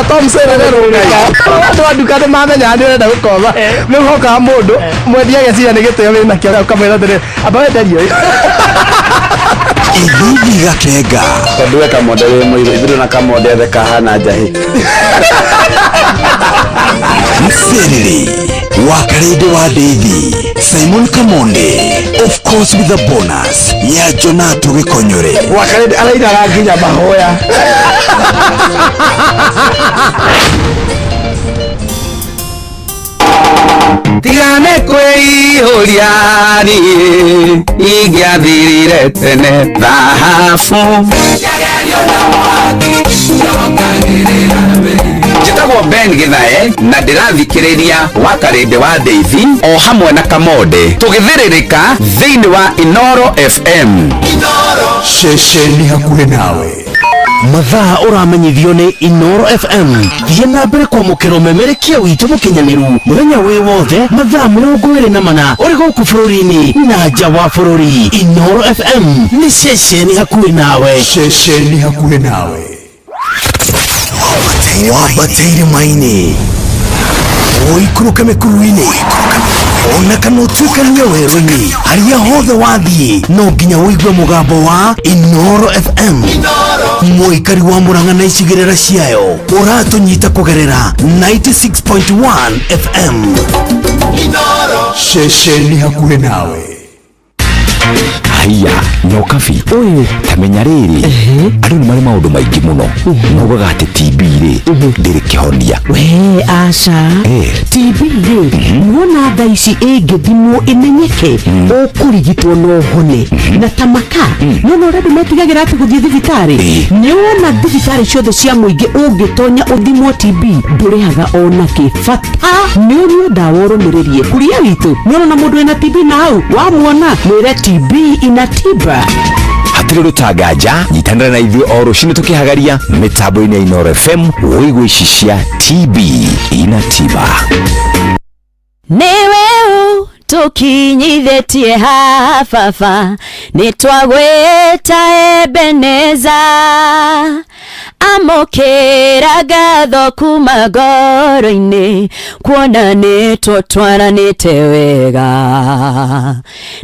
Tom Serere rũngai. Andũ a nduka nĩ mamenya nĩ ũrenda gũkomba. Nĩ ũhokaga mũndũ mwendia ageciria nĩ gĩtĩo wĩnakĩo ũkamwĩra atĩrĩrĩ, amba wenderie ũyũ. Ithithi Gakenga. Tondũ we kamonde wĩ mũirũ, ithuĩ na kamonde othe kahana njahĩ. Mserere wa Karĩndĩ wa Ndeithi, Simon Kamonde, of course with a bonus ya Jonato Gĩkonyore. Wakarĩndĩ arainaga nginya mahoya. Tigane kwĩihũria niĩ ingĩathirire tene thahabu. Njĩtagwo Ben Githae na ndĩrathikĩrĩria wa Karĩndĩ wa Ndeithi o hamwe na Kamonde tũgĩthĩrĩrĩka thĩinĩ wa Inoro FM. Ceceni hakuhĩ nawe. Mathaa ũramenyithio nĩ Inoro FM. Thiĩ na mbere kwamũkĩra ũmemerekia witũ mũkinyanĩru mũthenya wĩ wothe mathaa 24 ũrĩ gũkũ bũrũri-inĩ na nja wa bũrũri. Inoro FM nĩ ceceni hakuhĩ nawe. Ceceni hakuhĩ nawe. Wambate irĩma-inĩ, ũikũrũke mĩkuru-inĩ, ona kana ũtuĩkanie werũ-inĩ, harĩa hothe wathiĩ no nginya ũigue mũgambo wa Inoro FM. Mũikari wa Murang'a na icigĩrĩra ciayo ũratũnyita kũgerera 96.1 FM. Ceceni hakuhĩ nawe. Haiya nyokabi, ũyũ tamenya rĩrĩ, andũ nĩ marĩ maũndũ maingĩ mũno maugaga atĩ TB rĩ ndĩrĩ kĩhonia. We aca. TB rĩ, wona thaa ici ĩngĩthimwo ĩmenyeke, ũkũrigitwo no ũhone na ta maka. Nona ũrĩa andũ metigagĩra atĩ gũthiĩ thibitarĩ, nĩ wona thibitarĩ ciothe cia mũingĩ ũngĩtonya ũthimwo TB ndũrĩhaga onakĩ, bata nĩ ũnyue ndawa ũrũmĩrĩrie kuria witũ. Nĩ ũrona mũndũ wĩna TB na hau wamuona mwĩre TB ina tiba. Hatirĩ rũtanganja, nyitanĩra na ithuĩ o rũcinĩ tũkĩhagaria mĩtambo-inĩ ya Inoro FM wĩigue ici cia TB ina tiba. Nĩwe tũkinyithĩtie haha baba, nĩ twagwĩta Ebeneza, amũkĩra ngatho kuma ngoro-inĩ, kuona nĩ tũtwaranĩte wega,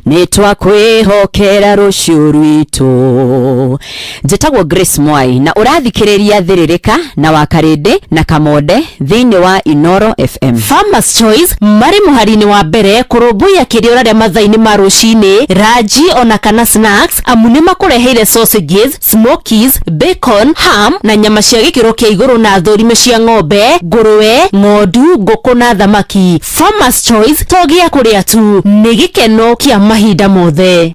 nĩ twakwĩhokera rũciũ rwitũ. Njĩtagwo Grace Mwai na ũrathikĩrĩria Thĩrĩrĩka na Wakarĩndĩ na Kamonde thĩinĩ wa Inoro FM. Farmers Choice marĩ mũhari-inĩ wa mbere kũrũmbũiya kĩrĩa ũrarĩa mathaa-inĩ ma rũcinĩ, ranji ona kana snacks, amu nĩ makũreheire sausages, smokies, bacon, ham na nyama cia gĩkĩro kĩa igũrũ na thũrime cia ng'ombe, ngũrũwe, ng'ondu, ngũkũ na thamaki. Farmers Choice to gĩa kũrĩa tu, nĩ gĩkeno kĩa mahinda mothe.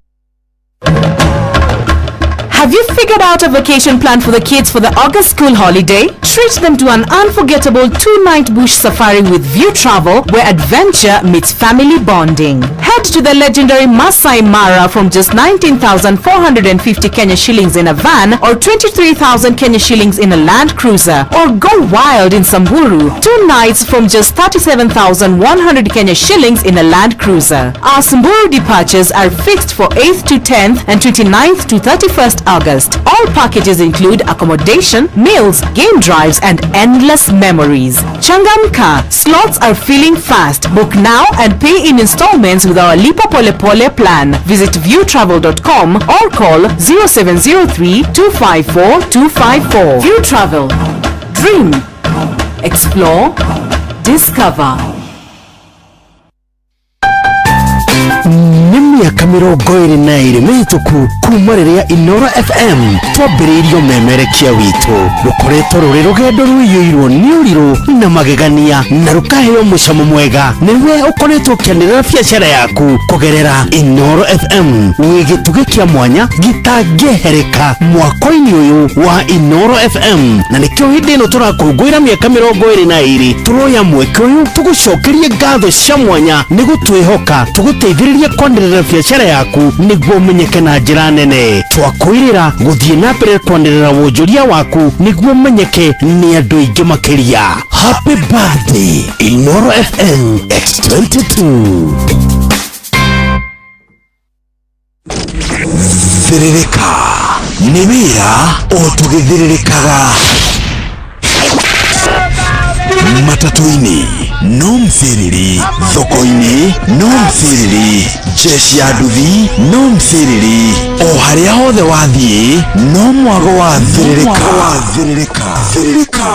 Have you figured out a vacation plan for the kids for the August school holiday? Treat them to an unforgettable 2-night bush safari with View Travel, where adventure meets family bonding. Head to the legendary Masai Mara from just 19,450 Kenya shillings in a van or 23,000 Kenya shillings in a Land Cruiser. Or go wild in Samburu, 2 nights from just 37,100 Kenya shillings in a Land Cruiser. Our Samburu departures are fixed for 8th to 10th and 29th to 31st August. All packages include accommodation, meals, game drives, and endless memories. Changamka, slots are filling fast. Book now and pay in installments with our Lipa Pole Pole plan. Visit viewtravel.com or call 0703 254 254. View Travel. Dream. Explore. Discover. Nĩ mĩaka 22 mĩhĩtũku kuma rĩrĩa Inoro FM twambĩrĩirio memerekia witũ. Rũkoretwo rũrĩ rũgendo rũiyũirwo nĩ ũrirũ na magegania na rũkaheo mũcamo mwega nĩwe ũkoretwo ũkĩanĩrĩra biacara yaku kũgerera Inoro FM. Wĩ gĩtugĩ kĩa mwanya gĩtangĩehereka mwako-inĩ ũyũ wa Inoro FM, na nĩkĩo hĩndĩ ĩno tũrakũngũĩra mĩaka 22 tũroya mweke ũyũ tũgũcokerie ngatho cia mwanya nĩ gũtwĩhoka tũgũteithĩrĩrie kwanĩrĩra biacara yaku nĩguo ũmenyeke na njĩra nene. Twakwĩrĩra gũthiĩ na mbere kwanĩrĩra wonjoria waku nĩguo ũmenyeke nĩ andũ aingĩ makĩria. Happy birthday Inoro FM X22. Thĩrĩrĩka nĩ wĩra o tũgĩthĩrĩrĩkaga. Matatũ-inĩ no msiriri, thoko-inĩ no msiriri, jeshi ya nduthi no msiriri, o harĩa hothe wathiĩ no mwago wa thĩrĩrĩka. Thĩrĩrĩka.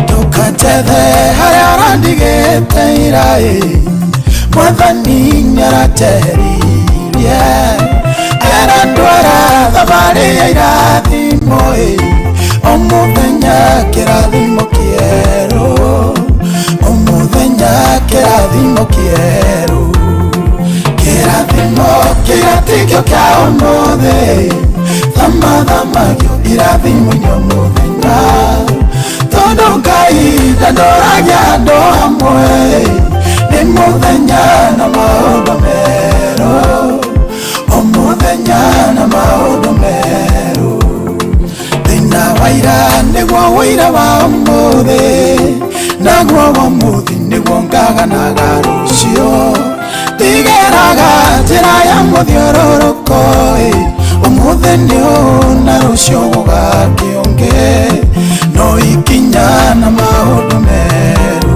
Ndukanjethe harĩa ũrandigĩte ira-ĩ, Mwathani nĩaranjeheririe, arandwara thabarĩ ya irathimo-ĩ, o mũthenya kĩrathimo kĩerũ, o mũthenya kĩrathimo kĩerũ, kĩrathimo kĩratikio kĩa ũmũthĩ, thamathamagio irathimo-inĩ o mũthenya, tondũ Ngai ndandoragia andũ hamwe, nĩ mũthenya na maũndũ merũ, o mũthenya na maũndũ merũ. Thĩna wa ira nĩguo ũira wa ũmũthĩ, naguo wa ũmũthĩ nĩguo ngaganaga rũciũ, ndigeraga njĩra ya mũthiũrũrũko ĩ, ũmũthĩ nĩ ũũ na rũciũ gũgakĩũngĩ, no ikinya na maũndũ merũ.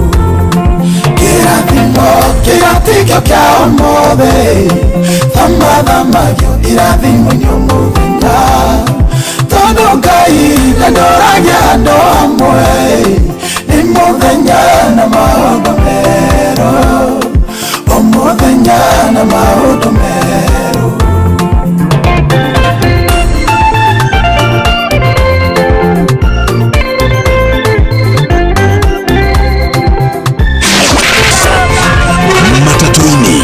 Kĩrathimo kĩratikio kĩa ũmũthĩ, thamathamagio irathimo-inĩ o mũthenya, tondũ Ngai ndandoragia andũ hamwe, nĩ mũthenya na maũndũ merũ, o mũthenya na maũndũ merũ. Matatũ-inĩ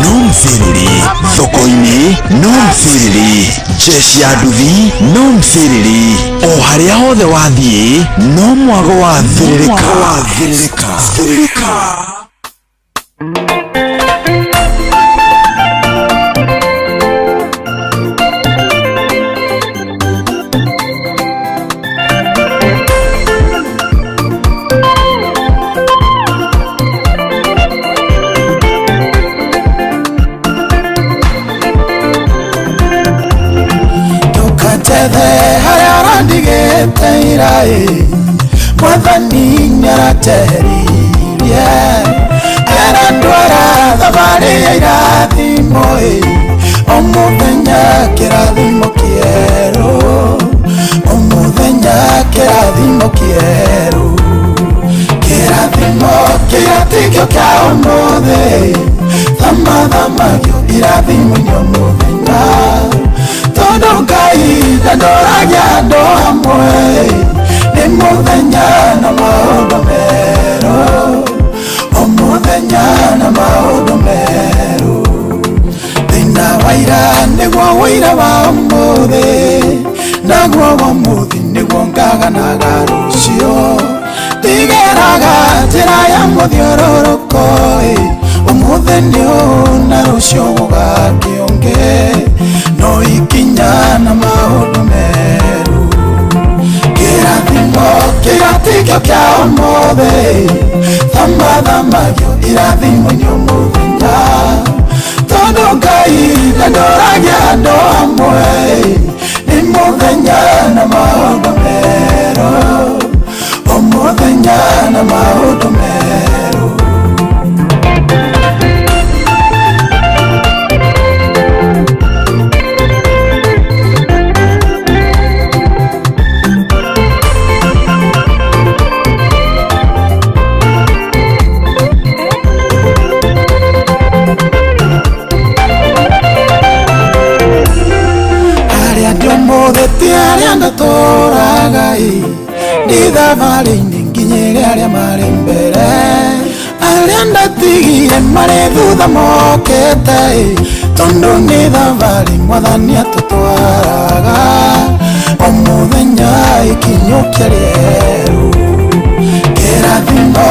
no msiriri, thoko-inĩ no msiriri, jeshi ya nduthi no msiriri, o harĩa hothe wathiĩ no mwago wa thĩrĩrĩka. Thĩrĩrĩka. Ndukanjethe harĩa ũrandigĩte ira-ĩ, Mwathani nĩaranjeheririe, arandwara thabarĩ ya irathimo-ĩ, o mũthenya kĩrathimo kĩerũ, o mũthenya kĩrathimo kĩerũ, kĩrathimo kĩratikio kĩa ũmũthĩ, thamathamagio irathimo-inĩ o mũthenya, tondũ Ngai ndandoragia andũ hamwe, nĩ mũthenya na maũndũ merũ, o mũthenya na maũndũ merũ. Thĩna wa ira nĩguo ũira wa ũmũthĩ, naguo wa ũmũthĩ nĩguo ngaganaga rũciũ, ndigeraga njĩra ya mũthiũrũrũko ĩ, ũmũthĩ nĩ ũũ na rũciũ gũgakĩũngĩ, no ikinya na maũndũ merũ. Kĩrathimo kĩratikio kĩa ũmũthĩ, thamathamagio irathimo-inĩ o mũthenya, tondũ Ngai ndandoragia andũ hamwe, nĩ mũthenya na maũndũ merũ, o mũthenya na maũndũ merũ. Harĩa ndĩ ũmũthĩ ti harĩa ndatũraga ĩ, ndĩ thabarĩ-inĩ nginyĩre arĩa marĩ mbere, arĩa ndatigire marĩ thutha mokĩte ĩ, tondũ nĩ thabarĩ Mwathani atũtwaraga, o mũthenya ikinyũkia rĩerũ. Kĩrathimo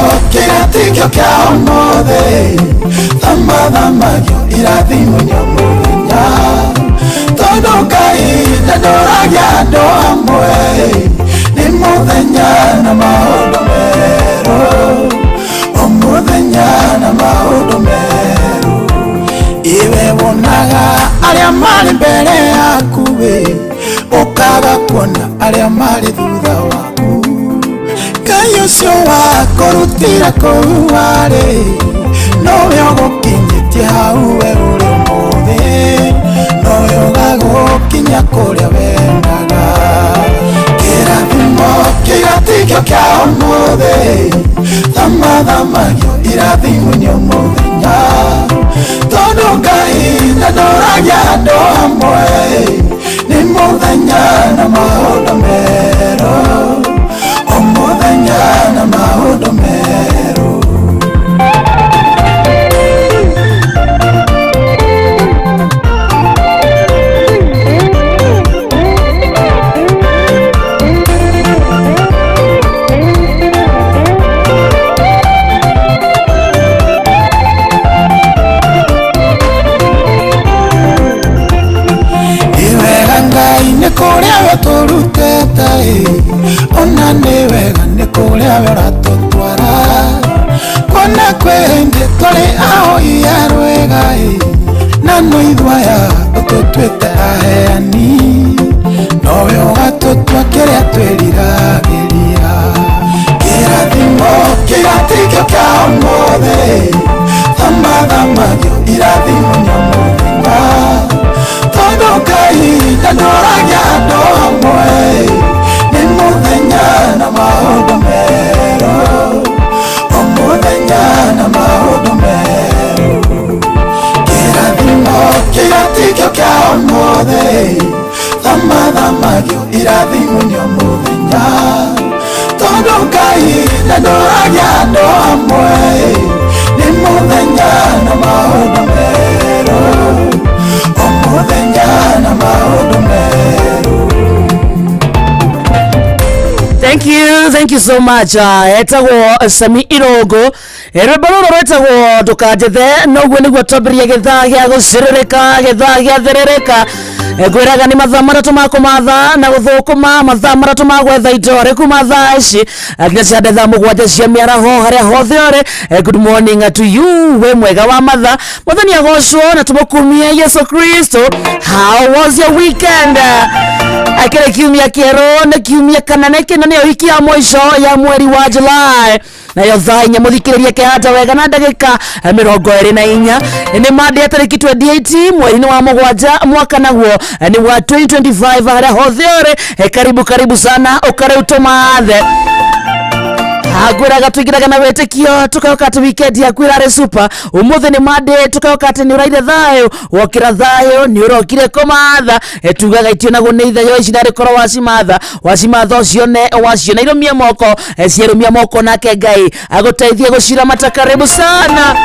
gĩgatikio kĩa ũmũthĩ thamathamagio irathimo nĩ mũthenya tondũ Ngai ndandoragia andũ amwe nĩ mũthenya na maũndũ merũ o mũthenya na maũndũ merũ iwe wonaga arĩa marĩ mbere yaku we ũkaga kuona arĩa marĩ thutha waku Ngai ũcio wakũrutire kũu warĩ nowe ũgũkinyĩtie hau we ũrĩ ũmũthĩ nowe ũgagũkinya kũrĩa wendaga kĩrathimo kĩgatikio kĩa ũmũthĩ thamathamagio irathimo nĩ mũthenya tondũ Ngai ndandoragia andũ amwe nĩ mũthenya na maũndũ merũ o mũthenya na maũndũ merũ. Nĩ wega Ngai nĩ kũrĩa we tũrutĩte ona nĩ wega nĩ kũrĩa we ũratũtwara kuona kwĩ hĩndĩ tũrĩ ahoi a rwĩga na no ithuaya ũtũtuĩte aheani nowe ũgatũtua kĩrĩa twĩriragĩria kĩrathimo kĩgatikio kĩa ũmũthĩ thamathamagio irathimo nĩ mũthenya tondũ Ngai ndandoragia andũ amwe nĩ mũthenya na maũndũ merũ o mũthenya na maũndũ merũ kĩrathimo kĩgatikio kĩa ũmũthĩ thamathamagio irathimo nĩ mũthenya tondũ Ngai ndandoragia andũ amwe nĩ mũthenya na maũndũ merũ o mũthenya na maũndũ merũ. Thank you so much. Etagwo Sami Irogo. Rwĩmbo rũrũ rwĩtagwo ndũkanjethe noguo nĩguo twambĩrĩria gĩthaa gĩa gũcĩrĩrĩka gĩthaa gĩa therereka. Ngwĩraga nĩ mathaa matatũ ma kũmatha na gũthũkũma mathaa matatũ ma gwetha indo rĩ kuma thaa ici nginya cia thaa mũgwanja cia mĩaraho harĩa hothe ũrĩ. Good morning to you we mwega wa matha mwathani agocwo na tũmũkumie Yesu Kristo. How was your weekend? Akĩrĩ kiumia kĩerũ nĩ kiumia kana nĩ kĩno nĩyo wiki ya mũico ya mweri wa July nayo thaa inya mũthikĩrĩria kĩhata wega na ndagĩka 24 nĩ Monday tarĩki 28 mweri-inĩ wa mũgwanja mwaka naguo nĩ wa 2025 harĩa hothe ũrĩ. Karibu karibu sana ũkarĩu tũmathe ngwĩraga tũingĩraga na wĩtĩkio tũkaoka atĩ weekend yaku ĩrarĩ super ũmũthĩ nĩ Monday tũkaoka atĩ nĩ ũraire thayũ wokĩra thayũ nĩ ũrokire kũmatha. Tugaga itionagwo nĩ ithayo ici narĩ korwo wacimatha wacimatha ũcione waciona irũmie moko cierũmia moko nake Ngai agũteithie gũciramata. Karibu sana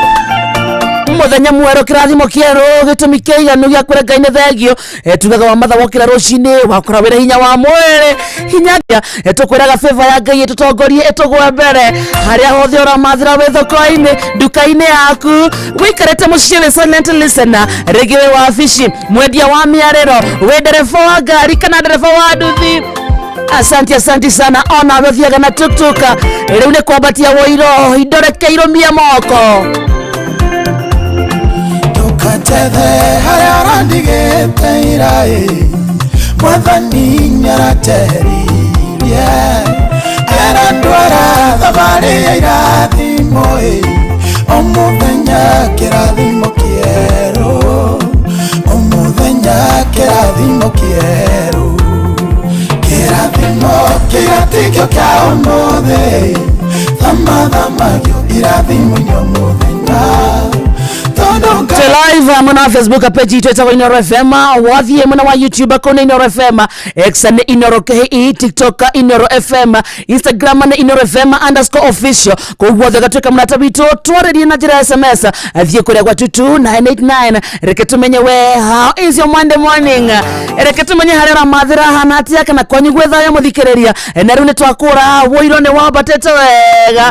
muthenya mwerũ kĩrathimo kĩerũ gĩtũmi kĩiganu gĩa kwĩra Ngai nĩ thengio. Tugaga wa matha wokĩra rũcinĩ wakora wĩna hinya wa mwĩrĩ hinya tũkwĩraga favor ya Ngai ĩtũtongorie ĩtũgwe mbere harĩa hothe ũramathĩra wĩ thoko-inĩ nduka-inĩ yaku wĩikarĩte mũciĩ wĩ silent listener rĩngĩ wĩ wabici mwendia wa mĩarĩro wĩ ndereba wa ngari kana ndereba wa nduthi. Asante asante sana ona we thiaga na tuktuk rĩu nĩ kwambatia woiro indo reke irũmie moko Ndũkanjethe harĩa ũrandigĩte iraĩ mwathani nĩaranjeheririe arandwara thabarĩ ya irathimo o mũthenya kĩrathimo kĩerũ o mũthenya kĩrathimo kĩerũ kĩrathimo kĩgatikio kĩa ũmũthĩ thamathamagio irathimo nĩ mũthenya tondũ Twĩ live mwena wa Facebook page itũ ĩtagwo Inoro FM, wathiĩ mwena wa YouTube kũu nĩ Inoro FM, X nĩ Inoro KE, TikTok Inoro FM, Instagram nĩ Inoro FM underscore official. Kũu guothe gatuĩka mũrata witũ, twarĩrie na njĩra ya SMS, thiĩ kũrĩa gwa 22989. Reke tũmenye we, how is your Monday morning? Reke tũmenye harĩa ũramathĩra hana atĩa, kana kwanyu gwĩ thayũ mũthikĩrĩria. Na rĩu nĩ twakũra wũiro nĩ wambatĩte wega.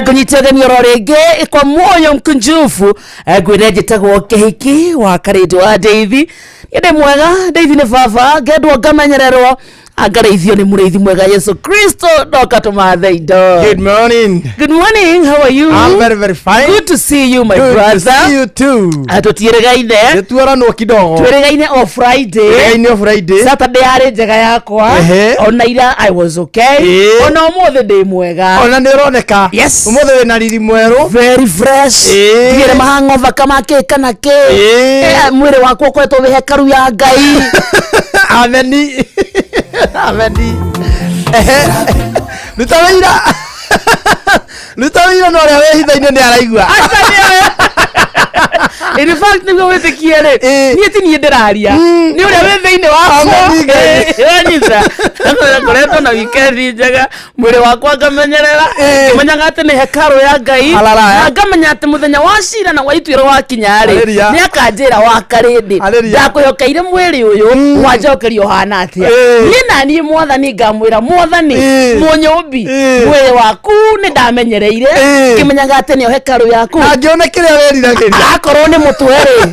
Ngũnyite ũgeni oro rĩngĩ kwa moyo mkunjufu. Ngwĩre njĩtagwo Kĩhiki wa Karĩndũ wa Ndeithi. Niĩ ndĩ mwega, Ndeithi nĩ baba, ngendwo ngamenyererwo, angarĩithio nĩ mũrĩithi mwega Yesu Kristo, ndoka tũmathe indo. Good morning. Good morning, how are you? I'm very, very fine. Good to see you, my Good brother. to see you too. Tũtiĩrĩgaine. Nĩtuoranwo kidogo. Twĩrĩgaine o Friday. Twĩrĩgaine o Friday. Saturday yarĩ njega yakwa. Ehe. Ona ira I was okay. Ĩĩ. Ona ũmũthĩ ndĩ mwega. Ona nĩ ũroneka. Yes. Ũmũthĩ wĩna riri mwerũ. Very fresh. Ĩĩ. Ndigĩre mahangover kama kĩ kana kĩ. Ĩĩ. Mwĩrĩ wakwa ũkoretwo wĩ hekaru ya Ngai. Ameni. Ameni. Ehe. Ruta wĩira. Ruta wĩira no ũrĩa wĩ hitho-inĩ nĩ araigua. In fact, nĩguo wĩtĩkie rĩ, niĩ ti niĩ ndĩraria, nĩ ũrĩa wĩ thĩinĩ wakwa. Ameni Ngai. Wanyita, ngoretwo na wikendi njega, mwĩrĩ wakwa ngamenyerera, ngĩmenyaga atĩ nĩ hekarũ ya Ngai, Halalaya. na ngamenya atĩ mũthenya wa cira na wa ituĩro wakinya rĩ, Haleluya. nĩ akanjĩra wa karĩndĩ, Haleluya. ndakwĩhokeire mwĩrĩ ũyũ, wanjokeria ũhana atĩa? Niĩ na niĩ Mwathani ngamwĩra, Mwathani mũnyũmbi, mwĩrĩ waku nĩ ndamenyereire, ngĩmenyaga atĩ nĩyo hekarũ yaku. Na ngĩone kĩrĩa wĩriragĩria. Akorwo nĩ mũtwe rĩ,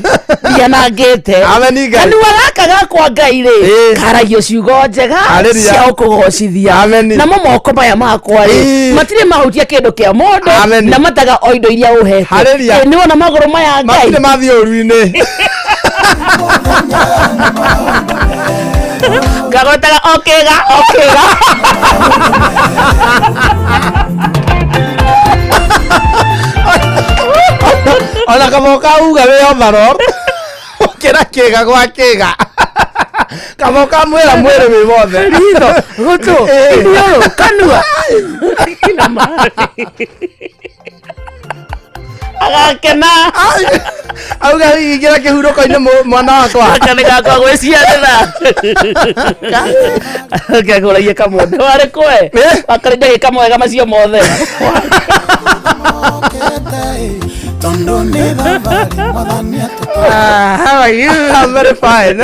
ndianangĩte. Ameni Ngai. Kanua gaka gakwa Ngai rĩ, karagio ciugo njega Haleluya. cia ũkũgocithia. Ameni. Namo moko maya makwa rĩ, matirĩ mahutia kĩndũ kĩa mũndũ, Ameni. na mataga o indo iria ũhete. Haleluya. Nĩwona magũrũ maya Ngai. Matirĩ mathiĩ ũru-inĩ. Ngagwetaga o kĩga o kĩga. Ona kaba ũkauga wĩ overall. Ũkĩra kĩga gwa kĩga. Kaba ũkamwĩra mwĩrĩ wĩ wothe. Ritho, gũtũ, iniũrũ, kanua. Kila mahali. Agakena. Auga ingĩra kĩhurũko-inĩ mwana wakwa. Gaka nĩ gakwa gwĩciarĩra. Kagũragia kamwende warĩ kwe. Wakarĩ ndagĩka mwega macio mothe. Tondũ nĩ thabarĩ Mwathani Ah, how are you? I'm very fine.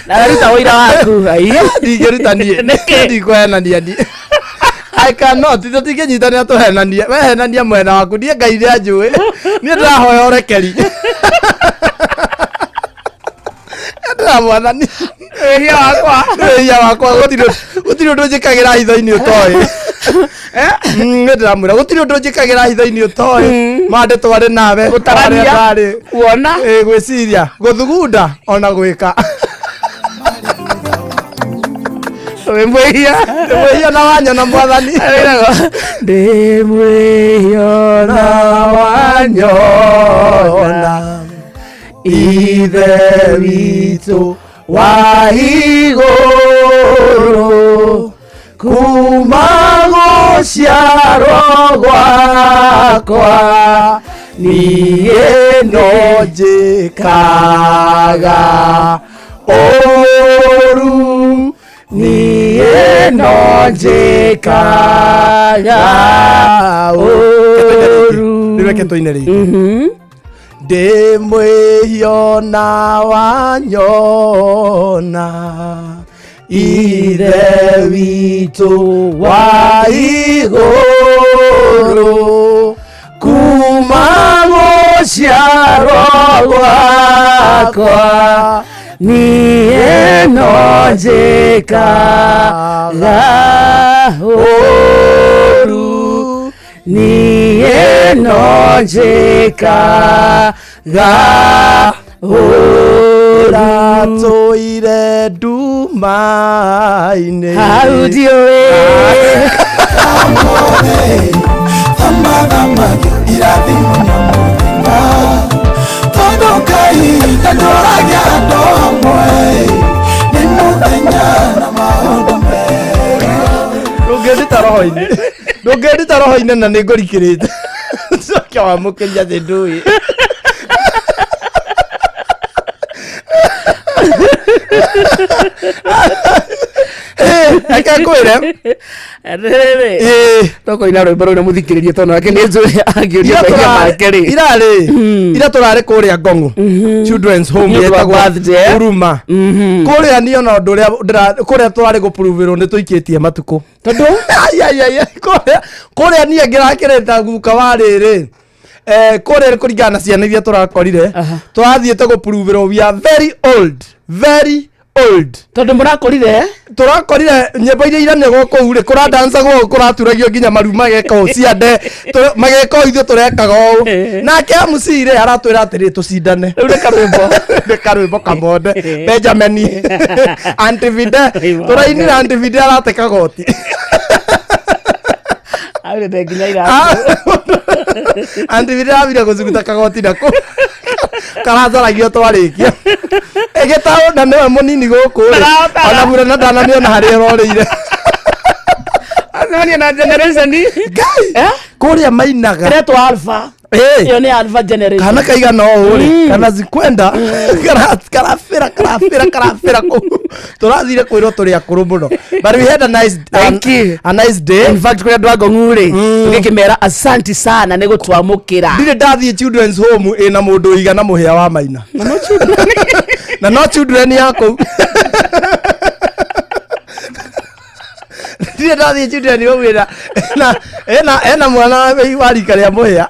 Na weruta ũira waku. Aiya. Ndingĩruta niĩ. Nĩkĩ? Ndikũhenania niĩ. I cannot. Tũtingĩnyitanĩra tũhenanie. We henania mwena waku. Niĩ Ngai nĩ anjũĩ. Niĩ ndĩrahoya ũrekeri. Ndĩramwathani. Wĩhia wakwa. Wĩhia wakwa gũtirĩ ũndũ njĩkagĩra hitho-inĩ ũtoĩ. Nĩ ndĩramwĩra gũtirĩ ũndũ njĩkagĩra hitho-inĩ ũtoĩ. Mande twarĩ nawe. Gũtarania, Harĩa ndarĩ. Kuona. Gwĩciria, gũthugunda ona gwĩka. Wĩ mwĩhia. Ndĩ mwĩhia na wanyona Mwathani. Ndĩ mwĩhia na wanyona Ithe witũ wa igũrũ, kuma gũciarwo gwakwa niĩ no njĩkaga ũru, niĩ no njĩkaga ũru. Reke tũine rĩngĩ. Ndĩ mwĩhia na wanyona Ithe witũ wa igũrũ, kuma gũciarwo gwakwa niĩ no njĩkaga ũru, niĩ no njĩkaga ũru. Ndatũire nduma-inĩ. Hau ndiũĩ. Thamathamagio irathimo nĩ mũthenya, tondũ Ngai ndandoragia andũ hamwe, nĩ mũthenya na maũndũ mega. Ndũngĩnduta roho-inĩ. Ndũngĩnduta roho-inĩ na nĩ ngũrikĩrĩte. Coke wamũkĩria thĩ ndũĩ. Reke ngwĩre. Atĩrĩrĩ, tũkũina rwĩmbo rũu na mũthikĩrĩrie tondũ nake nĩ njũĩ angĩũria Ira mehia tũrarĩ- make rĩ. ira rĩ, ira tũrarĩ kũrĩa Ngong'o Children's Home Nĩ ũndũ wa yetagwo birthday. Huruma. Kũrĩa niĩ ona ũndũ ũrĩa kũrĩa tũrarĩ gũpuruvĩrwo nĩ tũikĩtie matukũ. Tondũ? Ai, ai, ai, ai, kũrĩa niĩ ngĩrakĩrĩta guka wa rĩrĩ. Kũrĩa kũringana na ciana iria tũrakorire, tũrathiĩte gũpuruvĩrwo we are very old, very old. Tondũ mũrakorire? Tũrakorire nyĩmbo iria iranegwo kũu rĩ, kũradancagwo ũũ, kũraturagio nginya maru mageka ũũ ciande, mageka ũũ ithuĩ tũrekaga ũũ. Nake MC rĩ aratwĩra atĩrĩ tũcindane. Rĩu nĩ karwĩmbo. Nĩ karwĩmbo kamonde. Benjamin. Auntie Vide. Tũrainire Auntie Vide arate kagoti. Aurĩte nginya iratũ. Auntie Vide arambire gũcuguta kagoti nako. Karacaragio twarĩkia. Ĩgĩtaũ na nĩwe mũnini gũkũ rĩ. Ndarahota. Ona mbura na ndanamĩona harĩa ĩrorĩire. Acemania na generation. Ngai. Kũrĩa mainaga. Ĩretwo Alpha. Ĩyo nĩ Alpha generation. Kana kaigana ũũ rĩ, kana zikwenda, karabĩra, karabĩra, karabĩra kũu. Tũrathire kwĩrwo tũrĩ akũrũ mũno. But we had a nice, Thank you. a nice day. In fact, kũrĩa andũ a Ngong'u rĩ, tũgĩkĩmera asanti sana nĩ gũtwamũkĩra. Ndirĩ ndathiĩ children's home ĩna mũndũ ũigana mũhĩa wa maina. Na no children ya kũu. Ndirĩ ndathiĩ children home ĩna mwana wa rika rĩa mũhĩa.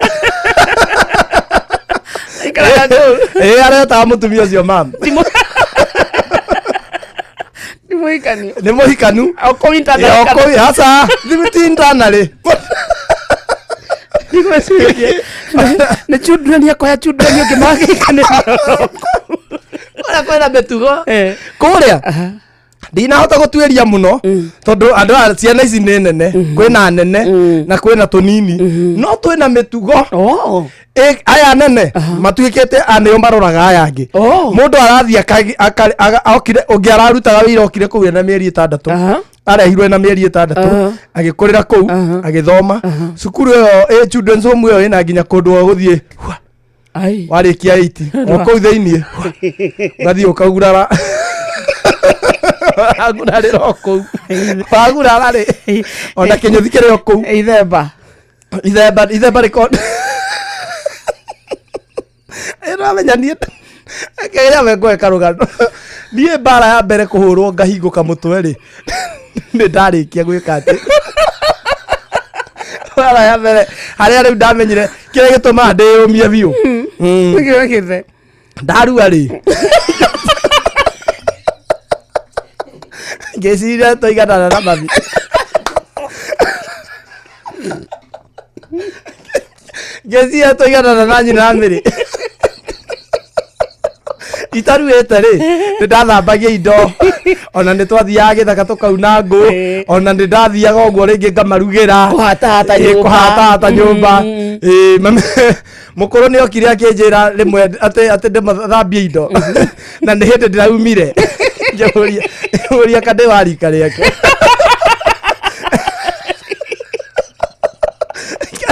Aikaraga kũu. Aretaga mũtumia ũcio mam. Nĩ mũhikanu. Nĩ mũhikanu. O kũu O kũu, aca, ti internally. Nĩ children akoya children ũngĩ magĩikanĩra. Kũrĩa kwĩna mĩtugo. Kũrĩa ndinahota gũtuĩria mũno tondũ andũ aya ciana ici nĩ nene, kwĩna nene na kwĩna tũnini, no twĩna mĩtugo. Aya nene matuĩkĩte a nĩo maroraga aya angĩ. Mũndũ arathiĩ okire, ũngĩ ararutaga wĩra okire kũu ena mĩeri 6. Arehirwo ena mĩeri 6, agĩkũrĩra kũu, agĩthoma cukuru ĩyo, children's home ĩyo ĩna nginya kũndũ gwa gũthiĩ. Ai. Warĩkia 8 o kũu thĩiniĩ ũgathiĩ ũkagurara, wagurarĩra o kũu, wagurara rĩ, ona kĩnyũthi kĩrĩ o kũu. Ithemba. Ithemba, ithemba rĩko ĩramenya niĩ kĩrĩa wengwe karũgano. Niĩ mbara ya mbere kũhũrwo ngahingũka mũtwe rĩ, nĩ ndarĩkia gwĩka atĩ mbara ya mbere harĩa rĩu ndamenyire kĩrĩa gĩtũmaga ndĩyũmie biũ. Nĩkĩ wekĩte? Ndarua rĩ, ngĩciria tũiganana na mami, ngĩciria tũiganana na nyina mĩrĩ itaruĩte rĩ, nĩ ndathambagia indo, ona nĩ twathiaga gĩthaka tũkauna ngũ, ona nĩ ndathiaga ũguo rĩngĩ ngamarugĩra. Kũhatahata nyũmba. Kũhatahata nyũmba. Mami mũkũrũ nĩ okire akĩnjĩra rĩmwe atĩ ndĩmathambie indo, na nĩ hĩndĩ ndĩraumire, ngĩmũria ka ndĩ wa rika rĩake,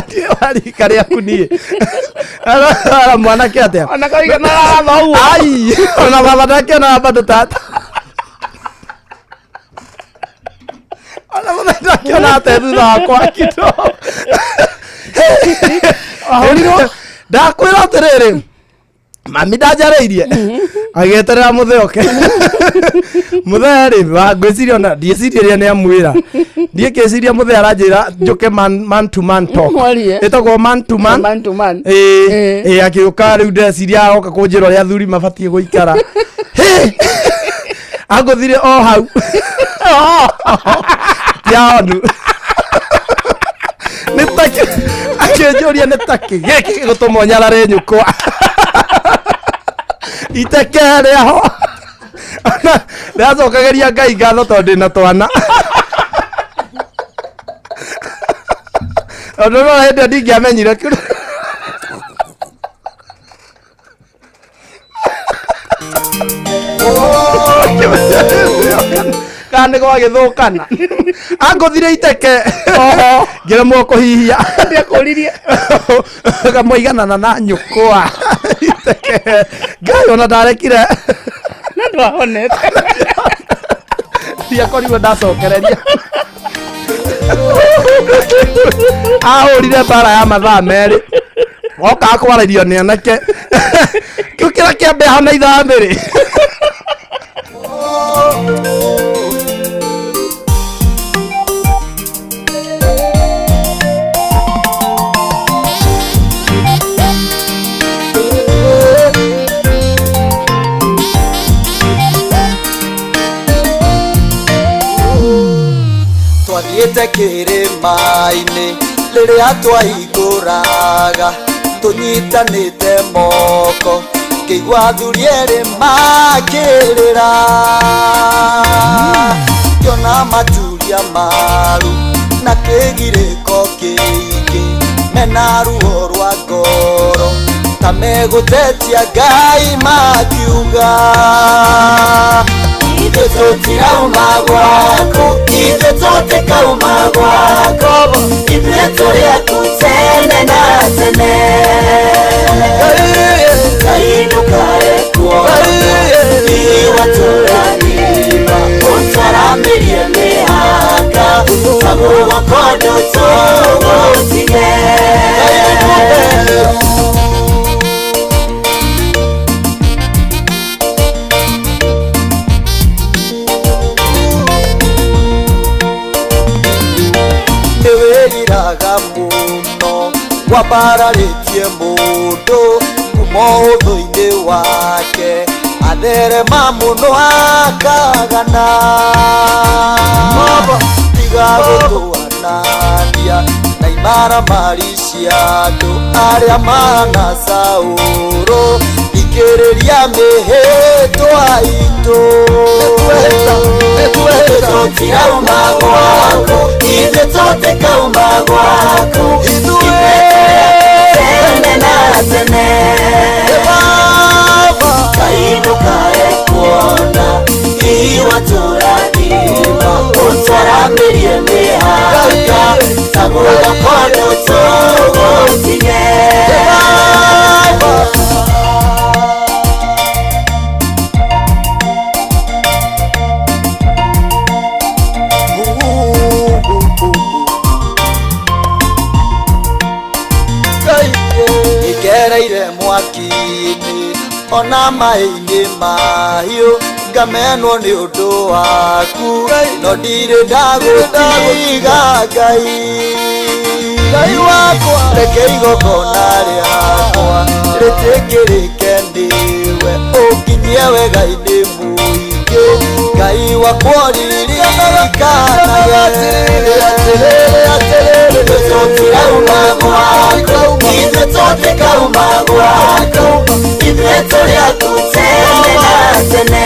ndĩ wa rika rĩaku niĩ. Ara mwanake atĩa? Ona kaigana thoguo. Ai, ona baba ndakĩonaga bado tata. Ona baba ndakĩonaga te thutha wakwa kidogo. Wahũrirwo? Ndakwĩra atĩrĩrĩ, mami ndanjarĩirie agĩeterera mũthee oke. Mũthee rĩ, ngwĩciria ona ndiĩciria rĩrĩa nĩ amwĩra, niĩ ngĩciria mũthee aranjĩra njũke man to man talk. Mwarie. Ĩtagwo man to man. Man to man. Ĩĩ, akĩũka rĩu ndeciria aroka kũnjĩra ũrĩa athuri mabatiĩ gũikara. Hĩ! Angũthire o hau tiaonu nĩ takĩ, akĩnjũria nĩ takĩ gĩkĩ gĩgũtũma ũnyarare nyũkwa iteke rĩaho. Ndĩracokagĩria Ngai ngatho tondũ ndĩna twana, tondũ no hĩndĩ ĩyo ndingĩamenyire kana nĩ gwagĩthũkana. Angũthire iteke ngĩremwo kũhihia. Ndĩakũririe. Kamũiganana na nyũkwa iteke. Ngai, ona ndarekire. Na ndwahonete. Ndiakorirwo ndacokereria. Ahũrire mbara ya mathaa 2 oka kwarĩrio nĩ anake kĩu kĩrĩa kĩambe hana ithaa 2. Twathiĩte kĩrĩma-inĩ rĩrĩa twaihingũraga tũnyitanĩte moko ngĩigua athuri erĩ makĩrĩra ngĩona maturia maru na kĩgirĩko kĩingĩ mena ruo rwa ngoro ta megũtetia Ngai makiuga ithuĩ tũtirauma gwaku, ithuĩ tũtikauma gwaku, ithuĩ tũrĩ aku tene na tene. Ngai ndũkae kuona iwatũrathima, ũtwaramĩrie mĩhaka, ta guoko ndũtũgũtige. Nĩwĩriraga mũno wambararĩtie mũndũ kuma ũthũ-inĩ wake atherema mũno akagana tiga gũtũanania na imaramari cia andũ arĩa mahana Saũlũ thikĩrĩria mĩhĩtwa itũ. Ithuĩ tũtirauma gwaku, ithuĩ tũtikauma gwaku, ithuĩ tene na tene. Ngai ndũkae kuona iwatũrathima, ũtwaramĩrie mĩhaka, ta guoko ndũtũgũtige. Ngereire mwaki-inĩ ona maĩ-inĩ mahiũ ngamenwo nĩ ũndũ waku no ndirĩ ndagũtiga Ngai. Ngai wakwa reke igongona rĩakwa rĩtĩkĩrĩke nĩwe ũnginyie wega-inĩ mũingĩ Ngai wakwa ũririkanage. Ithuĩ tũtirauma gwaku, ithuĩ tũtikauma gwaku, ithuĩ tũrĩ aku tene na tene.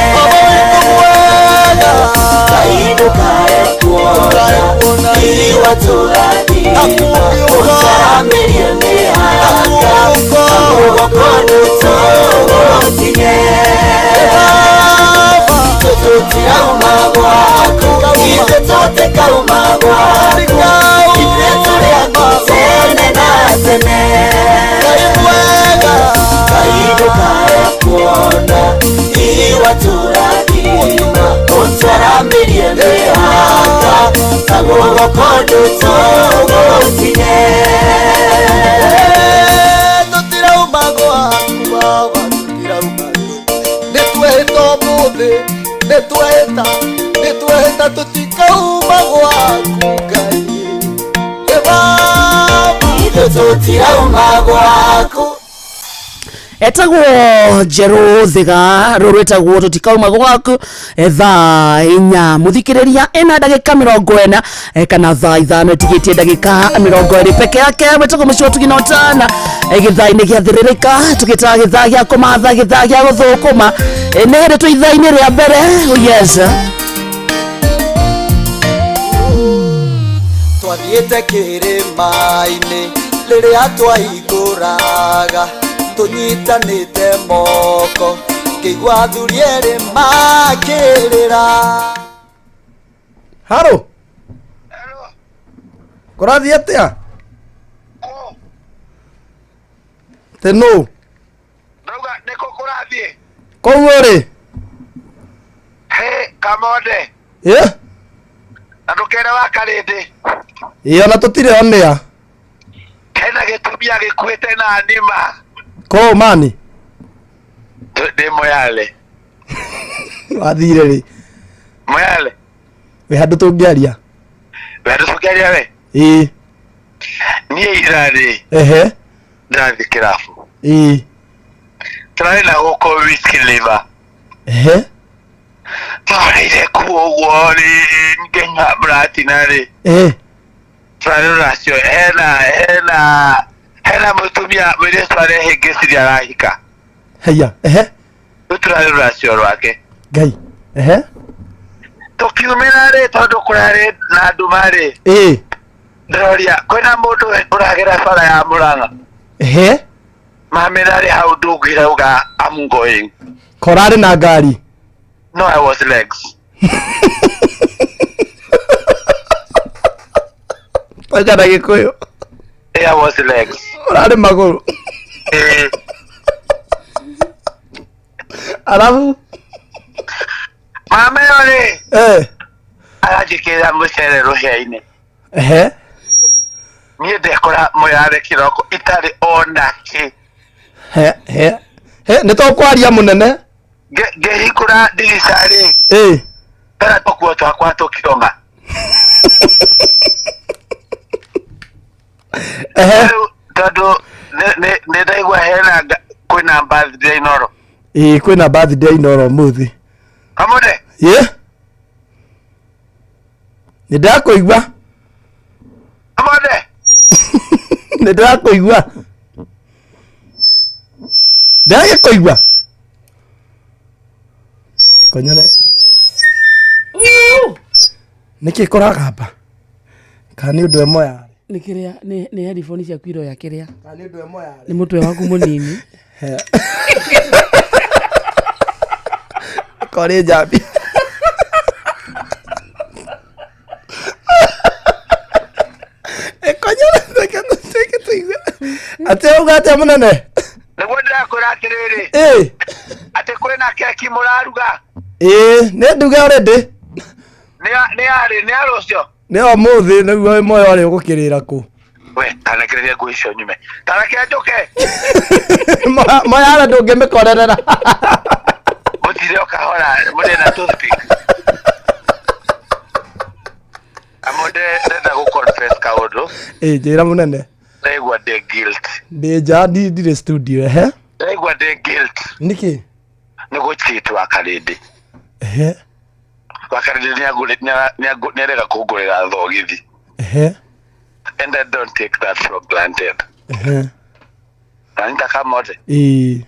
Ngai ndũkae kuona iwatũrathima, ũtwaramĩrie mĩhaka, ta guoko ndũtũgũtige. Ithuĩ tũtirauma gwaku, ithuĩ tũtikauma gwaku, ithuĩ tũrĩ aku tene na tene. Ngai ndũkae kuona iwatũrathima, ũtwaramĩrie mĩhaka, ta guoko ndũtũgũtige. Tũtirauma gwaku Baba, tũtirauma nĩtwehĩta ũmũthĩ, nĩtwehĩta, nĩtwehĩta tũtikauma gwaku Ngai. Ĩ Baba, ithuĩ tũtirauma gwaku. Etagwo Njerũ Thiga rũrũ rwĩtagwo tũtikauma gwaku. Thaa 4 mũthikĩrĩria ĩna ndagĩka 40 kana thaa 5 ĩtigĩtie ndagĩka 20 peke yake. Wĩtagwo mũciĩ wa Tugina Ũtana gĩthaa-inĩ gĩa thĩrĩrĩka tũgĩtaga gĩthaa gĩa kũmatha gĩthaa gĩa gũthũkũma. Nĩ hĩndĩ twĩ ithaa-inĩ rĩa mbere. Oh yes. Twathiĩte kĩrĩma-inĩ rĩrĩa twaihingũraga tũnyitanĩte moko ngĩigua athuri erĩ makĩrĩra. Haro. Kũrathiĩ atĩa? Tĩ nũ? Ndauga nĩkũ kũrathiĩ? Kũu ũrĩ? Kamonde. Ĩ. Na ndũkere wa Karĩndĩ. Ĩ, ona tũtirĩ onĩa. Hena gĩtumia gĩkuĩte na nima. Kũũ mani. Ndĩ Moyale. Wathire rĩ? Moyale. Wĩ handũ tũngĩaria? We ndũcokeria we. Ĩ. Niĩ ira rĩ Ehe. ndĩrathiĩ kĩrabu. Ĩ. Tũrarĩ na gũkũ Whisky Liver. Ehe. Twarĩire kuo ũguo rĩ ngĩnyua mũratina rĩ. Ĩ. Tũrarĩ rũracio hena mũtumia mũirĩtu arehĩngĩcirie arahika. Haiya. Ehe. Rĩu tũrarĩ rũracio rwake. Ngai. Ehe. Tũkiumĩra rĩ tondũ kũrarĩ na nduma rĩ. Ĩ. Ndĩroria kwĩna mũndũ ũragera bara ya Mũrang'a. Ehe. Mamĩra rĩ hau ndũngĩrauga I'm going. Korarĩ na ngari. No, I was legs. Twaika na Gĩkũyũ. I was legs. Ũrarĩ magũrũ. Eh, Arabu. Mama ĩyo rĩ Eh. aranjĩkĩrĩra mũcere rũhĩa-inĩ. Ehe. Niĩ ndekora Moyale kĩroko itarĩ ona kĩ. He he. He, nĩ tũkwaria mũnene. Ngĩhingũra ndirica rĩ Ĩ. ndona tũkuo twakwa tũkĩoma. Ehe. Rĩu tondũ nĩ ndaigua hena kwĩna birthday Inooro. Ĩ, kwĩna birthday Inooro ũmũthĩ. Kamonde. Ĩ. Nĩ ndĩrakũigua. Kamonde. Nĩ ndĩrakũigua. Ndĩragĩkũigua. Ikonyore. Nĩkĩ kũragamba? Kana nĩ ũndũ ĩmwe ya Nĩ kĩrĩa nĩ headphone ciaku iroya kĩrĩa. Kana nĩ ũndũ ĩmwe ya Nĩ mũtwe waku mũnini. Korĩ njambi. Ikonyore reke tũtuĩke tũigue. Atĩ auga atĩa mũnene? Nĩguo ndĩrakwĩra atĩrĩrĩ. Ĩ. Atĩ kwĩna keki mũraruga. Ĩ, nĩ nduge already. Nĩ yarĩ nĩ ya rũcio. Nĩ ũmũthĩ nĩguo moyo ũrĩ ũgũkĩrĩra kũ. We tarekereria nguo icio nyume. Tareke njũke. Moyara ndũngĩmĩkorerera. Mũtire o kahora mũrĩ na toothpick. Amonde ndenda gũ confess kaũndũ. Ĩ, njĩra mũnene. Ndaigua ndĩ guilt. Ndĩ nja ndirĩ studio ehe. Ndaigua ndĩ guilt Nĩkĩ? nĩ gũcheat wa Karĩndĩ. Ehe. Wa Karĩndĩ nĩarega kũngũrĩra thogithi. Ehe. And I don't take that for granted. Ehe. Nanyita Kamonde. Ĩ.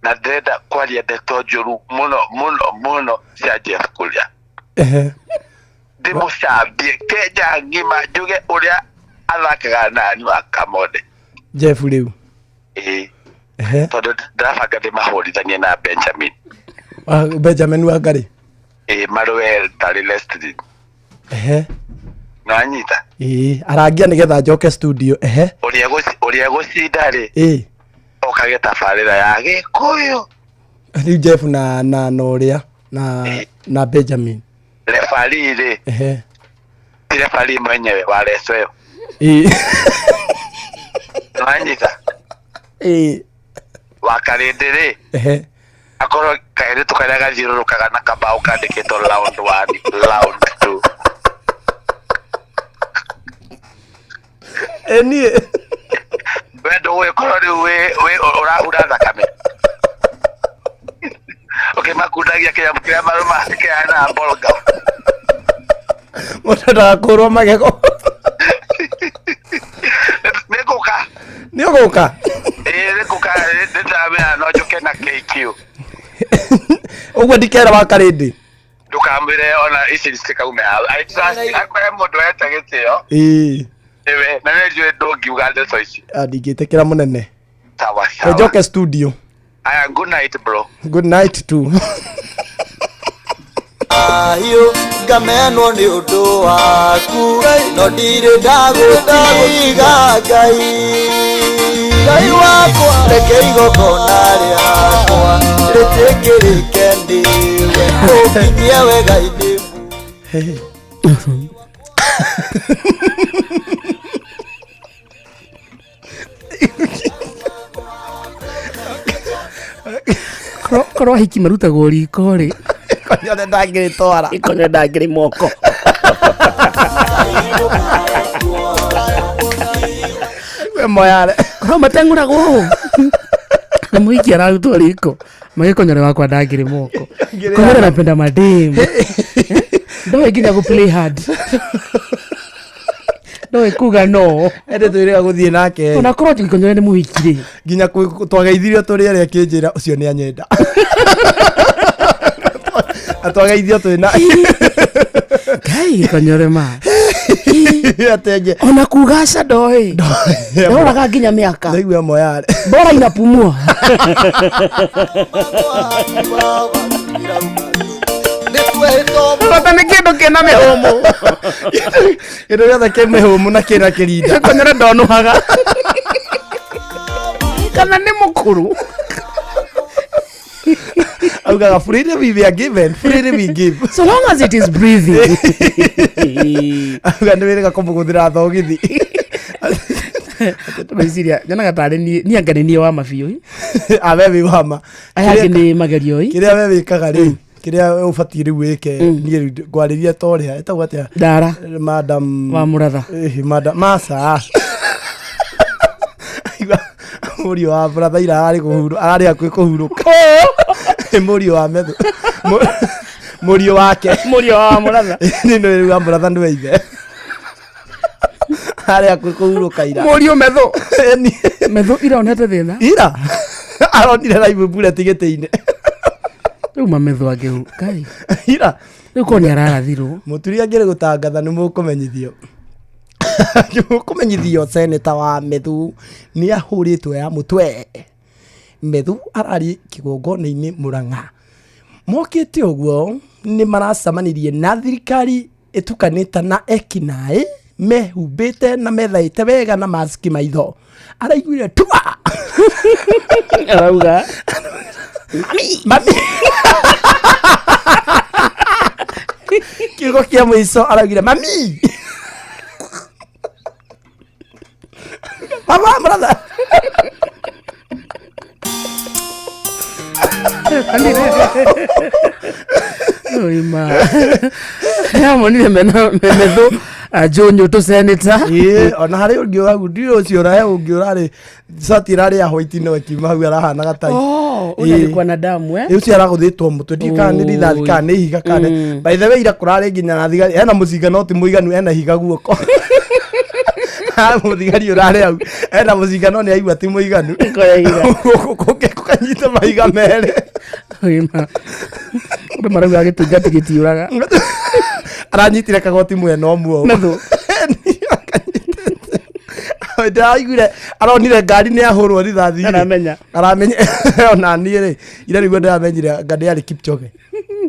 Na ndĩrenda kwaria ndeto njũru mũno mũno mũno cia Jeff Kuria. Ehe. Ndĩmũcambie Kenya ng'ima njuge ũrĩa athakaga nani wa Kamonde. Jeff rĩu. Ĩĩ. Ehe. Tondũ ndĩrabanga ndĩmahũrithanie na Benjamin. Benjamin Wangari. Ĩĩ marũe tarĩ wrestling. Ehe. Nĩwanyita? Ĩ, arangia nĩgetha njoke studio. Ehe. Ũrĩa gũcinda rĩ Ĩ. okage tabarĩra ya Gĩkũyũ. Rĩu Jeff na na na ũrĩa na Benjamin. Refarii rĩ Ehe. ti refarii mwenyewe wa reco ĩyo. Ĩ. Nĩwanyita? Ĩ. Wa Karĩndĩ rĩ Ehe. akorwo kairĩtu karĩa gathiũrũrũkaga na kambaũ kandĩkĩtwo round 1 round 2. Ĩ niĩ. We ndũgũgĩkorwo rĩu wĩ ũrahura thakame. Ũkĩmakundagia kĩnyamũ kĩrĩa marũma kĩhana bolga. Mũndũ ndagakũrwo magego. Nĩngũka. Nĩ ũgũka? Ĩĩ nĩngũka nĩndĩramenya no njũke na KQ. Ũguo ndikera wa Karĩndĩ. Ndũkamwĩre ona ici citikaume hau. I trust akorwo mũndũ wete gĩtĩo Ĩ. nĩwe na nĩ njũĩ ndũngiuga ndeto ici. Ndingĩtĩkĩra mũnene. Sawa sawa. Njoke studio. Aya, good night bro. Good night too. Ahiũ ngamenwo nĩ ũndũ waku no ndirĩ ndagũtiga Ngai. Ngai wakwa reke igongona rĩakwa rĩtĩkĩrĩke nĩwe. Ũkinyie wega-inĩ. Korwo ahiki marutagwo riko rĩ, Konyore ndangĩrĩtwara. Konyore ndangĩrĩ moko. We moyare. Korwo mateng'ũragwo ũũ na mũhiki ararutwo riko, magĩkonyore wakwa ndangĩrĩ moko. Konyore napenda mademu, ndoĩ nginya gũ play hard, ndoĩ kuga no. Ende twĩrĩga gũthiĩ nake. Ona korwo gĩkonyore nĩ mũhiki rĩ, nginya twageithirio tũrĩ erĩ, akĩnjĩra ũcio nĩ anyenda. Na twageithio twĩ na Ngai, gĩkonyore ma atenge. Ona kuga aca ndoĩ, ndoraga nginya mĩaka. Ndaigua moyare. Bora inapumua. Bata nĩ kĩndũ kĩna mĩhũmũ. Kĩndũ gĩothe kĩ mĩhũmũ na kĩna kĩrinda. Gĩkonyore ndonũhaga kana nĩ mũkũrũ. Augaga freely we are given, freely we give. So long as it is breathing. Auga nĩ wĩrĩga kũmũgũthĩra thogithi. Ngwĩciria nyonaga tarĩ niĩ, niĩ anga nĩ niĩ wa mabiũ. Awe wĩ wama. Aya angĩ nĩ magerio ĩ. Kĩrĩa we wĩkaga rĩ, kĩrĩa ũbatiĩ rĩu wĩke, niĩ rĩu ngwarĩria ta ũrĩa ĩtagwo atĩa? Ndara. Madam wa mũratha. Ĩhĩ, madam masa. Aigua, mũriũ wa brother ira ararĩ kũhurũ, ararĩ hakuhĩ kũhurũka. Nĩ mũriũ wa methu. Mũriũ wake. Mũriũ wa mũratha. Nĩ nĩ rĩu wa brother nĩwe ithe. Arĩ hakuhĩ kũhurũka ira. Mũriũ methu. Ĩni. Methu ira onete thĩna. Ira aronire live bullet gĩtĩ-inĩ. Rĩu mamethu angĩ Ngai. Ira. Rĩu korwo nĩ ararathirwo. Mũturi angĩrĩ gũtangatha nĩ mũkũmenyithio. Nĩ mũkũmenyithio seneta wa Methu nĩ ahũrĩtwo ya mũtwe. Methu ararĩ kĩgongona-inĩ Mũrang'a. Mokĩte ũguo nĩ maracemanirie na thirikari ĩtukanĩte na ekinaĩ mehumbĩte na methaĩte wega na maski maitho. Araiguire tua. Arauga mami mami. Kiugo kĩa mũico araugire mami. Mama brother. Oima. Yamonire mena methu anjũnyũ tũ senator. Ĩĩ, ona harĩ ũngĩ ũrau ndiũĩ ũcio ũrahe ũngĩ ũrarĩ cati ĩrarĩ ya white no ĩkiuma hau arahanaga tai. Oh, ũrĩa alikuwa na damu eh? Ĩ, ũcio aragũthĩtwo mũtwe, ndiũĩ kana nĩ rithathi kana nĩ ihiga kana by the way ira kũrarĩ nginya na thigari ena mũcinga no ti mũiganu, ena ihiga guoko. Ha, mũthigari ũrarĩ hau ena mũcinga no nĩ aigua ti mũiganu. Koya ihiga. Gũkũ kũngĩ kũkanyita mahiga merĩ. Oima. Andũ marauga gĩtungati gĩtiũraga. Aranyitire kagoti mwena ũmwe ũũ. Methu. Ndĩraiguire aronire ngari nĩ ahũrwo rithathi rĩ. Aramenya. Aramenya ona niĩ rĩ ira nĩguo ndĩramenyire nga ndĩarĩ Kipchoge.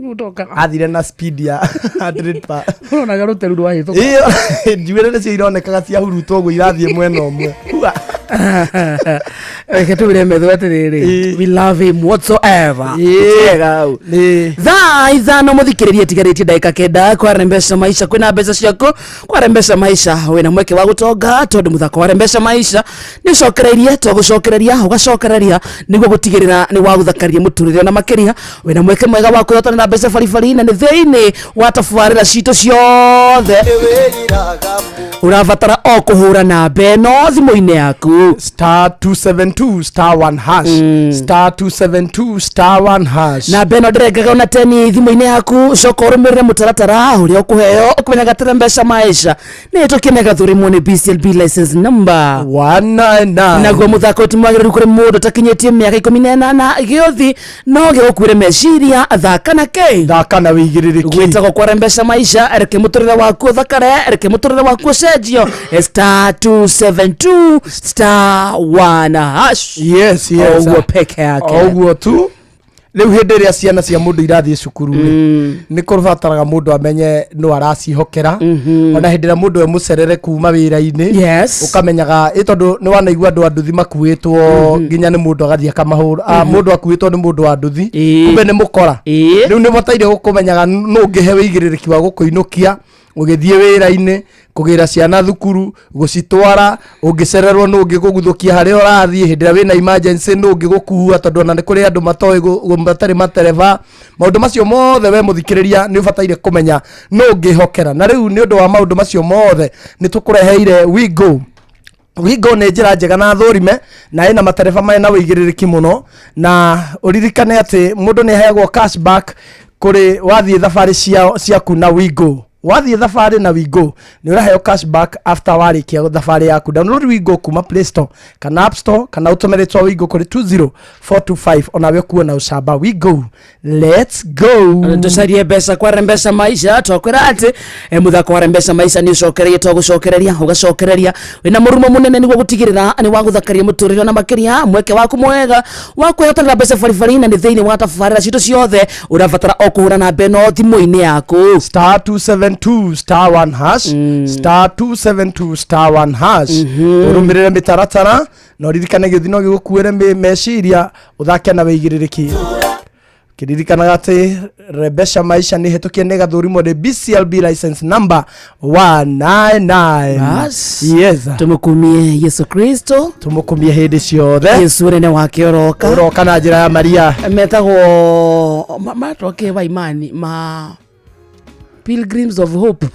Gutoka. Athire na speed ya 100 pa. Ũronaga rũteru rwahĩtũka. Ĩyo njuĩrĩ nĩcio ironekaga ciahurutwo ũguo irathiĩ mwena ũmwe. Hua. Reke tũwĩre methu atĩrĩrĩ, Ĩĩ. we love him whatsoever. Ĩĩ. Tiega hau. Nĩ Thaa 5 mũthikĩrĩrie tigarĩtie ndagĩka 9 kwa Rembesha Maisha. Kwĩna mbeca ciaku kwa Rembesha Maisha, wĩna mweke wa gũtonga tondũ mũthako wa Rembesha Maisha nĩ ũcokereirie, to gũcokereria ũgacokereria nĩguo gũtigĩrĩra nĩ wagũthakaria mũtũrĩre, na makĩria wĩna mweke mwega wa kwĩhotanĩra mbeca baribari na nĩ thĩinĩ wa tabarĩra citũ ciothe. Wĩriraga. Ũrabatara o kũhũra namba ĩno thimũ-inĩ yaku. Star 272 star 1 hash, star 272 star 1 hash. Namba ĩno ndĩrengaga ona teni thimũ-inĩ yaku, coka ũrũmĩrĩre mũtaratara ũrĩa ũkũheo ũkũmenyaga atĩ Mbeca Maisha nĩ ĩtũkie gathũrimwo nĩ BCLB license number 199. Naguo mũthako ti mwagĩrĩru kũrĩ mũndũ ũtakinyĩtie mĩaka 18 gĩũthi, no gĩgũkuĩre meciria. Thaka na kĩ? Thaka na wĩigĩrĩrĩki. Gwĩtagwo kwa Mbeca Maisha. Reke mũtũrĩre waku ũthakare, reke mũtũrĩre waku ũcenjio. Star 272 star 1 hash. Yes. Ũguo peke yake. Ũguo tu. Rĩu hĩndĩ ĩrĩa ciana cia mũndũ irathiĩ cukuru rĩ, nĩ kũbataraga mũndũ amenye nũ aracihokera, ona hĩndĩ ĩrĩa mũndũ e mũcerere kuma wĩra-inĩ. Ũkamenyaga ĩ, tondũ nĩ wanaigua andũ a nduthi makuĩtwo nginya nĩ mũndũ agathiĩ akamahũra. Ah, mũndũ akuĩtwo nĩ mũndũ wa nduthi, kumbe nĩ mũkora. Rĩu nĩ bataire gũkũmenyaga nũ ũngĩhe wĩigĩrĩrĩki wa gũkũinũkia ũgĩthiĩ wĩra-inĩ, kũgĩra ciana thukuru, gũcitwara, ũngĩcererwo nũ ũngĩkũguthũkia harĩa ũrathiĩ, hĩndĩ ĩrĩa wĩna emergency nũ ũngĩgũkua, tondũ ona nĩ kũrĩ andũ matoĩ matarĩ matereba. Maũndũ macio mothe, we mũthikĩrĩria, nĩ ũbataire kũmenya nũ ũngĩhokera. Na rĩu nĩ ũndũ wa maũndũ macio mothe nĩ tũkũreheire Wigo. Wigo nĩ njĩra njega na thũrime na ĩna matereba mena wĩigĩrĩrĩki mũno. Na ũririkane atĩ mũndũ nĩ aheagwo cashback kũrĩ wathiĩ thabarĩ ciaku na Wigo. Wathiĩ thabarĩ na Wigo nĩ ũraheo cashback after warĩkia thabarĩ yaku. Download Wigo kuma Play Store kana App Store, kana ũtũme rĩtwa Wigo kũrĩ 20425, onawe kuona ũcamba. Wigo, let's go. Tucarie mbeca kwa Rembesha Maisha. Twakwĩra atĩ mũthako wa Rembesha Maisha nĩ ũcokereirie, twagũcokereria ũgacokereria wĩna mũrumo mũnene nĩguo gũtigĩrĩra nĩ wagũthakaria mũtũrĩre na makĩria mweke waku mwega wa kwĩhotanĩra mbeca baribari, na nĩ thĩinĩ wa tabarĩra citũ ciothe. Ũrabatara o kũhũra namba ĩno thimũ-inĩ yaku: Star 272 star 1 hash, star 272 star 1 hash. Ũrũmĩrĩre mĩtaratara na ũririkane gĩũthi no gĩgũkuĩre meciria. Ũthake na wĩigĩrĩrĩki, kĩririkanaga atĩ Rembesha Maisha nĩ hĩtũkie nĩ gathũrimwo nĩ BCLB license number 199. Bas. Yes. Tũmũkumie Yesu Kristo. Tũmũkumie hĩndĩ ciothe. Yesu ũnene wake ũroka. Ũroka na njĩra ya Maria. Metagwo matwake wa imani ma Pilgrims of Hope.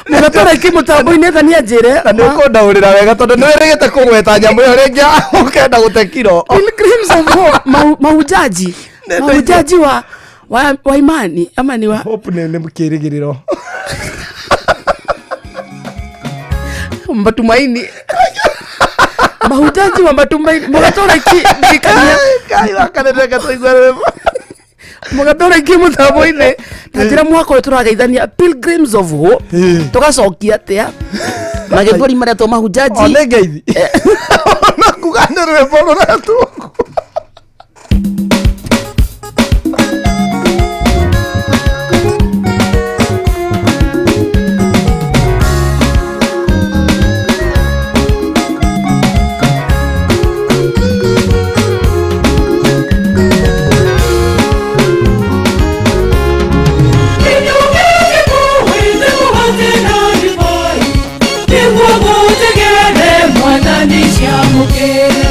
Mũgatoreki mũtambo-inĩ thania njĩre. Na nĩ ũkũndaũrĩra wega, tondũ nĩ wĩrĩgĩte kũgweta nyamũ ĩyo rĩngĩ ũkenda gũte kiro. Pilgrims of Hope, mahujaji wa imani ama ni wa Hope nĩ kĩrĩgĩrĩro. Matumaini, mahujaji wa matumaini. Mũgatoreki ndirikania. Ngai wakaneneka tũigua rwĩmbo. Mũgatoreki mũtambo-inĩ na njĩra mwaka ũyũ tũrageithania Pilgrims of Hope, tũgacokia atĩa na gĩthweri maretwo mahujaji? O nĩ ngeithi ona kuga nĩ rwĩmbo rũretwo. Mwathani ciamũkĩre.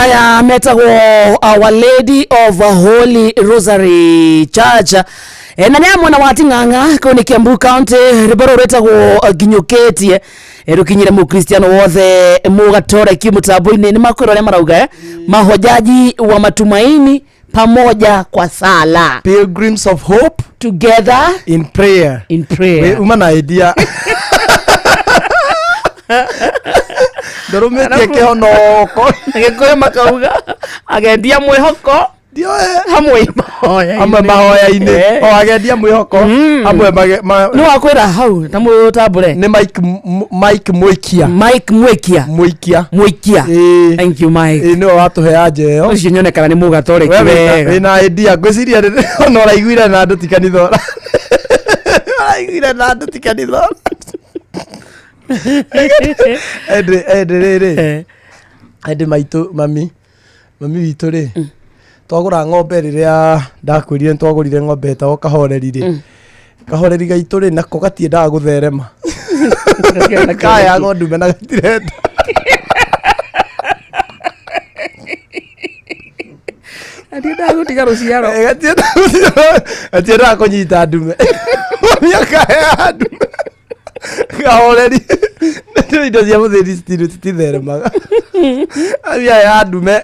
Aya metagwo Our Lady of Holy Rosary Church. Na nĩ mwena wa Ting'ang'a kũu nĩ Kiambu County. Rwĩmbo rũrũ rwĩtagwo nginyũkĩtie. Rũkinyire mũkristiano wothe mũgatoreki mũtambo-inĩ nĩ makwĩra ũrĩa marauga, mahojaji wa matumaini pamoja kwa sala. Pilgrims of hope together in prayer. In prayer. We uma na idea ndũrũmĩtie kĩhonoko. Gĩkũyũ makauga agendia mwĩhoko hamwe mahoya-inĩ. Amwe mahoya-inĩ. O agendia mwĩhoko amwe Nĩ wakwĩra hau na mũtambũre. Nĩ Mike Mike Mwikia. Mike Mwikia. Mwikia. Mwikia. Thank you, Mike. Nĩwe watũhe anja ĩyo. Ũcio nyonekana nĩ mũgatoreki We wega. Wĩna idea ngwĩciria ona ũraiguire na andũ ti kanitha, ũraiguire na andũ ti kanitha. Ĩndĩ rĩrĩ, ĩndĩ maitũ mami witũ rĩ, twagũra ng'ombe rĩrĩa ndakwĩrire nĩtwagũrire ng'ombe ĩtagwo kahoreri rĩ, kahoreri gaitũ rĩ nako gatiendaga gũtherema, kayagwo ndume na gatirenda. Gatiendaga gũtiga rũciaro. Gatiendaga kũnyita ndume. Mami akahea ndume kahoreri nĩ indo cia mũthĩni cititheremaga. Mami ahea ndume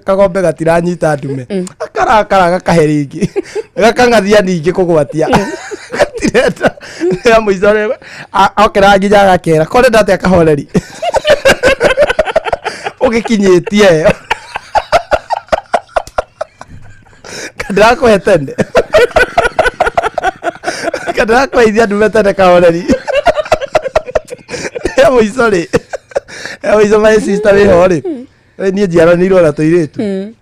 kagombe gatiranyita ndume, akarakara gakahe rĩngĩ, gakang'athia ningĩ kũgwatia gatirenda. Ya mũico rĩ okĩra nginya agakera korenda atĩa kahoreri ũgĩkinyĩtie ĩyo kandĩrakũhe tene, kandĩrakũheithia ndume tene kahoreri. Ya mũico rĩ, ya mũico my sister wĩho rĩ, niĩ njiaranĩirwo na tũirĩtu.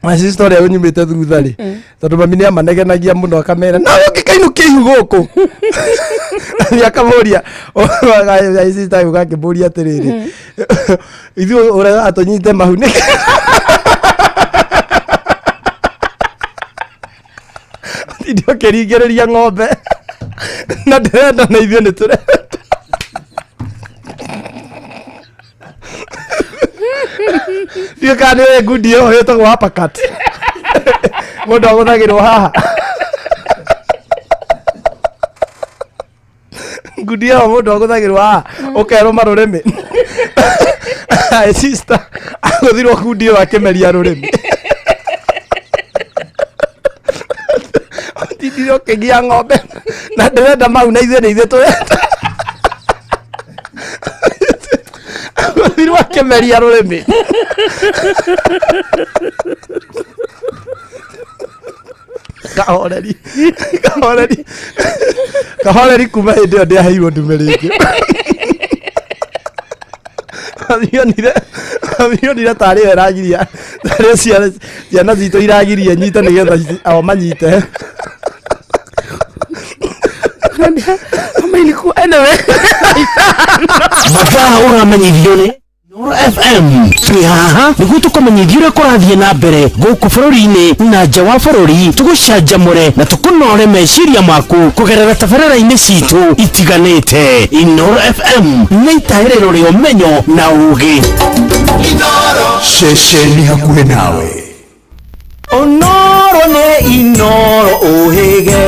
My sister ũrĩa ũnyumĩte thutha rĩ, tondũ mami nĩ amanegenagia mũno akamera nawe ũngĩkainũkia ihu gũkũ, nĩ akamũria my sister agĩũka akĩmũria atĩrĩrĩ, ithuĩ ũregaga tũnyite mahu nĩkĩ? Tinde ũkĩringĩrĩria ng'ombe na ndĩrenda na ithuĩ nĩ tũrenda. Ndiũĩ kana nĩ ũĩ ngundi ĩyo ĩtagwo uppercut, mũndũ agũthagĩrwo haha. Ngundi ĩyo mũndũ agũthagĩrwo haha ũkerũma rũrĩmĩ. My sister agũthirwo ngundi ĩyo akĩmeria rũrĩmĩ. Tindire ũkĩgia ng'ombe na ndĩrenda mau na ithuĩ nĩ ithuĩ tũrenda. Agũthirwo akĩmeria rũrĩmĩ. Kahoreri kahoreri kahoreri kuma hĩndĩ ĩyo ndĩaheirwo ndume rĩngĩ. Mami onire tarĩ yo ĩragiria, tarĩ ciana citũ iragiria nyite nĩgetha ao manyite. Kama ilikuwa anyway. Mathaa ũramenyithio nĩ Inooro FM. Twĩ haha nĩguo tũkũmenyithia ũrĩa kũrathiĩ na mbere gũkũ bũrũri-inĩ na nja wa bũrũri, tũgũcanjamũre na tũkũnore meciria maku kũgerera tabarĩra-inĩ citũ itiganĩte. Inooro FM nĩ itahĩrĩro rĩa ũmenyo na ũgĩ. Ceceni hakuhĩ nawe. Onoro nĩ Inoro ũhĩge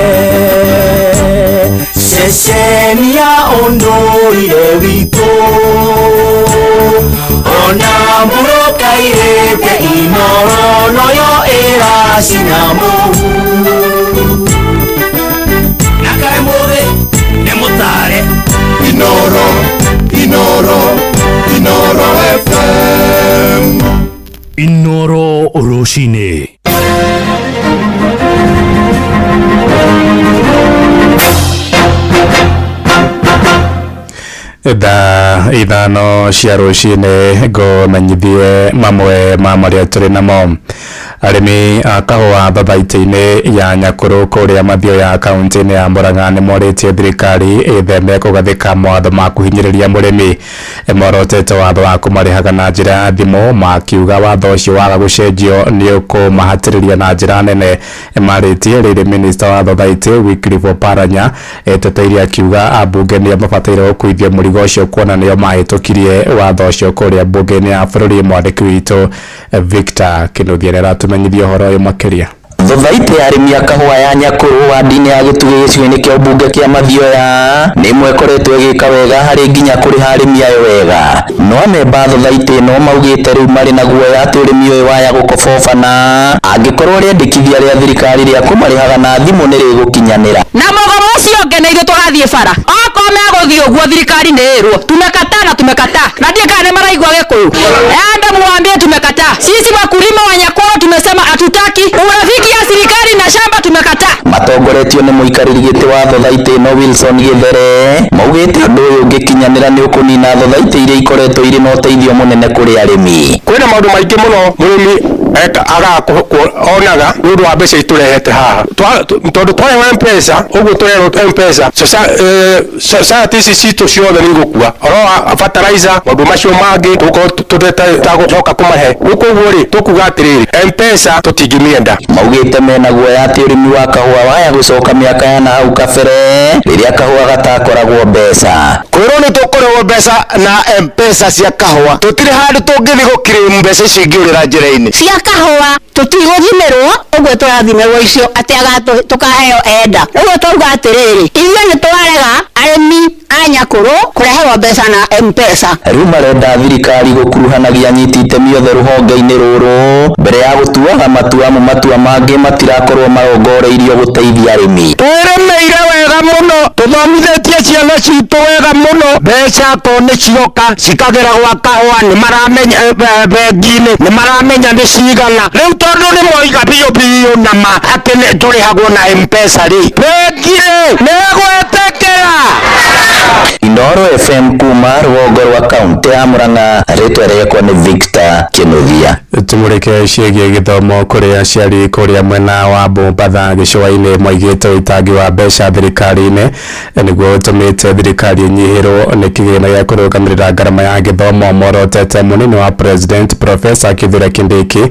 ceceni ya ũndũire witũ, ona mbũrũkairĩte Inoro noyo ĩracina mũhu na kaĩ mũthĩ nĩ mũtare. Inoro, Inoro, Inoro FM. Inoro rũcinĩ. Thaa 5 cia rũcinĩ ngũmenyithie mamwe ma marĩa tũrĩ namo. Arĩmi a kahũa thathaitĩ-inĩ ya Nyakũrũ kũrĩa Mathioya kaunti-inĩ ya Murang'a nĩmorĩtie thirikari ĩtheme kũgathĩka mawatho ma kũhinyĩrĩria mũrĩmi. Morotete watho wa kũmarĩhaga na njĩra ya thimũ, makiuga watho ũcio waga gũcenjio nĩ ũkũmahatĩrĩria na njĩra nene. Marĩtie rĩrĩ minista wa thothaitĩ Wycliffe Oparanya eteteirie akiuga ambunge nĩo mabataire gũkuithio mũrigo ũcio kuona nĩo mahĩtũkirie watho ũcio kũrĩa mbunge-inĩ ya bũrũri. Mwandĩki witũ Victor Kinuthia nĩaratumenyithia ũhoro ũyũ makĩria. Thothaitĩ ya arĩmi a kahũa ya Nyakũrũ wadi-inĩ ya Gĩtugĩ gĩcigo-inĩ kĩa ũmbunge kĩa Mathioya nĩ ĩmwe ĩkoretwo ĩgĩka wega harĩ nginya kũrĩha arĩmi ayo wega. No amemba a thothaitĩ ĩno maugĩte rĩu marĩ na guoya atĩ ũrĩmi ũyũ waya gũkobobana angĩkorwo rĩendekithia rĩa thirikari rĩa kũmarĩhaga na thimũ nĩ rĩgũkinyanĩra. Na mũgomo ũcio ũngĩ nĩ ithuĩ tũgathiĩ bara okorwo megũthiĩ ũguo thirikari nĩ ĩrwo tumekataa na tumekataa, na ndiĩ kana nĩ maraigua Gĩkũyũ. Enda muambie tumekataa. Sisi wakulima wa Nyakũrũ tumesema hatutaki urafiki ya serikali na shamba, tumekataa. Matongoretio nĩ mũikarĩri gĩtĩ wa thothaitĩ ĩno Wilson Gĩthere maugĩte ũndũ ũyũ ũngĩkinyanĩra nĩ ũkũnina thothaitĩ iria ikoretwo irĩ na ũteithio mũnene kũrĩ arĩmi. Kwĩna maũndũ maingĩ mũno mũrĩmi onaga nĩ ũndũ wa mbeca itũrehete haha, tondũ twarehwo M-Pesa ũguo tũrerwo M-Pesa society ici citũ ciothe nĩ igũkua ũhoro wa fertilizer, maũndũ macio mangĩ tũgũkorwo tũtagũcoka kũmahe. Rĩu koguo rĩ, tũkuga atĩrĩrĩ, M-Pesa tũtingĩmĩenda. Maugĩte mena guoya atĩ ũrĩmi wa kahũa waya gũcoka mĩaka ya na hau kabere rĩrĩa kahũa gatakoragwo mbeca. Kwĩrwo nĩ tũkũrĩhwo mbeca na M-Pesa cia kahũa, tũtirĩ handũ tũngĩthiĩ gũkirĩmu mbeca icio ingĩũrĩra njĩra-inĩ. Cia kahũa tũtigũthimĩrwo ũguo tũrathimĩrwo icio atĩ tũkaheo enda. Ũguo twauga atĩrĩrĩ, ithuĩ nĩ twarega arĩmi a Nyakũrũ kũreherwo mbeca na M-Pesa. Rĩu marenda thirikari gũkuruhanagia anyiti itemi othe rũhonge-inĩ rũrũ mbere ya gũtuaga matua, amu matua mangĩ matirakorwo marongoreirio gũteithia arĩmi. Twĩrĩmĩire wega mũno, tũthomithĩtie ciana citũ wega mũno, mbeca ko nĩ cioka cikagera gwa kahũa, nĩ maramenya bengi-inĩ nĩ maramenya nĩ cigana. Rĩu tondũ nĩ moiga biũ biũ na ma atĩ nĩ tũrĩhagwo na M-Pesa rĩ, bengi rĩ nĩ ĩgwĩtĩkĩra. Inooro FM kuma rũgongo rwa kaunti ya Murang'a, rĩtwa rĩakwa nĩ Victor Kinuthia. Tumũrĩke ciĩgiĩ gĩthomo kũrĩ aciari kũrĩa mwena wa Mombatha gĩcũa-inĩ maigĩte ũitangi wa mbeca thirikari-inĩ nĩguo ũtũmĩte thirikari ĩnyihĩrwo nĩ kĩgĩna gĩa kũrũgamĩrĩra ngarama ya gĩthomo. Morotete mũnini wa president Professor Kithure Kindiki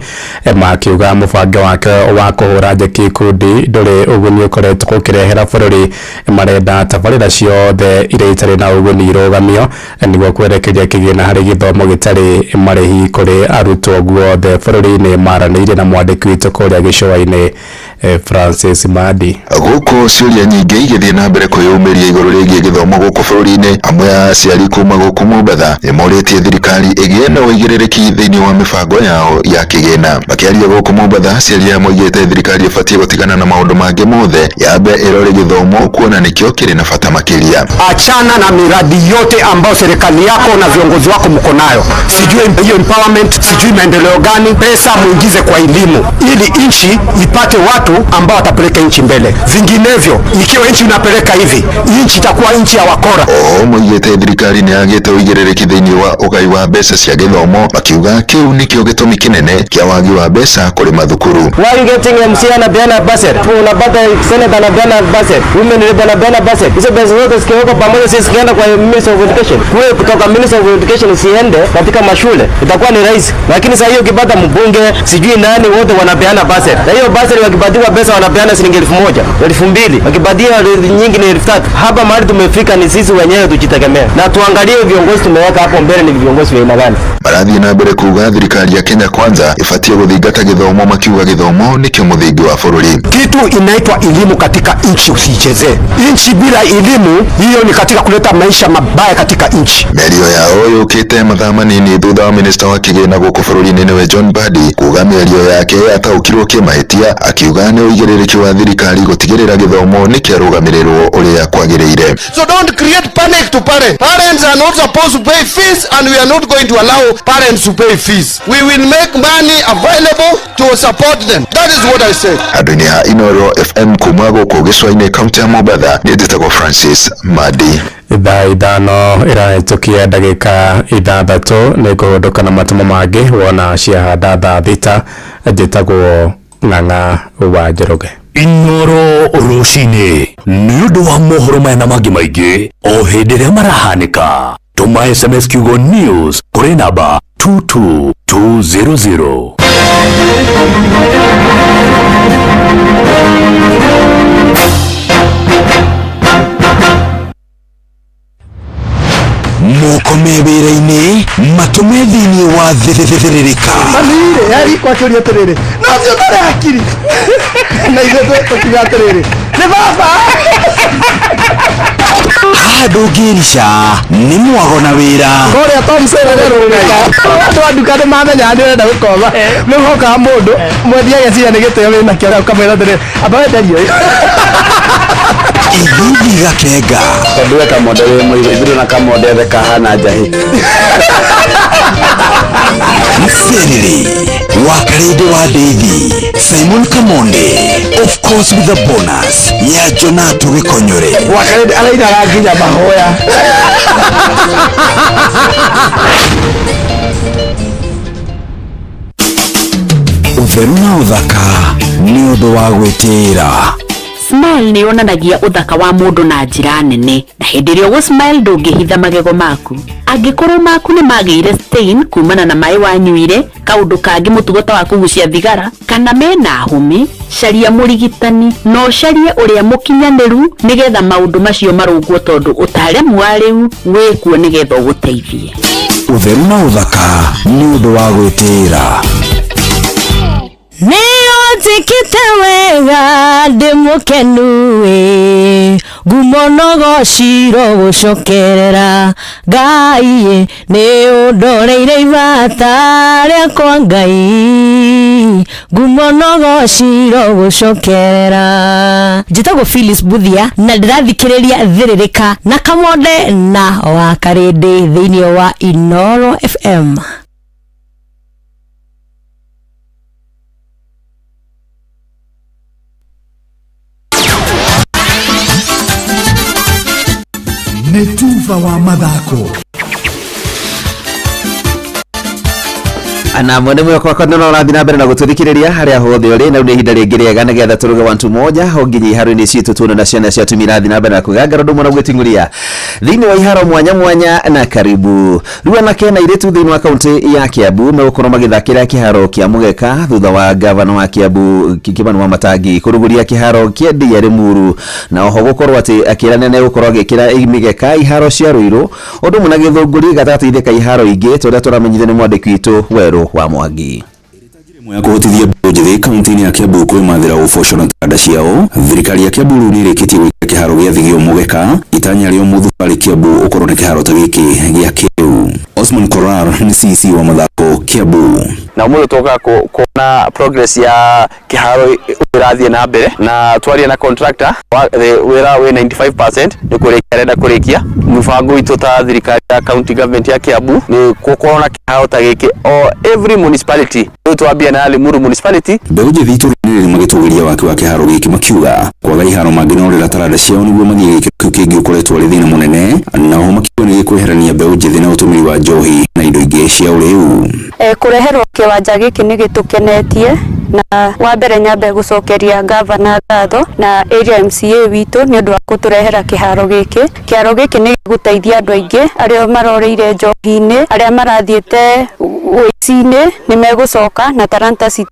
makiuga mũbango wake wa kũhũra njeki ikundi ndũrĩ ũguni ũkoretwo ũkĩrehera bũrũri. Marenda tabarĩra ciothe iria itarĩ na ũguni irũgamio nĩguo kwerekeria kĩgĩna harĩ gĩthomo gĩtarĩ marĩhi kũrĩ arutwo guothe bũrũri-inĩ. Maranĩirie na mwandĩki witũ kũrĩa gĩcũa-inĩ Francis Madi. Gũkũ ciũria nyingĩ igĩthiĩ na mbere kwĩyumĩria igũrũ rĩgiĩ gĩthomo gũkũ bũrũri-inĩ, amwe a aciari kuma gũkũ Mombatha nĩmorĩtie thirikari ĩgĩe na ũigĩrĩrĩki thĩinĩ wa mĩbango yao ya kĩgĩna. Makĩaria gũkũ Mombatha, aciari aya moigĩte thirikari ĩbatiĩ gũtigana na maũndũ mangĩ mothe, yambe ĩrore gĩthomo kuona nĩkĩo kĩrĩ na bata makĩria. Achana na miradi yote ambayo serikali yako na viongozi wako mko nayo, sijui hiyo empowerment, sijui maendeleo gani, pesa muingize kwa elimu ili nchi ipate watu ambao watapeleka nchi mbele. Vinginevyo, ikiwa nchi inapeleka hivi, nchi itakuwa nchi ya wakora. Oho moigĩte thirikari nĩ yagĩte ũigĩrĩrĩki thĩinĩ wa ũgai wa mbeca cia gĩthomo, makiuga kĩu nĩkĩo gĩtũmi kĩnene kĩa wagi wa mbeca kũrĩ mathukuru. Why are you getting MCA anapeana budget? Unapata senator anapeana budget, women rep anapeana budget. Hizo pesa zote zikiwekwa pamoja, sisi zikienda kwa Ministry of Education, kule kutoka Ministry of Education siende katika mashule itakuwa ni rahisi. Lakini sasa hiyo ukipata mbunge sijui nani, wote wanapeana budget, na hiyo budget wakipatiwa pesa wanapeana shilingi 1000, 2000, wakipatiwa nyingi ni 3000. Hapa mahali tumefika ni sisi wenyewe tujitegemee na tuangalie viongozi tumeweka hapo mbele ni viongozi wa aina gani. Marathiĩ na mbere kuga thirikari ya Kenya Kwanza ĩbatiĩ gũthingata gĩthomo, makiuga gĩthomo nĩkĩo mũthingi wa bũrũri. Kitu inaitwa elimu katika nchi usiichezee. Nchi bila elimu hiyo ni katika kuleta maisha mabaya katika nchi. Mĩario yao yũkĩte mathaa manini thutha wa minista wa kĩgĩna gũkũ bũrũri-inĩ nĩwe John Mbadi kuga mĩario yake yataũkirwo kĩmahĩtia, akiuga Makĩuga nĩ ũigĩrĩrĩki wa thirikari gũtigĩrĩra gĩthomo nĩ kĩarũgamĩrĩrwo ũrĩa kwagĩrĩire. So don't create panic to parents. Parents are not supposed to pay fees and we are not going to allow parents to pay fees. We will make money available to support them. That is what I say. Andũ-inĩ a Inoro FM kuma gũkũ gĩcũa-inĩ kaunti ya Mombatha, nĩ njĩtagwo Francis Madi. Thaa 5 ĩrahĩtũkia ndagĩka 6 nĩ ngũhũndũka na matũmo mangĩ wona ciahanda thaa 6. Njĩtagwo Ng'ang'a wa Njoroge. Inoro rũcinĩ nĩ ũndũ wa mohoro maya na mangĩ maingĩ o hĩndĩ ĩrĩa marahanĩka, tũma SMS kiugo news kũrĩ namba 22200. Moko me wĩra-inĩ, matũme thĩinĩ wa thĩrĩrĩka. Manire yari kwakĩũria atĩrĩrĩ, no ũcio ũtarĩ hakiri na ithuĩ tũkiuga atĩrĩrĩ, nĩ baba. Haha ndũngĩrica nĩ mwago na wĩra. Kũrĩa Tom Serere rũrĩka andũ a nduka nĩ mamenya nĩ ũrenda gũkoma, nĩ ũhokaga mũndũ mwendia ageciria nĩ gĩtĩo wĩnakĩo, ũkamwĩra atĩrĩrĩ, amba wenderio ũyũ. Ithithi gakenga. Tondũ we Kamonde wĩ mũirũ, ithuĩ na Kamonde othe kahana njahĩ. Mserere wa Karĩndĩ wa Ndeithi Simon Kamonde, of course with a bonus ya Jonato Gĩkonyore. Wakarĩndĩ arainaga nginya mahoya. Ũtheru na ũthaka nĩ ũndũ wa gwĩtĩĩra. Smile nĩ yonanagia ũthaka wa mũndũ na njĩra nene, na hĩndĩ ĩrĩa ũgũ smile ndũngĩhitha magego maku. Angĩkorwo maku nĩ magĩire stain kumana na maĩ wanyuire, kaũndũ kangĩ mũtugo ta wa kũgucia thigara, kana mena hũmĩ, caria mũrigitani na ũcarie ũrĩa mũkinyanĩru nĩgetha maũndũ macio marũngwo, tondũ ũtaaramu wa rĩu wĩkuo nĩgetha ũgũteithie. Ũtheru na ũthaka nĩ ũndũ wa gwĩtĩĩra. Nĩũnjĩkĩte wega, ndĩ mũkenu ĩ, ngumo no gociro gũcokerera Ngai, nĩ ũndoreire ibata rĩakwa Ngai, ngumo no gociro gũcokerera. Njĩtagwo Phyllis Buthia na ndĩrathikĩrĩria Thĩrĩrĩka na Kamonde na wa Karĩndĩ thĩinĩ wa Inoro FM. Nĩ tuba wa mathako. Na mwene mwĩhoko wakwa nĩ ũrathiĩ na mbere na gũtũthikĩrĩria harĩa hothe ũrĩ, na rĩu nĩ ihinda rĩngĩ rĩega nĩgetha tũruge wantu moja ho nginya iharo-inĩ citũ tuone na ciana cia atumia irathiĩ na mbere na kwĩgangara ũndũ ũmwe na gwĩting'ũria thĩinĩ wa iharo mwanya mwanya. Na karibu rĩu anake na airĩtu thĩinĩ wa kaunti ya Kiambu megũkorwo magĩthakĩra kĩharo kĩa Mũgeka thutha wa gavana wa Kiambu Kĩmani wa Matangi kũrugũria kĩharo kĩa Ndia Limuru, na oho gũkorwo atĩ akĩrania nĩ egũkorwo agĩkĩra mĩgeka iharo cia Ruiru ũndũ ũmwe na Gĩthũngũri gatagatĩ-inĩ ka iharo ingĩ tũrĩa tũramenyithio nĩ mwandĩki witũ Werũ wa Mwangi. Ya kũhotithia mbeũ njĩthĩ kaunti-inĩ ya Kiambu kwĩmathĩra ũboco na taranda ciao, thirikari ya Kiambu rĩu nĩ ĩrĩkĩtie gwĩkĩra kĩharo gĩa Thigio mũgeka. Itanya rĩa mũthubarĩ Kiambu ũkorwo na kĩharo ta gĩkĩ gĩa kĩrĩu. Osman Korar nĩ CC wa mathako Kiambu. Na ũmũthĩ tũkaga kuona progress ya kĩharo ĩrathiĩ na mbere, na twaria na contractor wĩra wĩ 95% nĩ kũrĩkia arenda kũrĩkia. Mũbango witũ ta thirikari ya county government ya Kiambu nĩ gũkorwo na kĩharo ta gĩkĩ o every municipality. Rĩu twambia na Limuru municipality. Mbeũ njĩthĩ itũra-inĩ rĩrĩ magĩtũgĩria waki wa kĩharo gĩkĩ, makiuga kwaga iharo mangĩnorĩra taranda ciao nĩguo mathiĩ gĩkĩro kĩu kĩngĩ ũkoretwo arĩ thĩna mũnene, na oho makiuga nĩ gĩkweherania mbeũ njĩthĩ na ũtũmĩri wa njohi na indo ingĩ cia ũrĩu. Kũreherwo kĩwanja gĩkĩ nĩ gĩtũkenetie, na wa mbere nyambe gũcokeria gavana ngatho na area MCA witũ nĩ ũndũ wa gũtũrehera kĩharo gĩkĩ. Kĩharo gĩkĩ nĩ gĩgũteithia andũ aingĩ arĩa marorĩire njohi-inĩ, arĩa marathiĩte ũici-inĩ nĩ megũcoka, na taranta citũ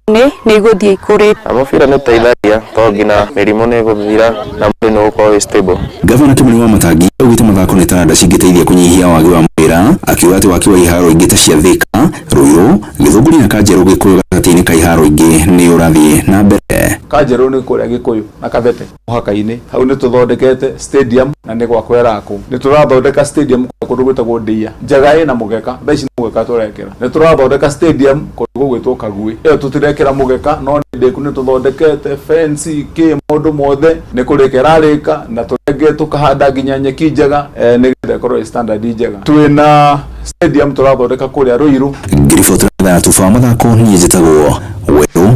nĩ igũthiĩ ikũrĩte. Na mũbira nĩ ũteithagia tondũ nginya mĩrimũ nĩ ĩgũthira na mwĩrĩ nĩ ũgũkorwo wĩ stable. Gavana Kimani wa Matangi augĩte mathako nĩ taranda cingĩteithia kũnyihia wagi wa mawĩra, akiuga atĩ waki wa iharo ingĩ ta cia Thika, Ruiru, Gĩthũngũri na Kanjeru Gĩkũyũ gatagatĩ-inĩ ka iharo ingĩ nĩ ũrathiĩ na mbere. Kanjerũ nĩ kũrĩa Gĩkũyũ na Kabete mũhaka-inĩ hau nĩ tũthondekete stadium na nĩ gwakwo ĩrakwo. Nĩ tũrathondeka stadium kũndũ gwĩtagwo Ndĩia njega ĩna mũgeka, thaa ici nĩ mũgeka tũrekĩra. Nĩ tũrathondeka stadium kũndũ gũgwĩtwo Kaguĩ, ĩyo tũtirekĩra mũgeka no nĩ ndĩku, nĩ tũthondekete fence kĩ maũndũ mothe nĩ kũrĩka ĩrarĩka, na tũrenge tũkahanda nginya nyeki njega nĩgetha ĩkorwo ĩ standard njega. Twĩna stadium tũrathondeka kũrĩa Ruiru. Ngiribotera thaa tuba mathako, niĩ njĩtagwo Werũ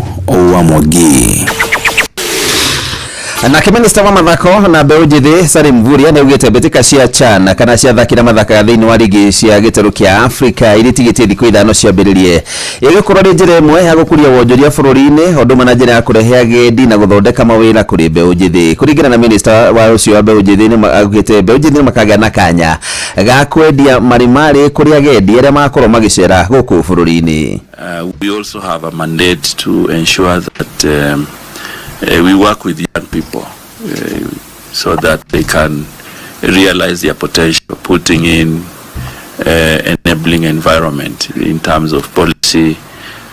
wa Mwangi. Nake minista wa mathako na mbeũ njĩthĩ Salim Mvurya nĩ augĩte mbĩtĩka cia CHAN kana cia athaki na mathakaga thĩinĩ wa rigi cia gĩtarũ kĩa Afrika iria itigĩtie thikũ 5 ciambĩrĩrie ĩgũkorwo arĩ njĩra ĩmwe ya gũkũria wonjoria bũrũri-inĩ, o ũndũ ũmwe na njĩra ya kũrehe agendi na gũthondeka mawĩra kũrĩ mbeũ njĩthĩ. Kũringana na minista wa ũcio wa mbeũ njĩthĩ, nĩ augĩte mbeũ njĩthĩ nĩ makagĩa na kanya ga kwendia marĩmarĩ kũrĩ agendi arĩa magakorwo magĩcera gũkũ bũrũri-inĩ. We also have a mandate to ensure that we work with young people so that they can realize their potential, putting in enabling environment in terms of policy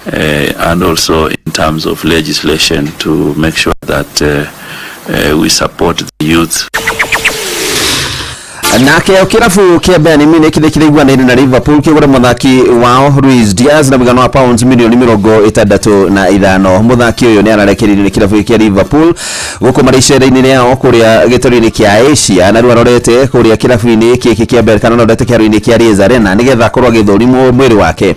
and also in terms of legislation to make sure that we support the youth. Nake kĩrabu kĩa Bayern Munich nĩ kĩraiguanĩire na Liverpool kĩgũre mũthaki wao Luis Diaz na mũigana wa pounds mirioni 65. Mũthaki ũyũ nĩ ararekereirio nĩ kĩrabu kĩa Liverpool gũkũ marĩ icera-inĩ rĩao kũrĩa gĩtarũ-inĩ kĩa Asia, na rĩu arorete kũrĩa kĩrabu-inĩ gĩkĩ kĩa Bayern kana arorete kĩharo-inĩ kĩa Allianz Arena nĩgetha akorwo agĩthũrimwo mwĩrĩ wake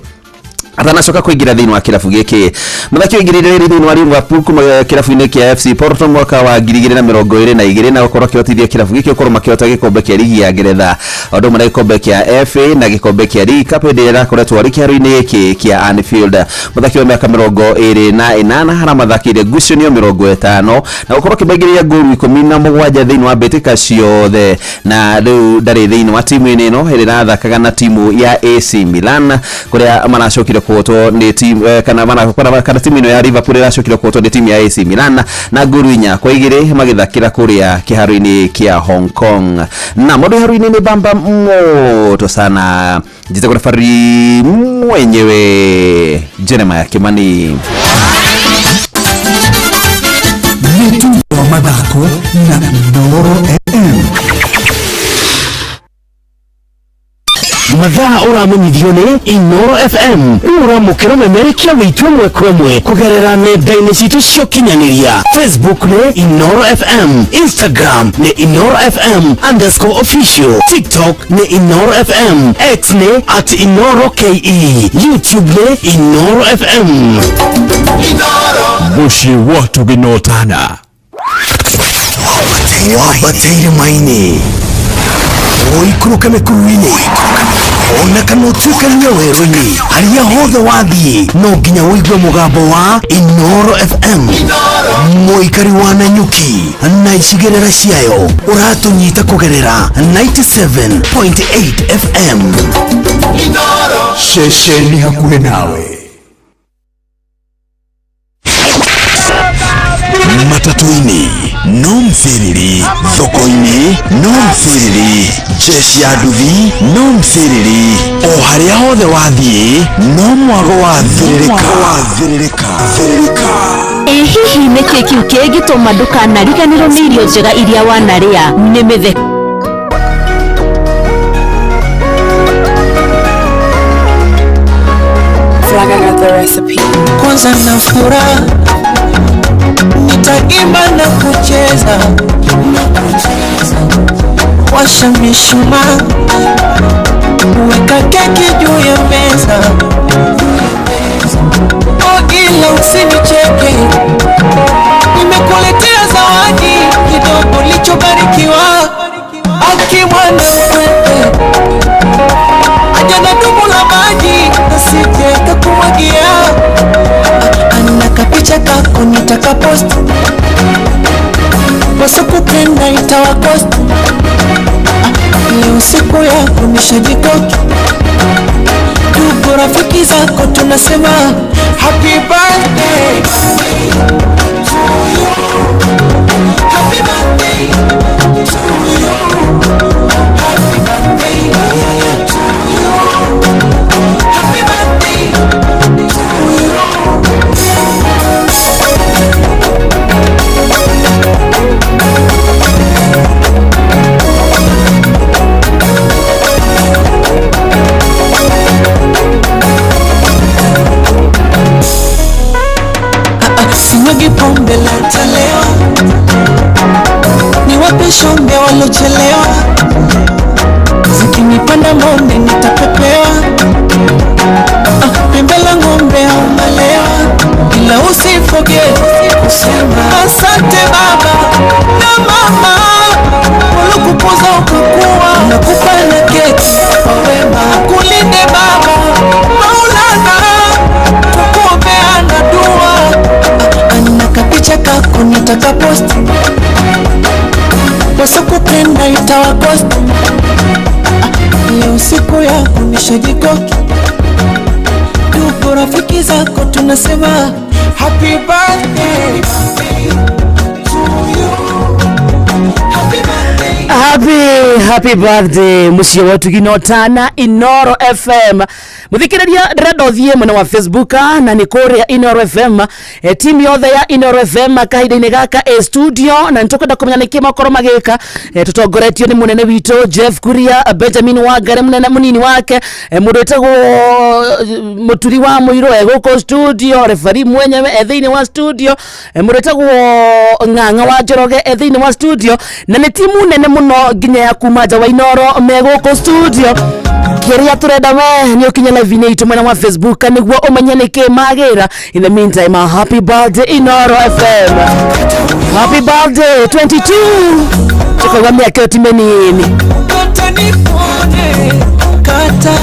atanacoka kũingĩra thĩinĩ wa kĩrabu gĩkĩ. Mũthaki ũingĩrire rĩrĩ thĩinĩ wa Liverpool kuma kĩrabu-inĩ kĩa FC Porto mwaka wa 2022 na gũkorwo akĩhotithia kĩrabu gĩkĩ gũkorwo makĩhota gĩkombe kĩa ligi ya Ngeretha, o ũndũ ũmwe na gĩkombe kĩa FA na gĩkombe kĩa League Cup hĩndĩ ĩrĩa ĩrakoretwo arĩ kĩharo-inĩ gĩkĩ kĩa Anfield. Mũthaki wa mĩaka 28 aramathakĩire ngucanio 50 na gũkorwo akĩmaingĩria ngolu 17 thĩinĩ wa mbĩtĩka ciothe, na rĩu ndarĩ thĩinĩ wa timu-inĩ ĩno ĩrĩa ĩrathakaga na timu ya AC Milan kũrĩa maracokire kũhotwo nĩ timu kana timu ĩno ya Liverpool ĩracokire kũhotwo nĩ timu ya AC Milan na ngolu 4-2 magĩthakĩra kũrĩa kĩharo-inĩ kĩa Hong Kong. Na mũndũ iharo-inĩ nĩ bamba moto sana, njĩtagwo referee mwenyewe Jeremiah Kimani. Mĩtugo wa mathako na Inooro FM. Mathaa ũramenyithio nĩ Inooro FM. Rĩu ũramũkĩra memerekia witũ ĩmwe kwa ĩmwe kũgerera nenda-inĩ citũ cia ũkinyanĩria. Facebook nĩ Inooro FM, Instagram nĩ Inooro FM underscore official, TikTok nĩ Inooro FM, X nĩ at Inooro KE, YouTube nĩ Inooro FM. Mũciĩ wa tũgĩnotana wambateire maini ũikũrũke mĩkuru-inĩ ona kana ũtuĩkanie werũ-inĩ, harĩa hothe wathiĩ no nginya ũigue mũgambo wa Inooro FM. Mũikari wa Nanyuki na icigĩrĩra ciayo ũratũnyita kũgerera 97.8 FM. Ceceni hakuhĩ nawe. Matatũ-inĩ no mciriri, thoko-inĩ no mciriri, jeshi ya nduthi no mciriri, o harĩa hothe wathiĩ no mwago wa thĩrĩrĩka. Ĩ hihi nĩkĩ kĩu kĩngĩtũma ndũkanariganĩrwo nĩ irio njega iria wanarĩa? Nĩ mĩthemba Kwanza na furaha nitaimba na kucheza, washa mishumaa, weka keki juu ya meza. Oh, ila usinicheke, nimekuletea zawadi kidogo nilichobarikiwa. Akimwana mkwepe aja na dumu la maji, asije kakumwagia. Ana kapicha kako nitakapost, wasokupenda itawakost. Leo siku yako nishajikoki, tuko rafiki zako tunasema happy birthday to you, happy birthday to you, happy birthday to you, happy birthday to you. Wape shombe walochelewa, zikinipanda monde nitapepewa. Ah, pembe la ng'ombe au malewa, ila usifoge kusema asante baba na mama waliokukuza ukakuwa, nakupa na keki kwa wema, kulinde baba Maulana, tukuombeana dua. Ana kapicha kako nitakaposti, wasokupenda itawakosti. Leo siku yako nishajikoki, tuko rafiki zako tunasema happy birthday to you. Happy birthday. Happy happy birthday muciĩ wa Tugino Tana Inoro FM. Muthikĩrĩria, ndĩrenda ũthiĩ mwena wa Facebook, na nĩ kũrĩa Inoro FM. Timu yothe ya Inoro FM kahinda-inĩ gaka ĩ studio, na nĩtũkwenda kũmenya nĩkĩ makorwo magĩka. Tũtongoretio nĩ mũnene witũ Jeff Kuria, Benjamin Wangare mũnene mũnini wake, mũndũ wĩtagwo Mũturi wa Mũirũ e gũkũ studio, refari mwenyewe e thĩinĩ wa studio, mũndũ wĩtagwo Ng'ang'a wa Njoroge e thĩinĩ wa studio, na nĩ timu nene mũno nginya ya kuma nja wa Inoro me gũkũ studio. Kĩrĩa tũrenda we nĩ ũkinye live-inĩ itũ mwena wa Facebook nĩguo ũmenye nĩkĩ magĩra. In the meantime, a happy birthday Inoro FM, happy birthday 22. Tukaigua mĩaka ĩyo ti mĩnini. Kata nipone, kata.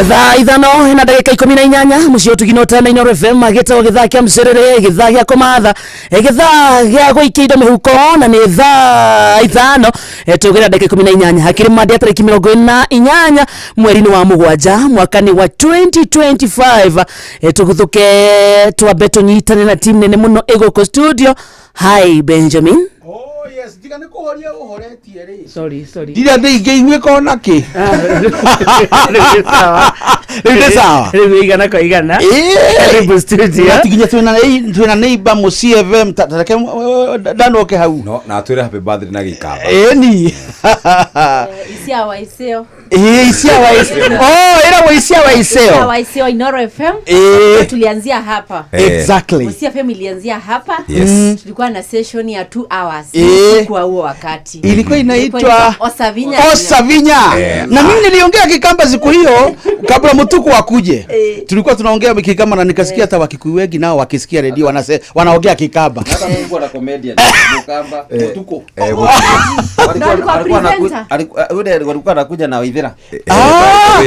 Thaa 5:18, mũciĩ ũtugino tena Inoro FM, gĩtagwo gĩthaa kĩa mcerere, gĩthaa gĩa kũmatha, gĩthaa gĩa gũikia indo mĩhuko, na nĩ thaa 5 tũgĩra ndagĩka 18. Hakĩrĩ mande ya tarĩki 48 mweri-inĩ wa mũgwanja, mwaka-inĩ wa 2025. Tũguthũke twambe tũnyitane na timu nene mũno ĩgũkũ studio. Hi Benjamin. Oh yes, tiga nĩ kũhoria ũhoretie rĩ. Sorry, sorry. Ndirĩa ndĩingĩiguĩka ona kĩ. Rĩu nĩ sawa. Rĩu nĩ sawa. Rĩu 100%. Karibu studio. Tiginya twĩna neighbor mu CFM, tareke ndanoke hau. No na atwĩre happy birthday na Gĩkamba. Ĩni. Isia wa Iseo. Ĩĩ, Isia wa Iseo. Oh, ĩragwo Isia wa Isia Iseo. wa Iseo Inoro FM. Tulianzia hapa. Exactly. Isia FM ilianzia hapa. Yes. Tulikuwa na session ya 2 hours. Kwa huo wakati. Ilikuwa inaitwa Osavinya. Osavinya. Na mimi niliongea Kikamba siku hiyo kabla Mutuku akuje. Tulikuwa tunaongea Kikamba na nikasikia hata Wakikuyu wengi nao wakisikia redio wanaongea Kikamba. Hata kulikuwa na comedian Mukamba Mutuku. Ndio alikuwa presenter. Alikuwa yule alikuwa anakuja na Waithera. Ah,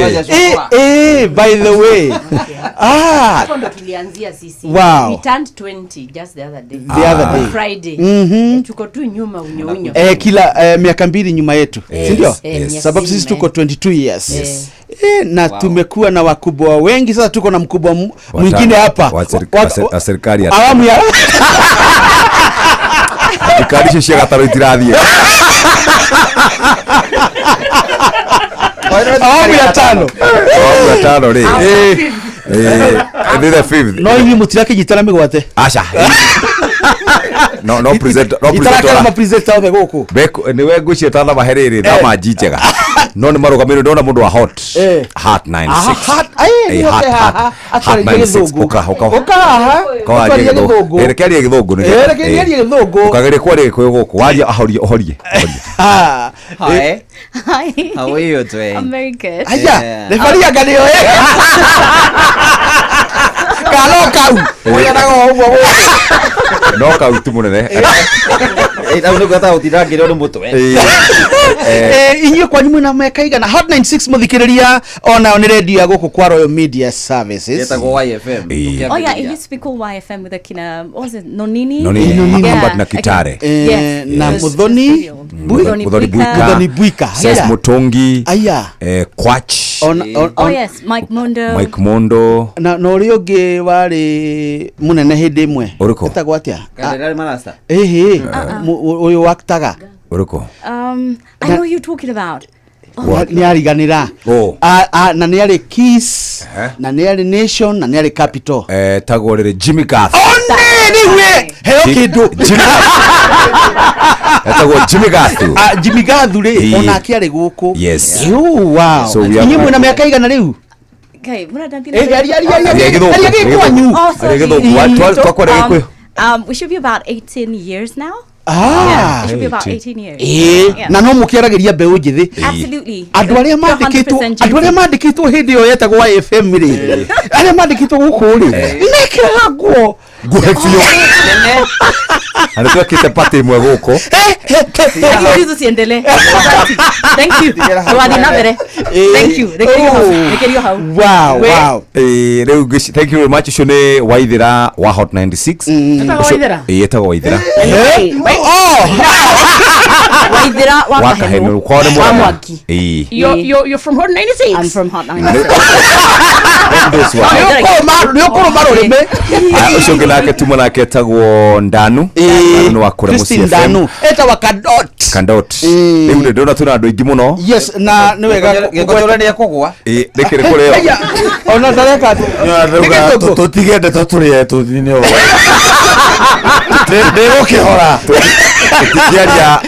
by the way. Ah, Hapo ndo tulianzia sisi. Wow. We turned 20 just the other day. The other day. Friday. Tuko tu nyuma unyo unyo. Kila miaka 2 nyuma yetu, si ndio? Yes. Sababu sisi tuko 22 years. Yes. Na tumekuwa na wakubwa wengi, sasa tuko na mkubwa mwingine hapa. Wa serikali ya Awamu ya thirikari icio cia gatarũ itirathiĩ. Awamu ya tano. Awamu ya tano rĩ. Nĩ the fifth. No inyuĩ mũtirakĩnyitana mĩgwate. Aca. No no present no present. Itarakera ma presenter othe gũkũ. Beko niwe ngwĩciria tathama herĩrĩ thama nji njega, no nĩ marũgamĩrĩire ndona mũndũ wa hot Hot 96. Ah, hot, Eh, nĩ hot, oke hot, haha, hot atwarĩrie 96. Gĩthũngũ. Ũka, ũka. Ũka haha, Ũka warie ũtwarie Gĩthũngũ. Gĩthũngũ. Reke arie Gĩthũngũ nĩgetha. Reke nĩarie Gĩthũngũ. Ũkageria kwaria Gĩkũyũ gũkũ, waria ahorie ũhorie. Ah, Hi. Hi. How are you doing? I'm very good. Aya, refari anga nĩyo kano kau ũyanaga ũguo gũkũ. No kau ti mũnene. Hau nĩguo atagũtindangĩrwo nĩ mũtwe. Inyuĩ kwanyu mwĩna mĩaka igana? Hot 96 mũthikĩrĩria onao nĩ redio ya gũkũ kwa Royal Media Services. Yetagwo YFM. Oh yeah, it used to be called YFM with a kina, what was it, Nonini? Nonini, Yeah. Humbert na Kitare. Yes. Na Muthoni Muthoni Muthoni Buika. Muthoni Buika. Ses Aya. Mutungi. Aya. Kwach. Oh yes, Mike Mondo. Mike Mondo. Na ũrĩa ũngĩ warĩ mũnene hĩndĩ ĩmwe Ũrĩkũ? etagwo atĩa? Kanderari Marasta. Ĩhĩ, ũyũ waktaga. Ũrĩkũ? I know who you're talking about. Nĩ ariganĩra. Oh. Na nĩ arĩ Kiss, na nĩ arĩ Nation, na nĩ arĩ Capital. Tagwo rĩrĩ Jimmy Gath. One nĩwe heo kĩndũ. Jimmy Etagwo Jimmy Gathu. Ah, Jimmy Gathu rĩ, onake arĩ gũkũ. Yes. Yo, wow. So we are- Inyuĩ mwĩna mĩaka igana rĩu? Okay, muna Eh, aria, aria, aria, Aria Gĩthũngũ. aria Gĩkwanyu. Oh, sorry. Aria Gĩthũngũ. Twakwaria Gĩkũyũ. We should be about 18 years now. Ah. Yeah, it should be about 18 years. Ĩĩ, Yeah. na no mũkĩaragĩria mbeũ njĩthĩ. Absolutely. Andũ arĩa You're mandĩkĩtwo, 100% andũ arĩa mandĩkĩtwo hĩndĩ ĩyo yetagwo YFM rĩ, arĩa mandĩkĩtwo gũkũ rĩ, mekĩraga nguo nguhĩ biũ na nĩ twekĩte party ĩmwe gũkũ. Hizo tusiendelee. Thank you. Tũrathiĩ na mbere. Thank you. Rekerio hau. Rekerio hau. Wow, wow. Rĩu thank you very much. Ũcio nĩ Waithĩra wa Hot 96. Etagwo Waithĩra? Ĩĩ, etagwo Waithĩra. Waithĩra wa wa Kahenũ. Kahenũ kwao nĩ Wa Mũrang'a. Mwaki. Ĩĩ. You're from Hot 96? I'm from Hot 96. Those were- Nĩ ũkũrũma rũrĩmĩ. Aya, ũcio ũngĩ nake tuma nake etagwo Ndanu. Ndanu nĩ wa kũrĩa Christine Mũciĩ FM. Ndanu etagwo Kadot. Kandot. Rĩu nĩ ndĩrona twĩna andũ aingĩ mũno. Yes, na nĩ wega. Gĩkũnjũra nĩ ekũgwa. Ĩĩ, nĩkĩ nĩ kũrĩo? Haya, ona ndareka atĩ. Tũtige ndeto tũrĩe tũthine ũũ ndĩgũkĩhora. Tũtikĩaria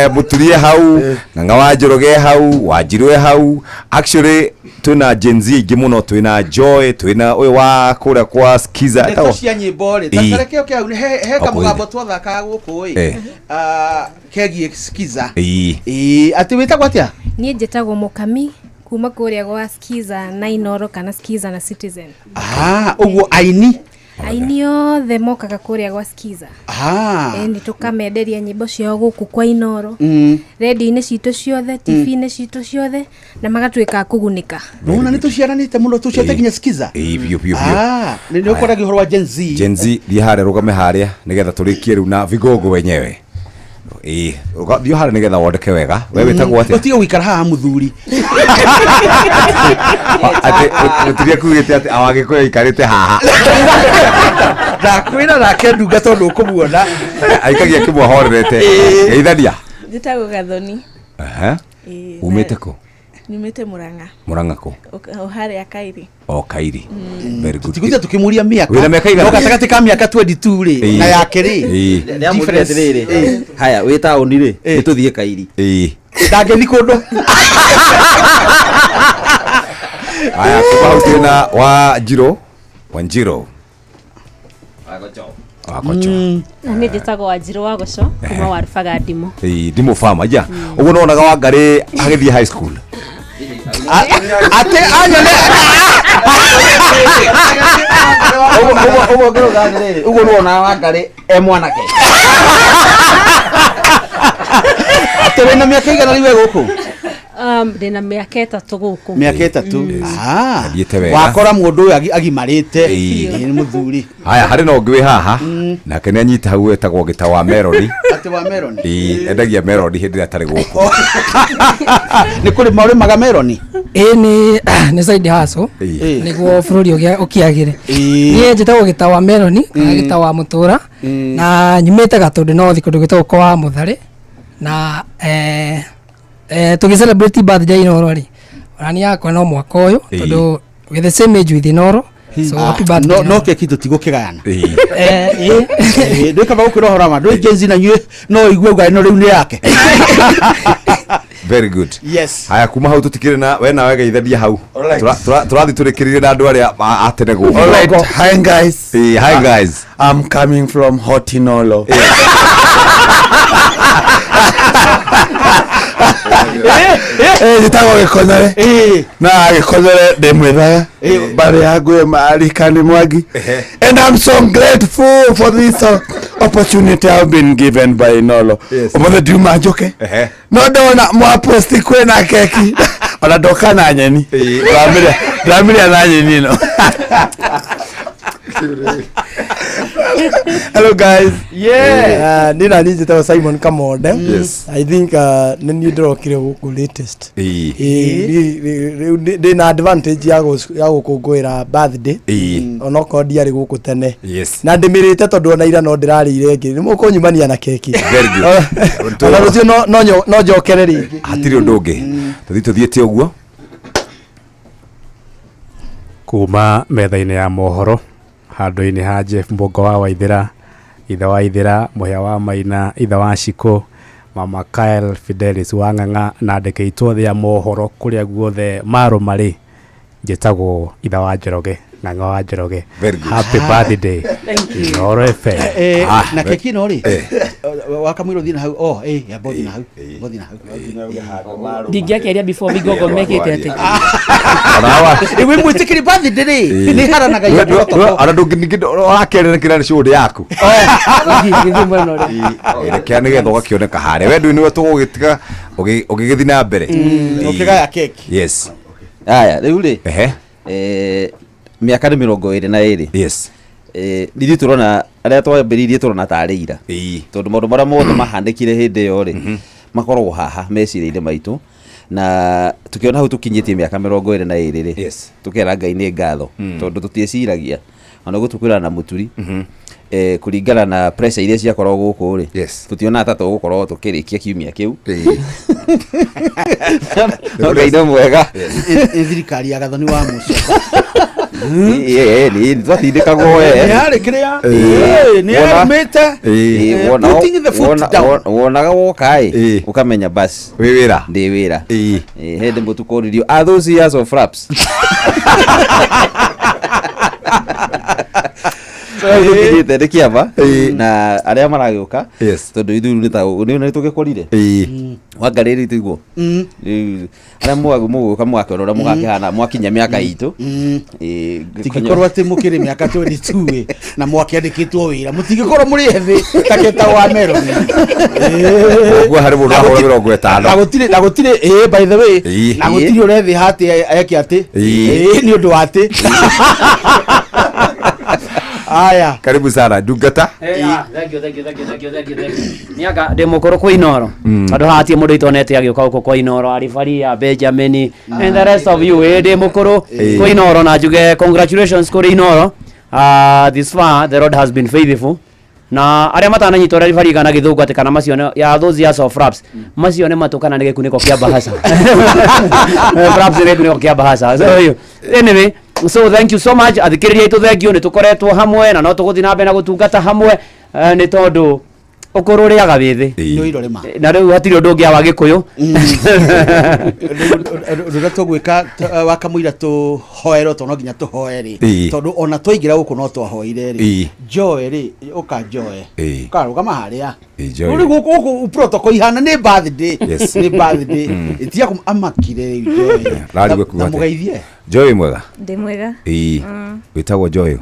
mũturie hau, Ng'ang'a wa Njoroge hau, Wanjirũ e hau. Actually twĩna Gen Z aingĩ mũno, twĩna Joy, twĩna ũyũ wa kũrĩa kwa Skiza Ndeto etagwo cia nyĩmbo rĩ, Ĩĩ. ta reke ũke hau, he Hakuhĩ. kamũgambo twathakaga gũkũ ĩ, Ah, kegiĩ Skiza. Ĩĩ. Ĩĩ, atĩ wĩtagwo atĩa? Niĩ njĩtagwo Mũkami kuma kũrĩa gwa Skiza na Inoro kana Skiza na Citizen. Ah, ũguo aini. Aini othe mokaga kũrĩa gwa Skiza. Ah. Nĩ tũkamenderia nyĩmbo ciao gũkũ kwa Inoro, redio-inĩ citũ ciothe, TV-inĩ citũ ciothe, na magatuĩka a kũgunĩka. Nona nĩ tũciaranĩte mũno, tũciate nginya Skiza. Ĩĩ, biũ biũ biũ. Ah, nĩ ũkwaragia ũhoro wa Gen Z. Gen Z, thiĩ harĩa rũgame harĩa nĩgetha tũrĩkie rĩu na vigogo wenyewe. Ĩĩ, thiĩ harĩa nĩgetha wondeke wega. We wĩtagwo atĩa? Ũtige gũikara haha mũthuri. Atĩ mũturia kugĩte atĩ awagĩkũyũ aikarĩte haha. Ndakwĩra nake ndunga tondũ ũkũmuona. Aikagia kĩmwe ahorerete. Geithania. Njĩtagwo Gathoni. Aha. Ĩĩ, Umĩte kũ? Nyumĩte Murang'a. Murang'a kũ? O harĩa Kairi. O Kairi. Very good. Tũtigũthiĩ tũkĩmũria mĩaka. Wĩna mĩaka igana? No gatagatĩ ka mĩaka 22 rĩ, Ĩĩ. na yake rĩ. Ĩĩ. Nĩ amũrire atĩrĩrĩ, haya wĩ taũni rĩ, nĩ tũthiĩ Kairi. Ĩĩ. Ndangĩthiĩ kũndũ. Aya, kuma hau twĩna Wanjirũ. Wanjirũ. Wagocho. Na niĩ njĩtagwo Wanjirũ wa Goco kuma Warubaga Ndimũ. Ĩĩ, ndimũ farmer ja. Ũguo nĩwonaga Wangarĩ agĩthiĩ high school. Atĩ anyone. Ũguo ngĩrauga atĩrĩrĩ, ũguo nĩwonaga Wangarĩ e mwanake. Atĩ wĩna mĩaka igana rĩu e gũkũ? Ndĩna mĩaka 3 gũkũ. Mĩaka 3. Ah. Athiĩte wega. Wakora mũndũ ũyũ agimarĩte. Ĩĩ. Ĩĩ, nĩ mũthuri. Haya, harĩ na ũngĩ wĩ haha nake nĩ anyita hau etagwo Gĩta wa Melody. Atĩ wa Meloni. Ĩĩ, endagia Melody hĩndĩ ĩrĩa atarĩ gũkũ. Nĩ kũrĩma ũrĩmaga meroni? Ĩĩ, nĩ side hustle Ĩĩ. nĩguo bũrũri ũkĩagĩre. Niĩ njĩtagwo Gĩta wa Meloni kana Gĩta wa Mũtũra, na nyumĩte Gatũndũ North kũndũ gwĩtagwo kwa Mũtharĩ, na tũgĩ celebrate birthday Inoro rĩ, ona niĩ yakwa no mwaka ũyũ tondũ we're the same age with Inoro, so happy birthday. No keki tũtigũkĩgayana. Ĩĩ. Ndwĩkaba gũkwĩra ũhoro wa ma, ndwĩ Gen Z na inyuĩ no igue uga ĩno rĩu nĩ yake. Very good. Yes. Haya, kuma hau tũtikĩrĩ na we nawe geithania hau. Alright. Tũrathiĩ tũrĩkĩrĩrie na andũ arĩa a tene gũkũ. All right. Hi guys. Ĩĩ, hi guys. I'm coming from Hotinolo. Njĩtagwo Gĩkonyore na Gĩkonyore ndĩ mwĩthaga mbarĩ ya Ngũĩ Marikani Mwangi, and I'm so grateful for this opportunity I've been given by Inolo. Ũmũthĩ ndiuma njũke no ndona mwaposti kwĩna keki, ona ndoka na nyeni. Ndamĩrĩa na nyeni ĩno. Hello guys. Yeah. Niĩ nani njĩtagwo Simon Kamonde. Yes. I think nĩ niĩ ndĩrokire gũkũ latest. Ĩĩ. Ĩĩ, rĩu ndĩna advantage ya gũkũngũĩra birthday onokorwo ndiarĩ gũkũ tene. Yes. Na ndĩmĩrĩte tondũ ona ira no ndĩrarĩire ĩngĩ. Nĩ mũkũnyumania na keki. Very good. Ona rũciũ no njokere rĩngĩ. Hatirĩ ũndũ ũngĩ. Tũthiĩ tũthiĩte ũguo. Kuma metha-inĩ ya mohoro handũ-inĩ ha Jeff Mbũngo wa Waithĩra, ithe wa Ithĩra, Mũhĩa wa Maina, ithe wa Shiko, Mama Kyle Fidelis wa Ng'ang'a na andĩki aitũ othe a mohoro kũrĩa guothe marũma rĩ, njĩtagwo ithe wa Njoroge. Ng'ang'a wa Njoroge. Very good. Happy birthday. Thank you. Inooro FM. Na keki ĩno rĩ, wakamwĩra ũthiĩ na hau, oh, amba ũthiĩ na hau, amba ũthiĩ na hau. Ndingĩakĩaria before migongo mekĩte atĩ. Ĩ, wĩ mwĩtĩkĩri birthday rĩ, nĩ haranaga protocol. Ona ndũngĩ ũrakĩarĩra kĩrĩa nĩ shoulder yaku. Reke nĩgetha ũgakĩoneka harĩa. We ndũĩ nĩwe tũgũgĩtiga ũgĩgĩthiĩ na mbere. Ũkĩgaya keki. Yes. Aya, rĩu rĩ. Ehe. Mĩaka nĩ 22. Yes. Ithuĩ tũrona arĩa twambĩrĩirie tũrona tarĩ ira. Tondũ maũndũ marĩa mothe mahanĩkire hĩndĩ ĩyo rĩ, makoragwo haha meciria-inĩ maitũ. Na tukiona hau tũkinyĩtie mĩaka 22 rĩ, tũkera Ngai nĩ ngatho, tondũ tũtiĩciragia. Ona ũguo tũkwĩrana na mũturi, kũringana na pressure iria ciakoragwo gũkũ rĩ, tũtionaga ta tũgũkorwo tũkĩrĩkia kiumia kĩu. No Ngai nĩ mwega. Ĩ thirikari ya Gathoni wa Mũcoka. Nĩ twatindĩkagwo we. Nĩ yarĩ kĩrĩa? Nĩ yarũmĩte. Putting the foot down. Wonaga woka ĩ, ũkamenya bas wĩ wĩra, ndĩ wĩra. Hĩndĩ mũtukũ ũririo, are those years of raps? So tũkinyĩte nĩ kĩama na arĩa maragĩũka, tondũ ithuĩ nĩ ta nĩ tũgĩkũrire wangarĩrĩ tiguo arĩa mũgũka mũgakĩona ũrĩa mũgakĩhana mwakinya mĩaka itũ. Tingĩkorwo atĩ mũkĩrĩ mĩaka 22 ĩ, na mwakĩandĩkĩtwo wĩra, mũtingĩkorwo mũrĩ ethĩ ta Keta wa Meloni. Ũguo harĩ mũndũ wahũra 50. Na gũtirĩ, na gũtirĩ, by the way, na gũtirĩ ũrethĩ hatĩ eke atĩ, nĩ ũndũ wa atĩ. Aya. Karibu sana ndungata. Thank you, thank you, thank you, thank you, thank you, thank you. Miaka ndĩ mũkũrũ kwĩ Inooro. Tondũ haha mũndũ itonete agĩũka gũkũ kwa Inooro, Aribaria, Benjamin and the rest of you. Ndĩ mũkũrũ kwĩ Inooro na njuge congratulations kũrĩ Inooro. This far the Lord has been faithful. Na arĩa matananyita ũrĩa ribari kana gĩthũngũ atĩ kana macio ya those years of raps, macio nĩ matũ kana nĩ gĩkunĩko kĩa bahasha. Raps nĩ gĩkunĩko kĩa bahasha. So, you, anyway, so thank you so much athikĩrĩria aitũ, thank you, nĩ tũkoretwo hamwe na no tũgũthiĩ na mbere na gũtungata hamwe, nĩ tondũ ũkũrũ ũrĩaga wĩthĩ. Nĩ ũirore ma. Na rĩu hatirĩ ũndũ ũngĩ wa gĩkũyũ. Ũndũ ũrĩa tũgwĩka wakamũira tũhoerwo, tondũ no nginya tũhoe rĩ, tondũ ona twaingĩra gũkũ no twahoire rĩ. Joy rĩ, ũka Joy, ũkarũgama harĩa. Joy. Rĩu gũkũ gũkũ protocol ihana nĩ birthday. Yes. Nĩ birthday. Ĩtiga amakire rĩu Joy. Rarigwe kuga Na atĩa? mũgeithie. Joy mwega. Ndĩ mwega. Wĩtagwo Joy?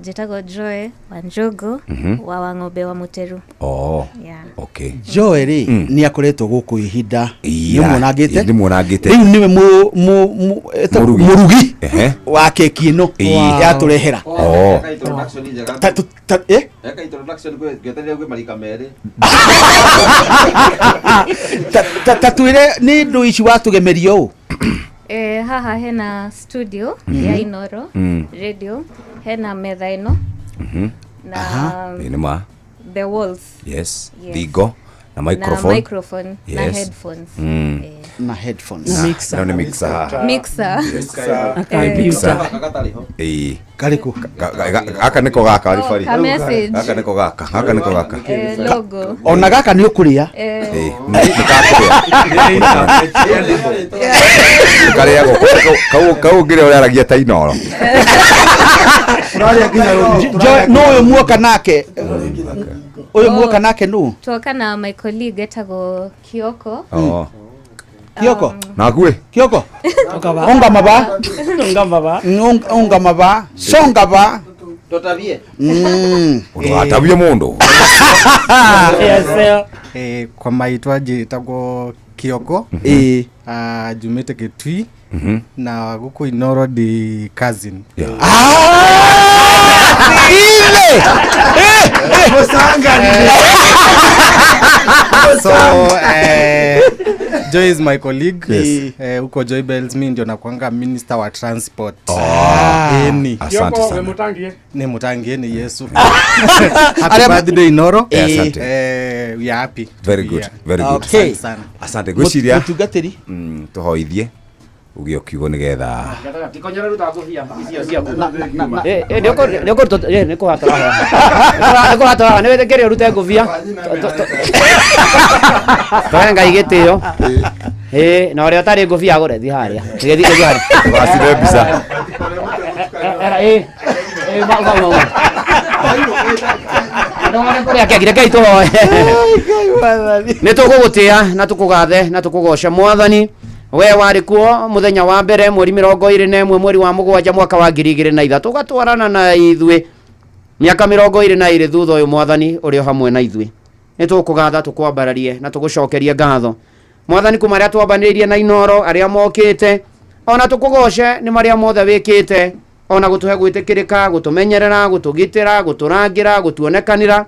Njĩtagwo Joy wa Njogu wa Wang'ombe wa Mũteru. Oh. Yeah. Okay. Joy rĩ, nĩ akoretwo gũkũ ihinda, nĩ muonangĩte. Nĩ muonangĩte. Rĩu nĩwe etagwo Mũrugi. mũrugi Ehe. wa keki ĩno yatũrehera. Oh. Ta- tu- ta- eh? Eka introduction ngweterere gwĩ marika merĩ. Ta twĩre nĩ ndũ ici watũgemeria ũũ. Haha hena studio ya Inooro radio, hena metha ĩno na Ĩ, nĩ ma. the walls. Yes. Yes. Thingo na microphone. Na microphone na Yes. headphones. Na headphones. Na mixer. No, nĩ mixer haha. Mixer. Yes. Eh. Mixer. Karĩkũ? Gaka nĩko gaka Oh, ribari. ka message. Gaka nĩko gaka. Gaka nĩko gaka. Logo. Ona gaka nĩ ũkũrĩa. Nĩ kakũrĩa. Karĩagwo. Kau ũngĩrĩa ũrĩaragia ta Inooro. Joy, no ũyũ muoka nake, ũyũ muoka nake nũ? Twoka na my colleague etagwo Kioko. Oh. Kioko. Nakuĩ. Kioko. Unga maba. Unga maba. Unga maba. Songa ba. Tũtabie. Ndũgatabie mũndũ. Kwa maitwa njĩtagwo Kioko. Njumĩte Kitui na gũkũ Inooro ndĩ cousin. Ile. So Joy is my colleague. Yes. Huko Joy Bells mi ndio nakuanga minister wa transport. Eni. Asante sana. Nĩ mũtangie nĩ Yesu. Happy birthday Inooro. Asante. We are happy. Very good. Yeah. Very good. Okay. Asante sana. Asante ngwĩciria Mũtungatĩri. Tũhoithie uge o kiugo nĩgetha Tikonyora ruta ngũbia icio ciaku. Nĩ kũhatũraga nĩ wĩtĩkĩre ũrute ngũbia. Tũhe Ngai gĩtĩo. Na ũrĩa ũtarĩ ngũbia agũre, thiĩ harĩa. Thiĩ harĩa. Ndũgacine mbica. Era ĩ ĩ ma ma ma. Ndũgane kũrĩa keki rekei tũhoe. Nĩ tũgũgũtĩa na tũkũgathe na tũkũgoce mwathani we warĩ kuo mũthenya wa mbere mweri 21 mweri wa 7 mwaka wa 2003 ũgatwarana na ithuĩ mĩaka 22 thutha ũyũ mwathani ũrĩ o hamwe na ithuĩ. Nĩ tũkũgatha tũkwambararie na tũgũcokerie ngatho mwathani kuma arĩa twambanĩirie na Inoro arĩa mokĩte ona tũkũgoce nĩ marĩa mothe wĩkĩte ona gũtũhe gwĩtĩkĩrĩka gũtũmenyerera gũtũgitĩra gũtũrangĩra gũtuonekanĩra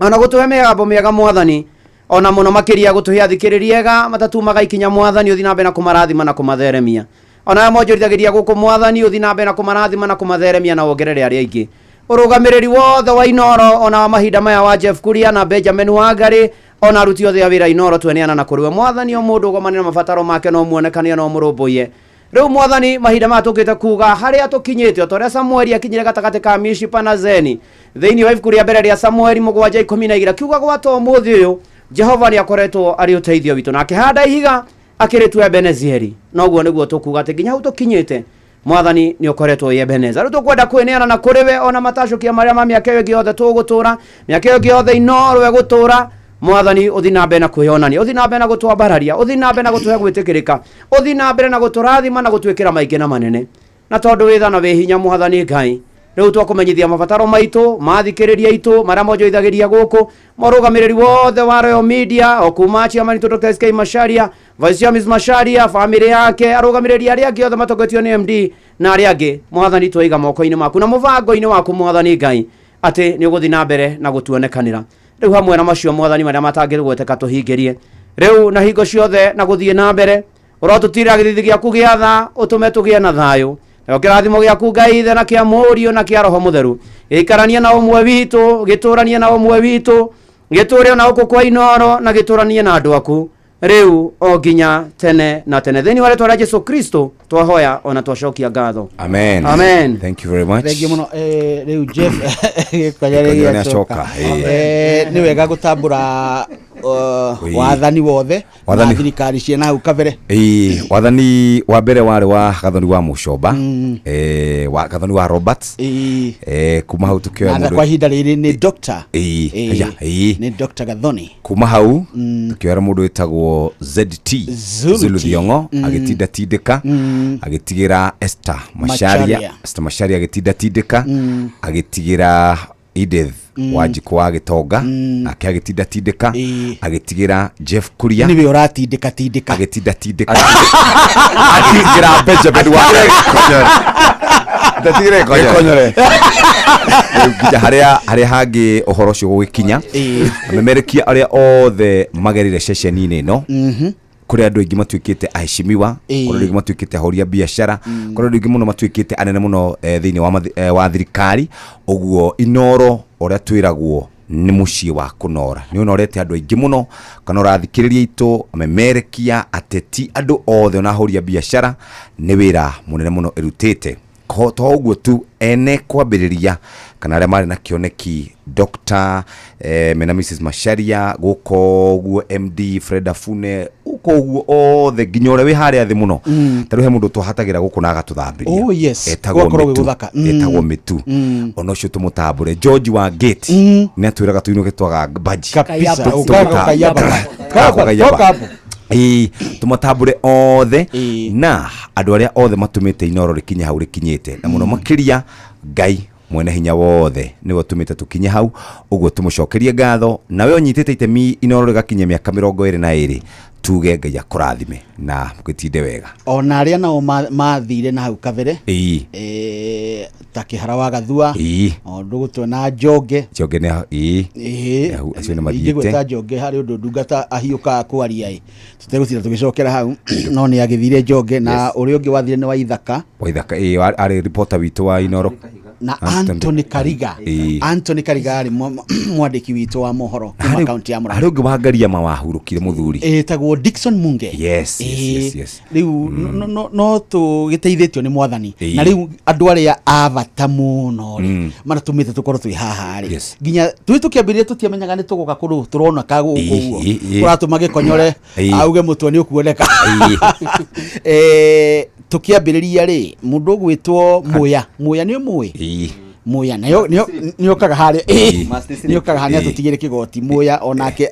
ona gũtũhe mĩgambo mĩega mwathani ona mũno makĩria gũtũhe athikĩrĩria ega matatumaga ikinya mwathani ũthiĩ na mbere na kũmarathima na kũmatheremia ona aya monjorithagĩria gũkũ mwathani ũthiĩ na mbere na kũmarathima na kũmatheremia na wongerere arĩa aingĩ ũrũgamĩrĩri wothe wa Inoro ona wa mahinda maya wa Jeff Kuria na Benjamin Wangari ona aruti othe a wĩra Inoro tweneana na kũrĩ we mwathani o mũndũ ũgomane na mabataro make no muonekane no mũrũmbũiye rĩu mwathani mahinda maya tũkĩte kuga harĩa tũkinyĩte o ta ũrĩa Samueli akinyire gatagatĩ ka Mishipa na Zeni thĩinĩ wa ibuku rĩa mbere rĩa Samueli 7:12 kiuga gwata ũmũthĩ ũyũ Jehova nĩ akoretwo arĩ ũteithio witũ na akĩhanda ihiga akĩrĩtua Ebenezieri noguo nĩguo tũkuga atĩ nginya hau tũkinyĩte mwathani nĩ ũkoretwo wĩ Ebeneza rĩu tũkwenda kwĩneana na kũrĩ we ona matacũkia marĩa ma mĩaka ĩyo ĩngĩ yothe tũgũtũra mĩaka ĩyo ĩngĩ yothe Inoro ĩgũtũra mwathani ũthiĩ na mbere na kwĩyonania ũthiĩ na mbere na gũtwambararia ũthiĩ na mbere na gũtũhe gwĩtĩkĩrĩka ũthiĩ na mbere na gũtũrathima na gũtwĩkĩra maingĩ na manene na tondũ wĩ tha na wĩ hinya mwathani Ngai rĩu twakũmenyithia mabataro maitũ mathikĩrĩria aitũ marĩa monjoithagĩria gũkũ mũrũgamĩrĩri wothe wa Royal Media o kuma chairman witũ Dr. SK Macharia Vice Chairman Macharia famĩlĩ yake arũgamĩrĩri arĩa angĩ othe matongoretio nĩ MD na arĩa angĩ mwathani twaiga moko-inĩ maku na mũbango-inĩ waku mwathani Ngai atĩ nĩ ũgũthiĩ na mbere na gũtuonekanĩra rĩu hamwe na macio mwathani marĩa matangĩgweteka tũhingĩrie rĩu na hingo ciothe na gũthiĩ na mbere ũrotũtirĩra gĩthithi gĩaku gĩa tha ũtũme tũgĩe na thayũ nayo kĩrathimo gĩaku Ngai ithe na kĩa Mũriũ na kĩa Roho Mũtheru gĩikaranie na ũmwe witũ gĩtũranie na ũmwe witũ gĩtũre ona gũkũ kwa Inoro na gĩtũranie na andũ aku rĩu o nginya tene na tene thĩinĩ wa rĩtwa rĩa Jesu Kristo twahoya ona twacokia ngatho. Amen. Amen. Thank you very much. Thengiũ mũno rĩu Jeff Gĩkonyore Gĩkonyore gĩacoka. nĩacoka, ĩĩ. Nĩ wega gũtambũra Ĩĩ. wathani wothe na Wathani- thirikari ciena hau kabere. Ĩĩ, wathani wa mbere warĩ wa Gathoni wa Mũcomba, wa Gathoni wa Robert, kuma hau tũkĩoya Na mũndũ kwa ihinda rĩrĩ nĩ Dr. Ĩĩ, Ĩĩ, aya, ĩĩ. nĩ Dr. Gathoni. Kuma hau tũkĩoya mũndũ wĩtagwo ZT Zulu Zulu T. Thiong'o agĩtindatindĩka agĩtigĩra Esther Macharia Macharia. Esther Macharia agĩtindatindĩka agĩtigĩra Edith Wanjikũ wa Gĩtonga nake agĩtindatindĩka agĩtigĩra Jeff Kuria nĩwe ũratindĩka tindĩka agĩtindatindĩka atigĩra Benjamin wa Ndatigire Gĩkonyore. Rĩu nginya harĩa harĩa hangĩ ũhoro ũcio gũgĩkinya amemerekia arĩa othe magerire ceceni-inĩ ĩno kũrĩ andũ aingĩ matuĩkĩte aheshimiwa Ĩĩ. kũrĩ andũ aingĩ matuĩkĩte ahũri a biacara kũrĩ andũ aingĩ mũno matuĩkĩte anene mũno thĩinĩ wa thirikari ũguo Inoro ũrĩa twĩragwo nĩ mũciĩ wa kũnora nĩ ũnorete andũ aingĩ mũno kana ũrathikĩrĩria itũ amemerekia ateti andũ othe ona ahũri a biacara nĩ wĩra mũnene mũno ĩrutĩte to ũguo tu ene kwambĩrĩria kana arĩa marĩ na kĩoneki Dr. Mena Mrs. Macharia gũka ũguo MD Fred Afune gũka ũguo othe nginya ũrĩa wĩ harĩa thĩ mũno ta rĩu he mũndũ twahatagĩra gũkũ na agatũthambĩria Oh, yes. etagwo Gũgakorwo Mĩtu. gwĩ gũthaka. Etagwo Mĩtu ona ũcio tũmũtambũre George wa Gate nĩ atwĩraga tũinũke twaga mbaji Kabisa. Tũmũta- Ũkayaba. Tũkayaba. Toka hapo. Ĩĩ, tũmatambũre othe na andũ arĩa othe matũmĩte Inoro rĩkinye hau rĩkinyĩte na mũno makĩria Ngai mwene hinya wothe nĩwe ũtũmĩte tũkinye hau ũguo tũmũcokerie ngatho nawe ũnyitĩte itemi Inoro rĩgakinyia mĩaka 22 tuge Ngai akũrathime na mũgĩtinde wega. Ona arĩa nao mathire na hau kabere Ĩĩ. Ta Kĩhara wa Gathua Ĩĩ. o ndũgũtuona Njonge Njonge nĩ ĩĩ. Ĩĩ. Hau, acio nĩ Ingĩgweta mathiĩte. Njonge harĩ ũndũ ndungata ahiũkaga kwaria ĩ tũtegũtinda tũgĩcokera hau no nĩ agĩthire Njonge na ũrĩa ũngĩ wathire nĩ Waithaka Waithaka ĩĩ arĩ reporter witũ wa Inoro na Anthony Kariga. Ĩĩ. Anthony Kariga arĩ mwandĩki witũ wa mohoro kuma kaunti ya Murang'a. Harĩ ũngĩ wa Ngariama wahurũkire mũthuri Ĩtagwo Dickson Munge. Yes, yes, Ĩĩ. yes, yes. Rĩu no tũgĩteithĩtio nĩ mwathani Ĩĩ. na rĩu andũ arĩa a bata mũno rĩ maratũmĩte tũkorwo twĩ haha rĩ nginya twĩ tũkĩambĩrĩria tũtiamenyaga nĩ tũgũka kũndũ tũrona ka gũkũ ũguo ĩĩ, ĩĩ. kũratũma Gĩkonyore Ĩĩ. auge mũtwe nĩ ũkuoneka. Tukiambĩrĩria rĩ, mũndũ ũgwĩtwo Muya, Muya nĩ ũmũĩ? Muya nayo nĩokaga harĩa, nĩokaga harĩa tũtigĩre kĩgoti. Muya onake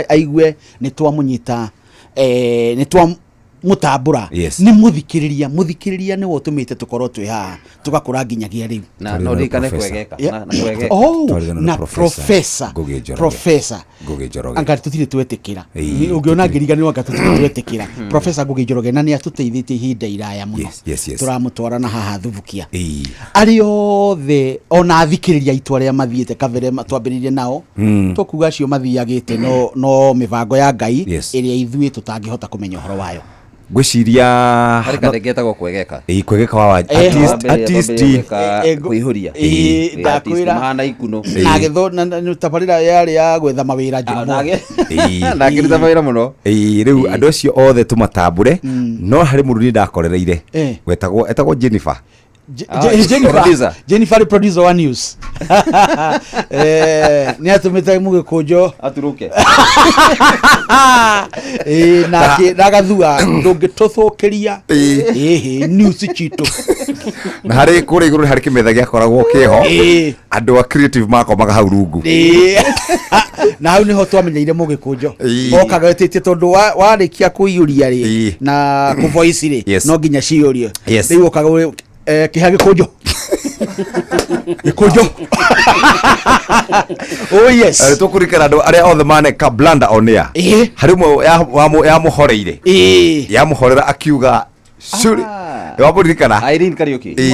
aigue nĩ twamũnyita, nĩ twamũtambũra. Yes. Nĩ mũthikĩrĩria, mũthikĩrĩria nĩwe ũtũmĩte tũkorwo twĩ haha, tũgakũra nginyagia rĩu. Na no ririkane kwegeka. Na kwegeka. Oh, Twarigana na Professor professor Ngugi Njoroge. Professor Ngugi Njoroge. Anga tũtirĩ twetĩkĩra. Ĩĩ, Ũngĩona ngĩriganĩrwo, anga tũtirĩ twetĩkĩra. Professor Ngugi Njoroge na nĩ atũteithĩtie ihinda iraya mũno. Yes. Tũramũtwara na haha thubukia. Ĩĩ. Arĩa othe ona athikĩrĩria aitũ arĩa mathiĩte kabere twambĩrĩirie nao, tũkuga acio mathiagĩte no mĩbango ya Ngai Yes. ĩrĩa ithuĩ tũtangĩhota kũmenya ũhoro wayo. Ngwĩciria Harĩ kathenge getagwo kwegeka. Ĩĩ, kwegeka wa artist artist Kũihũria. Ĩĩ, ndakwĩra. Mahana ikuno. Na agĩtho na tabarĩra yarĩ ya gwetha mawĩra Jumamothi. Na akĩruta mawĩra mũno. Ĩĩ, rĩu andũ acio othe tũmatambũre, no harĩ mũndũ niĩ ndakorereire wetagwo, etagwo Jennifer. Jennifer. Producer. Jennifer nĩ producer wa news. Nĩ atũmĩte mũgĩkũnjo Aturuke. Ĩĩ, nake nagathua ndũngĩtũthũkĩria ĩhĩ news citũ. Na harĩ kũrĩa igũrũ harĩ kĩmetha gĩakoragwo kĩho. Ĩĩ. Andũ a creative makomaga hau rungu. Ĩĩ. Na hau nĩho twamenyeire mũgĩkũnjo. Ĩĩ. Okaga wĩtĩtie tondũ warĩkia kũiyũria rĩ Ĩĩ. na kũvoice rĩ, Yes. no nginya ciyũrio. Yes. Rĩu okaga kĩha gĩkũnjo, gĩkũnjo, oh yes. Tũkũririkana andũ arĩa othe maneka blanda on air. Ĩĩ. Harĩ ũmwe yamũhoreire. Ĩĩ. Yamũhorera akiuga curi, wamũririkana? Irene Kariuki. Ĩĩ.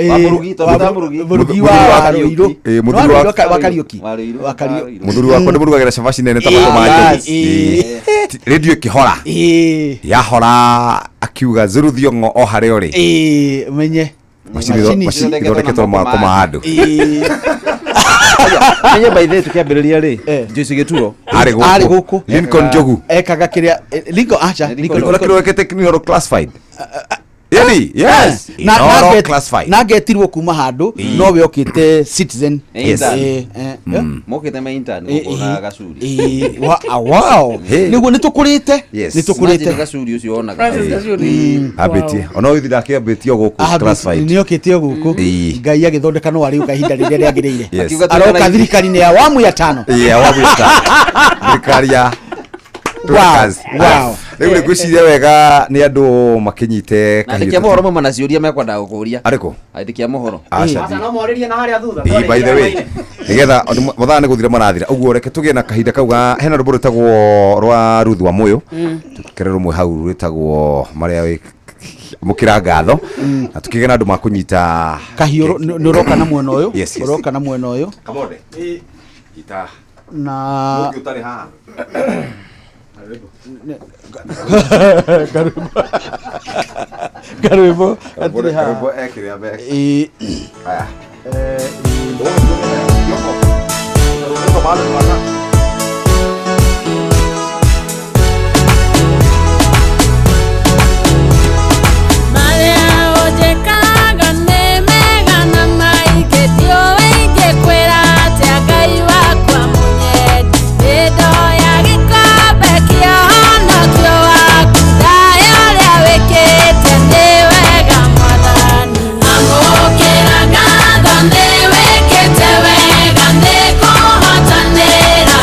Wa Mũrugi, tondũ wa Mũrugi. Mũrugi Mũrugi wa wa Ruiru. Ĩĩ, mũthuri wa wa Kariuki. Wa Ruiru. Wa Kariuki. Mũthuri wakwa nĩ mũrugagĩra cabaci nene ta matũ ma Ĩĩ. njogu. Ĩĩ. Rĩndiũ ĩkĩhora. Ĩĩ. Yahora akiuga zuru thiong'o o harĩa ũrĩ. Ĩĩ, menye. Macini Macini macini ithondeketwo moko ma andũ. Ĩĩ. Menye by the way tukiambĩrĩria rĩ, Joyce Gĩturo. Arĩ gũkũ. Arĩ gũkũ. Lincoln Njogu. Ekaga kĩrĩa Lincoln, acha Lincoln. Lincoln kĩrĩa wekĩte Inooro classified. Really? Yes. Na Inooro na classified. na ngetirwo kuma handũ nowe okĩte Citizen. Yes. Mokĩte me intern gũkũ na Gacuri. Ĩĩ, wow. Hey. Nĩguo nĩ tũkũrĩte. Yes. Nĩ tũkũrĩte. Imagine Gacuri ũcio wonaga. Francis Gacuri. Ambĩtie. Ona ũyũ ndakĩambĩtie o gũkũ classified. Nĩ okĩte o gũkũ. Ĩĩ. Ngai agĩthondeka no arĩũka ihinda rĩrĩa rĩagĩrĩire. Yes. Akiuga Aroka tũrĩ na- thirikari-inĩ ya awamu ya tano. Ĩĩ, awamu ya tano. Thirikari ya Wow, kazi. wow. Rĩu rĩ ngwĩciria wega nĩ andũ makĩnyite Na andĩki a mohoro mauma na ciũria mekwendaga gũkũria. Arĩkũ? Andĩki a mohoro. Aca. No morĩrie na harĩa thutha. Ĩĩ, by the way, nĩgetha mathaa nĩ gũthira marathira, ũguo reke tũgĩe na kahinda kau ga hena rwĩmbo rwĩtagwo rwa Ruth wa Moyo, tũkere rũmwe hau rwĩtagwo marĩa wĩ mũkĩra ngatho, na tũkĩgĩa na andũ makũnyita Kahiũ nĩ ũroka na mwena ũyũ. Yes, yes. Ũroka na mwena ũyũ. Kamonde. Ita. Na Mũngĩ ũtarĩ haha. Karwĩmbo. Karwĩmbo gatirĩ haha. Karwĩmbo ekĩrĩa mbere. Ĩĩ. Aya. Marĩa ũnjĩkaga nĩ mega na maingĩ, ndiũĩ ingĩkwĩra atĩa Ngai wakwa mũnyendi. Nĩndoya gĩkombe kĩa ũhonokio waku, ndahe ũrĩa wĩkĩte nĩ wega Mwathani. Amũkĩra ngatho nĩ wĩkĩte wega, nĩ kũhotanĩra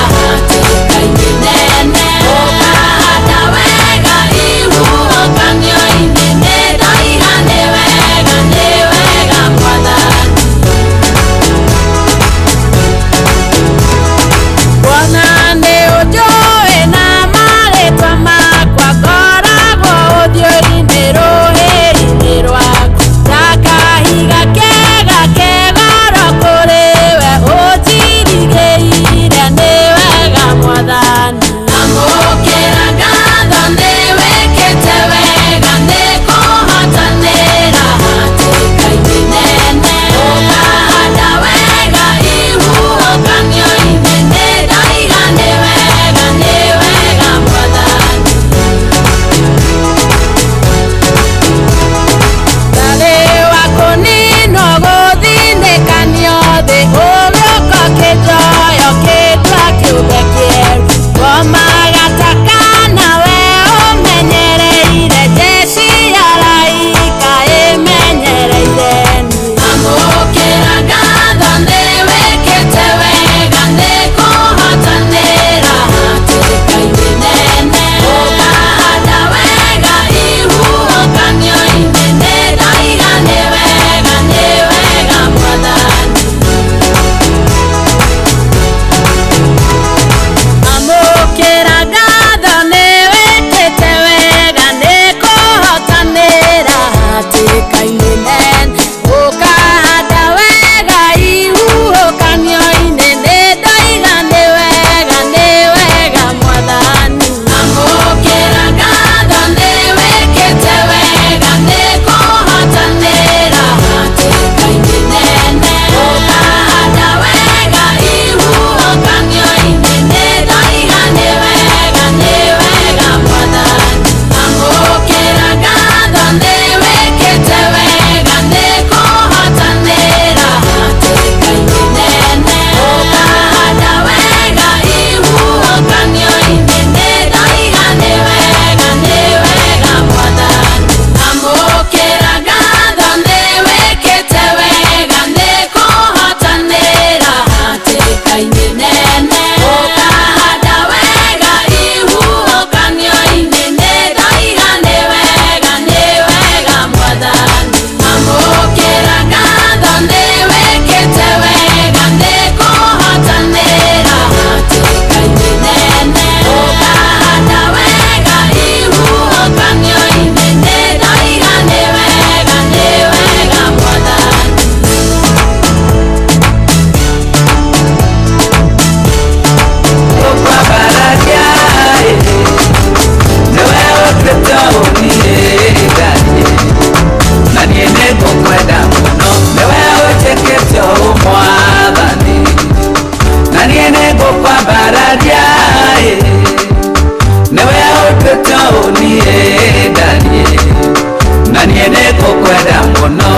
nĩngũkwenda mũno.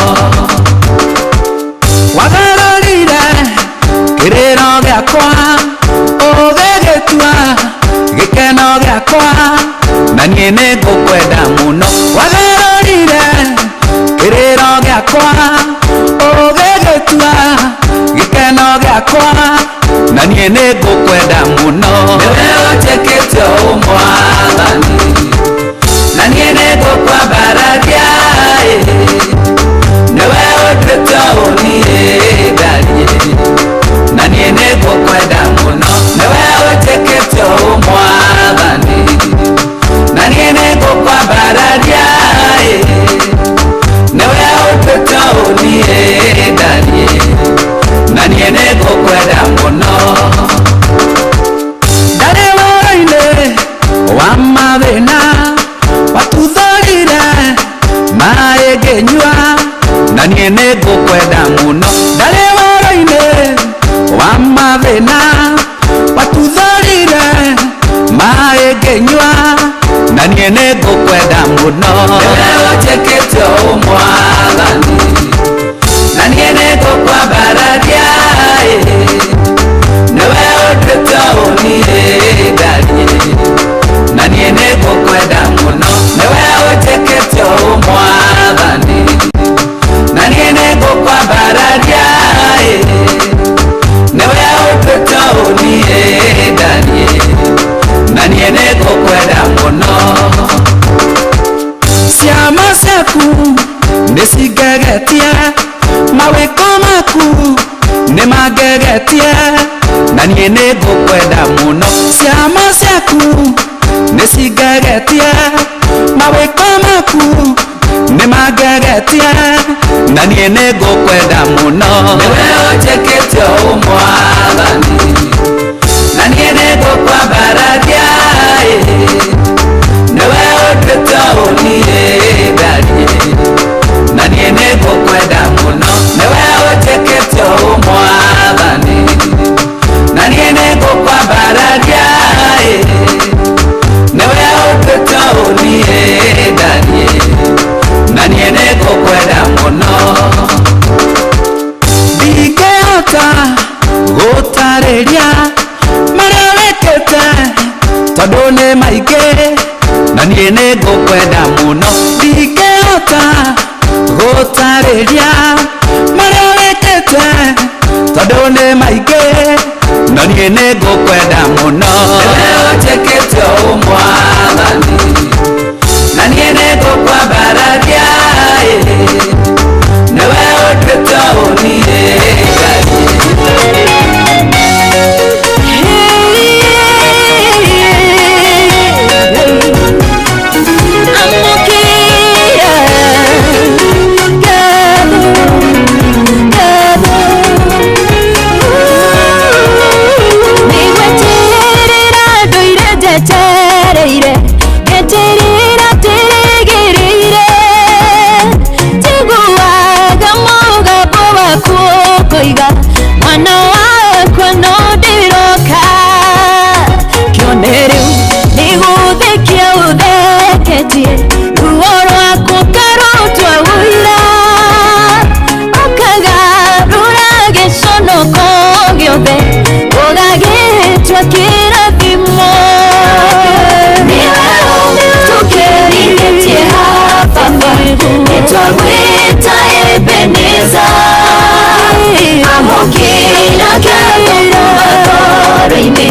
Wagarũrire kĩrĩro gĩakwa ũgĩgĩtua gĩkeno gĩakwa, na niĩ nĩngũkwenda mũno. Wagarũrire kĩrĩro gĩakwa ũgĩgĩtua gĩkeno gĩakwa, na niĩ nĩngũkwenda mũno. Nĩwe ũnjĩkĩte ũũ Mwathani, na niĩ nĩngũkwambararia, nĩwe ũnduĩte ũũ niĩ ndariĩ, na niĩ nĩngũkwenda mũno. Nĩwe ũnjĩkĩte ũũ Mwathani, na niĩ nĩngũkwambararia, nĩwe ũnduĩte ũũ niĩ ndariĩ, na niĩ nĩngũkwenda mũno. Ndarĩ wĩra-inĩ wa mathĩna watuthũrire maĩ ngĩnyua, na niĩ nĩngũkwenda mũno. Ndarĩ wĩra-inĩ wa mathĩna watuthũrire maĩ ngĩnyua, na niĩ nĩngũkwenda mũno. Nĩwe ũnjĩkĩte ũũ Mwathani, na niĩ nĩngũkwambararia, nĩwe ũnduĩte ũũ niĩ ndariĩ, na niĩ nĩngũkwenda mũno. Nĩwe ũnjĩkĩte ũũ Mwathani, na niĩ nĩngũkwambararia, nĩwe ũnduĩte ũũ niĩ ndariĩ, na niĩ nĩngũkwenda mũno. Ciama ciaku nĩcingegetie, mawĩko maku nĩmangegetie, na niĩ nĩngũkwenda mũno. Ciama ciaku nĩcingegetie, mawĩko maku nĩmangegetie, na niĩ nĩngũkwenda mũno. Nĩwe ũnjĩkĩte ũũ Mwathani, na niĩ nĩngũkwambararia, nĩwe ũnduĩte ũũ niĩ ndariĩ, na niĩ nĩngũkwenda mũno. Nĩwe ũnjĩkĩte ũũ Mwathani, na niĩ nĩngũkwambararia, nĩwe ũnduĩte ũũ niĩ ndariĩ, na niĩ nĩngũkwenda mũno. Ndingĩhota gũtarĩria marĩa wĩkĩte tondũ nĩ maingĩ, na niĩ nĩngũkwenda mũno. Ndingĩhota gũtarĩria marĩa wĩkĩte tondũ nĩ maingĩ, na niĩ nĩngũkwenda mũno. Nĩwe ũnjĩkĩte ũũ Mwathani, na niĩ nĩngũkwambararia, nĩwe ũnduĩte ũũ niĩ ndariĩ. Mwana wakwa no ndiroka kĩone rĩu nĩgũthekia ũtheketie ruo rwakwa karutwa ũira ũkagarũra gĩconoko gĩothe ũgagĩtua kĩrathimo. Nĩwe tũkĩrithĩtie baba nĩtwagwĩta Ebeneza amũkĩra ngatho kuma ngoro-inĩ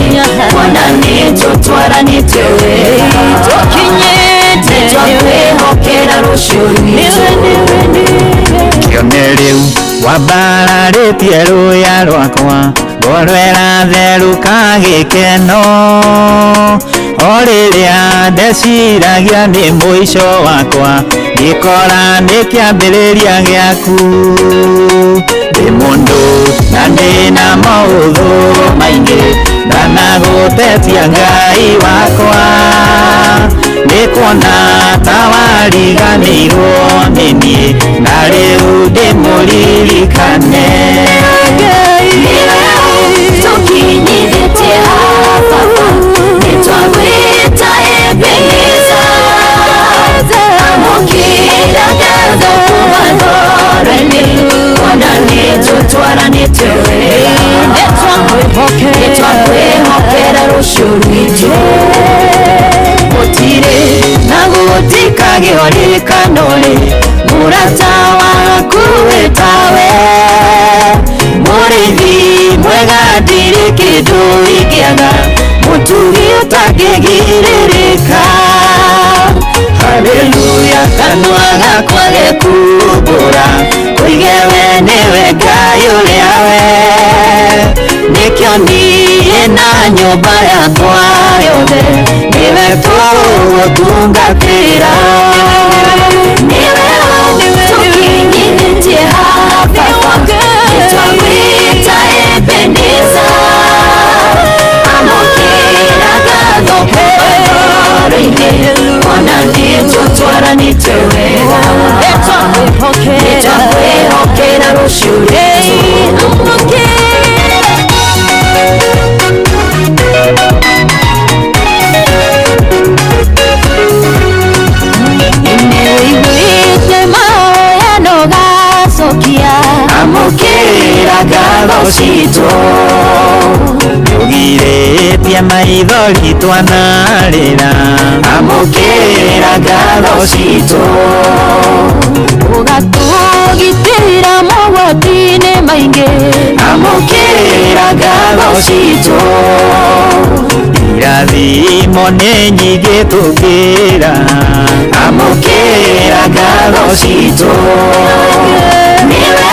kuona nĩtũtwaranĩte wega tũkinyĩte nĩtwakwĩhokera rũciũ rwitũ. Kĩone rĩu wambararĩtie rũya rwakwa ngoro ĩratherũka gĩkeno o rĩrĩa ndeciragia nĩ mũico wakwa ngĩkora nĩ kĩambĩrĩria gĩaku. Ndĩ mũndũ na ndĩna maũthũ maingĩ ndanagũtetia Ngai wakwa nĩ kuona ta wariganĩirwo nĩ niĩ na rĩu ndĩmũririkane. Tũkinyithĩtie baba nĩtwagwĩta Ebeneza amũkĩra ngatho Ndangĩgirĩrĩka. Haleluya, kanua gakwa gekumbũra koige we nĩwe Ngai ũrĩa we. Nĩkĩo niĩ na nyũmba yakwa yothe nĩwe tũgũtungatĩra. Nĩwe tũkinyithĩtie haha Baba, nĩtwagwĩta Ebeneza. Amũkĩra ngatho kuma ngoro-inĩ, ona nĩtũtwaranĩte wega. Nĩtwakwĩhokera rũciũ rwitũ. Nĩwĩiguĩte mahoya na ũgacokia. Amũkĩra ngatho citũ. Nĩũgirĩtie maithori twanarĩra. Amũkĩra ngatho citũ. Ũgatũgitĩra mogwati-inĩ maingĩ. Amũkĩra ngatho citũ. Irathimo nĩ nyingĩ tũkĩra. Amũkĩra ngatho citũ. Nĩwe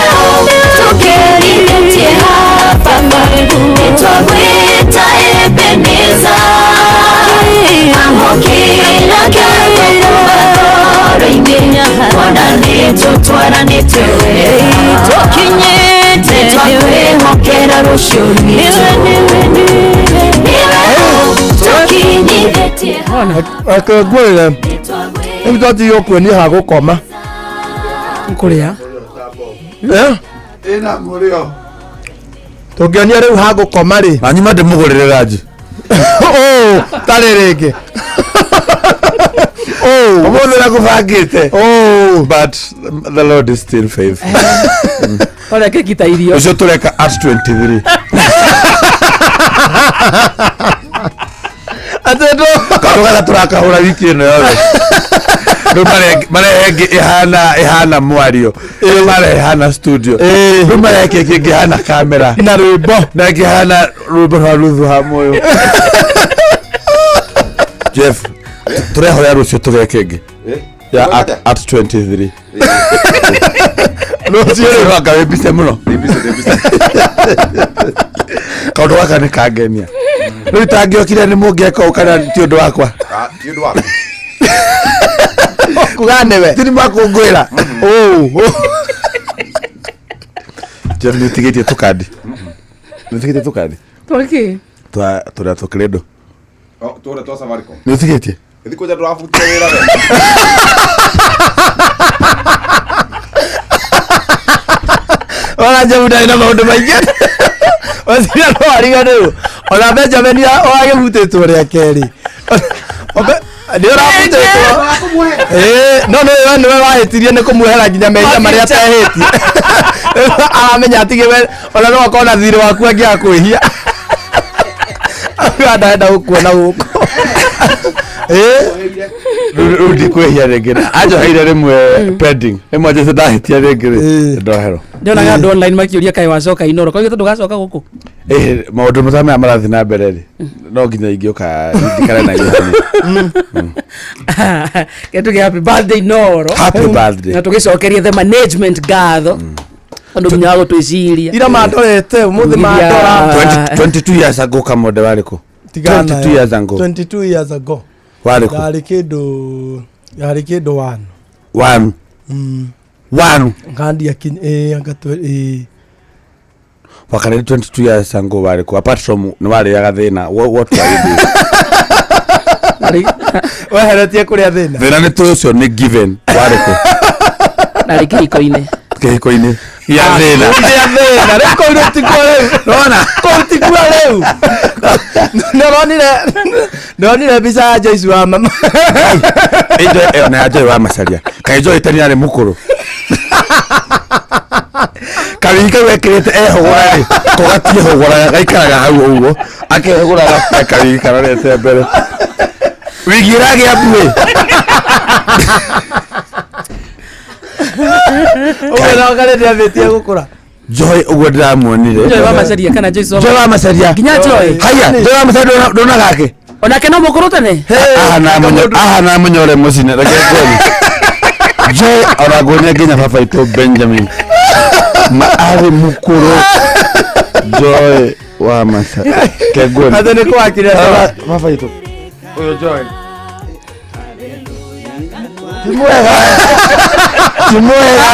tũkĩrithĩtie haha Baba, nĩtwagwĩta Ebeneza. Amũkĩra ngatho kuma ngoro-inĩ, ona nĩtũtwaranĩte wega. Nĩtwakwĩhokera rũciũ rwitũ. Nĩwe tũkinyithĩtie Reke ngwĩre rĩu twatigire kuonia ha gũkoma kũrĩa Eh? Ĩna mũrĩo. Tũngĩonia rĩu ha gũkoma rĩ Na nyuma ndĩmũgũrĩre ranji. Ũũ, tarĩ rĩngĩ. Ũmũthĩ nakũbangĩte. But the Lord is still faithful. Ũrĩa keki ta irio. Ũcio tũreka at 23. Atĩ Kaũndũ gaka tũrakahũra wiki ĩno yothe. Rĩu marehe ĩngĩ ĩhana mwario. Rĩu marehe ĩhana studio. Rĩu marehe keki ĩngĩ ĩhana kamera. Na rwĩmbo. Na ĩngĩ ĩhana rwĩmbo rwa Ruthu ha Moyo. Jeff, tũrehoya rũciũ tũgeke ĩngĩ. Ya at 23. Rũciũ rĩ wanga wĩ mbice mũno. Kaũndũ gaka nĩ kangenia. Rĩu itangĩokire nĩ mũngĩeka ũũ kana ti ũndũ wakwa. Ti ũndũ waku. Kuga nĩwe. Ti nĩ makũngũĩra. Jeff nĩ ũtigĩtie tũkandi. Nĩ ũtigĩtie tũkandi. Twakĩ? Twa tũrĩa tũkredo. Tũrĩa twa Safaricom. Nĩ ũtigĩtie? Thikũ nja ndũrabutire wĩra we. Ona Jeff ndarĩ na maũndũ maingĩ. Weciria no ariganĩrwo. Ona Benjamin wagĩbutĩtwo rĩa kerĩ. Nĩ ũrabutĩtwo. Ĩĩ, no nĩ we nĩwe wahĩtirie nĩ kũmuohera nginya mehia marĩa atehĩtie. Aramenya atige we ona no akorwo na thirĩ waku angĩaga kwĩhia. Auga ndarenda gũkuona gũkũ. Ĩĩ. Rĩu ndikwĩhia rĩngĩ. Anjoheire rĩmwe pending. Rĩmwe njĩte ndahĩtia rĩngĩ rĩ. Ndoherwo. Ndionaga andũ online makĩũria kaĩ wacoka Inoro. Koguo ndũgacoka gũkũ. Ĩĩ, maũndũ mata maya marathiĩ na mbere rĩ no nginya ingĩũka ndikare na inyuĩ. Ke tuge happy birthday Inoro. Happy birthday. Na tũgĩcokerie the management ngatho. Tondũ nginya wa gũtwĩciria. Ira mandorete ũmũthĩ mandora. 22 years ago kamode warĩ kũ? Tigana 22 yo. years ago. 22 years ago. Warĩ kũ? Ndarĩ kĩndũ yarĩ kĩndũ one. One. One. Ngandia kinya ĩĩ anga ĩĩ. Wakarĩ 22 years ago warĩ kũ? Apart from nĩ warĩaga thĩna. What were you doing? Weheretie kũrĩa thĩna. Thĩna nĩ tũĩ ũcio nĩ given. Warĩ kũ? Narĩ kĩhiko-inĩ. Kĩhiko-inĩ. Gĩa thĩna. Gĩa thĩna. Rĩu kũu rĩu tikuo rĩu. Nĩwona? Kũu tikuo rĩu. Nĩronire mbica ya Joyce wa mama. Ĩyo ĩyo nĩ ya Joy wa Macharia. Kaĩ Joy tani arĩ mũkũrũ. Kawigi kau ekĩrĩte ehũgũra rĩ, ko gatiĩhũgũraga gaikaraga hau ũguo. Akehũgũraga kawigi karorete mbere. Wigi ĩragĩa mbuĩ. Ũguo no karĩ nĩambĩtie gũkũra. Joy ũguo ndĩramuonire. Joy wa Macharia kana Joyce Joy wa Macharia. Nginya Joy. Haya, Joy wa Macharia ndona gake. Onake no mũkũrũ tene. Aha na mũnyore mũcine, reke nguonie Joy, ona nguonie nginya baba itũ Benjamin ma arĩ mũkũrũ. Joy wa Macha, ke nguonie. Atĩ nĩ kwakire. Baba itũ ũyũ Joy ti mwega, ti mwega.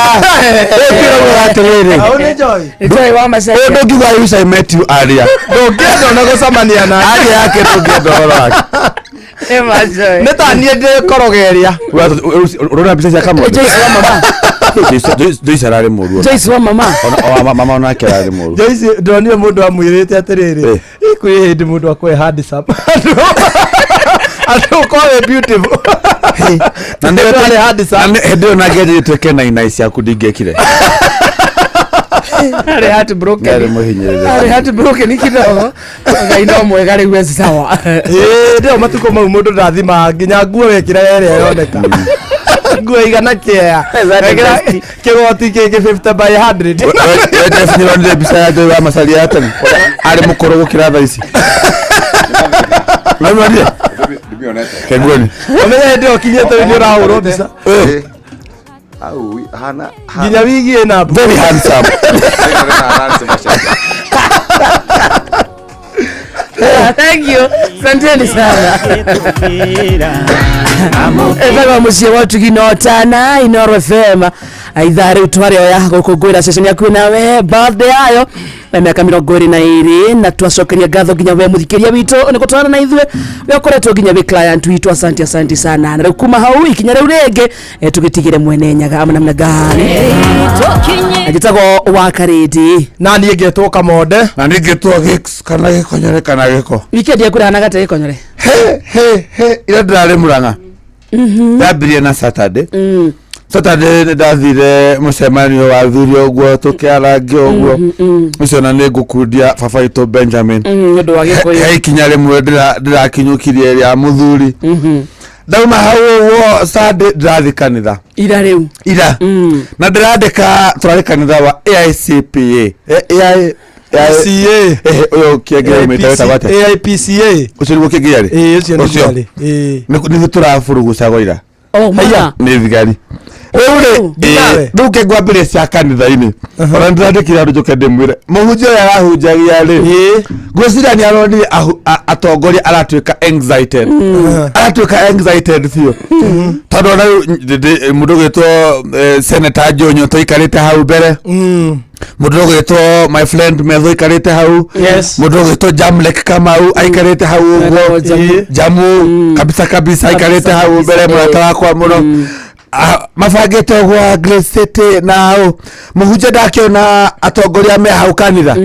Ĩkĩragwo atĩrĩrĩ. Au nĩ Joy. Joy wa Macha. Ũyũ ndũngiuga I wish I met you earlier. Ndũngĩenda ona gũcemania nake. Aria yake ndũngĩenda ũhoro wake. Ema Joy. Nĩ ta niĩ ndĩ koroga ĩrĩa. Ũrona mbica cia Kamau? Joyce wa mama. Joyce ararĩ mũru ona. Joyce wa mama. Mama onake ararĩ mũru. Joyce, ndonire mũndũ amwĩrĩte atĩrĩrĩ, kwĩ hĩndĩ mũndũ akũhe handsome, andũ ũkorwo wĩ beautiful. Na Andũ arĩ handsome. Hĩndĩ ĩyo nake njĩtuĩke na inai ciaku ndingĩekire. Arĩ heartbroken. Nĩ arĩ mũhinyĩrĩrĩku. Arĩ heartbroken kidogo. Ngai no mwega rĩu eci sawa. Ĩĩ, ndĩo matukũ mau mũndũ ndathima nginya nguo wekĩra ĩrĩa ĩroneka nguo igana kĩea. Wekĩra kĩgoti kĩngĩ 50 by 100. We Jeff, nĩwonire mbica ya Joy wa Macharia ya tene arĩ mũkũrũ gũkĩra thaa ici? Nĩwonire? Kenguoni. Ũmenye hĩndĩ ĩyo ũkinyĩte rĩu nĩ ũrahũrwo mbica. Au hana. Nginya wigi ĩna very handsome. Thank you. Asanteni sana. Etagwo mũciĩ wa ũtugi na ũtana Inoro FM. Ithaa rĩu twarĩoya gũkũngũĩra ceceni yaku nawe birthday yayo na mĩaka 22, na twacokeria ngatho nginya we mũthikĩria witũ nĩ gũtwarana na ithuĩ, we ũkoretwo nginya wĩ client witũ. Asante, asante sana. Na rĩu kuma hau ikinya rĩu rĩngĩ tũgĩtigĩre mwene nyaga ama namna gani njĩtagwo wa Karĩndĩ. Na niĩ ngetwo Kamonde. Na niĩ ngetwo Gix kana Gĩkonyore kana Gĩko. Weekend yaku ĩrahana gata, Gĩkonyore? He he he, ira ndĩrarĩ Mũrang'a. Yambirie na Saturday. Saturday nĩ ndathire mũcemanio wa athuri ũguo, tũkĩarangia ũguo ũcio, na nĩ ngũkundia baba witũ Benjamin. Nĩ ũndũ wa Gĩkũyũ. He ikinya rĩmwe ndĩrakinyũkirie rĩa mũthuri. Ndauma hau ũguo Sunday ndĩrathiĩ kanitha. Ira rĩu? Ira na ndĩrandĩka, tũrarĩ kanitha wa AICPA. AI CA. Ũyũ kĩengere mwĩta wĩtagwo atĩa? AIPCA. Ũcio nĩguo kĩengere? Ĩĩ, ũcio nĩguo arĩ. Ĩĩ. Nĩguo tũraburugucagwo ira. Oh, Haiya, nĩ thigari rĩu rĩ. Nawe? Rĩu kĩngwambĩrĩria cia kanitha-inĩ, ona ndĩrandĩkire andũ njũke ndĩmwĩre mũhunjia ũrĩa arahunjagia rĩ, ngwĩciria nĩ aronire atongoria aratuĩka excited, aratuĩka excited biũ, tondũ ona rĩu mũndũ ũgwĩtwo Senator Jonyo tũikarĩte hau mbere, mũndũ ũgwĩtwo my friend Metho aikarĩte hau, mũndũ ũgwĩtwo Jamlek Kamau aikarĩte hau ũguo. Jamu. Jamu kabisa kabisa aikarĩte hau mbere, mũrata wakwa mũno. Ah, mabangĩte ũguo wa Grace City na hau mũhunjia ndakĩona atongoria me hau kanitha,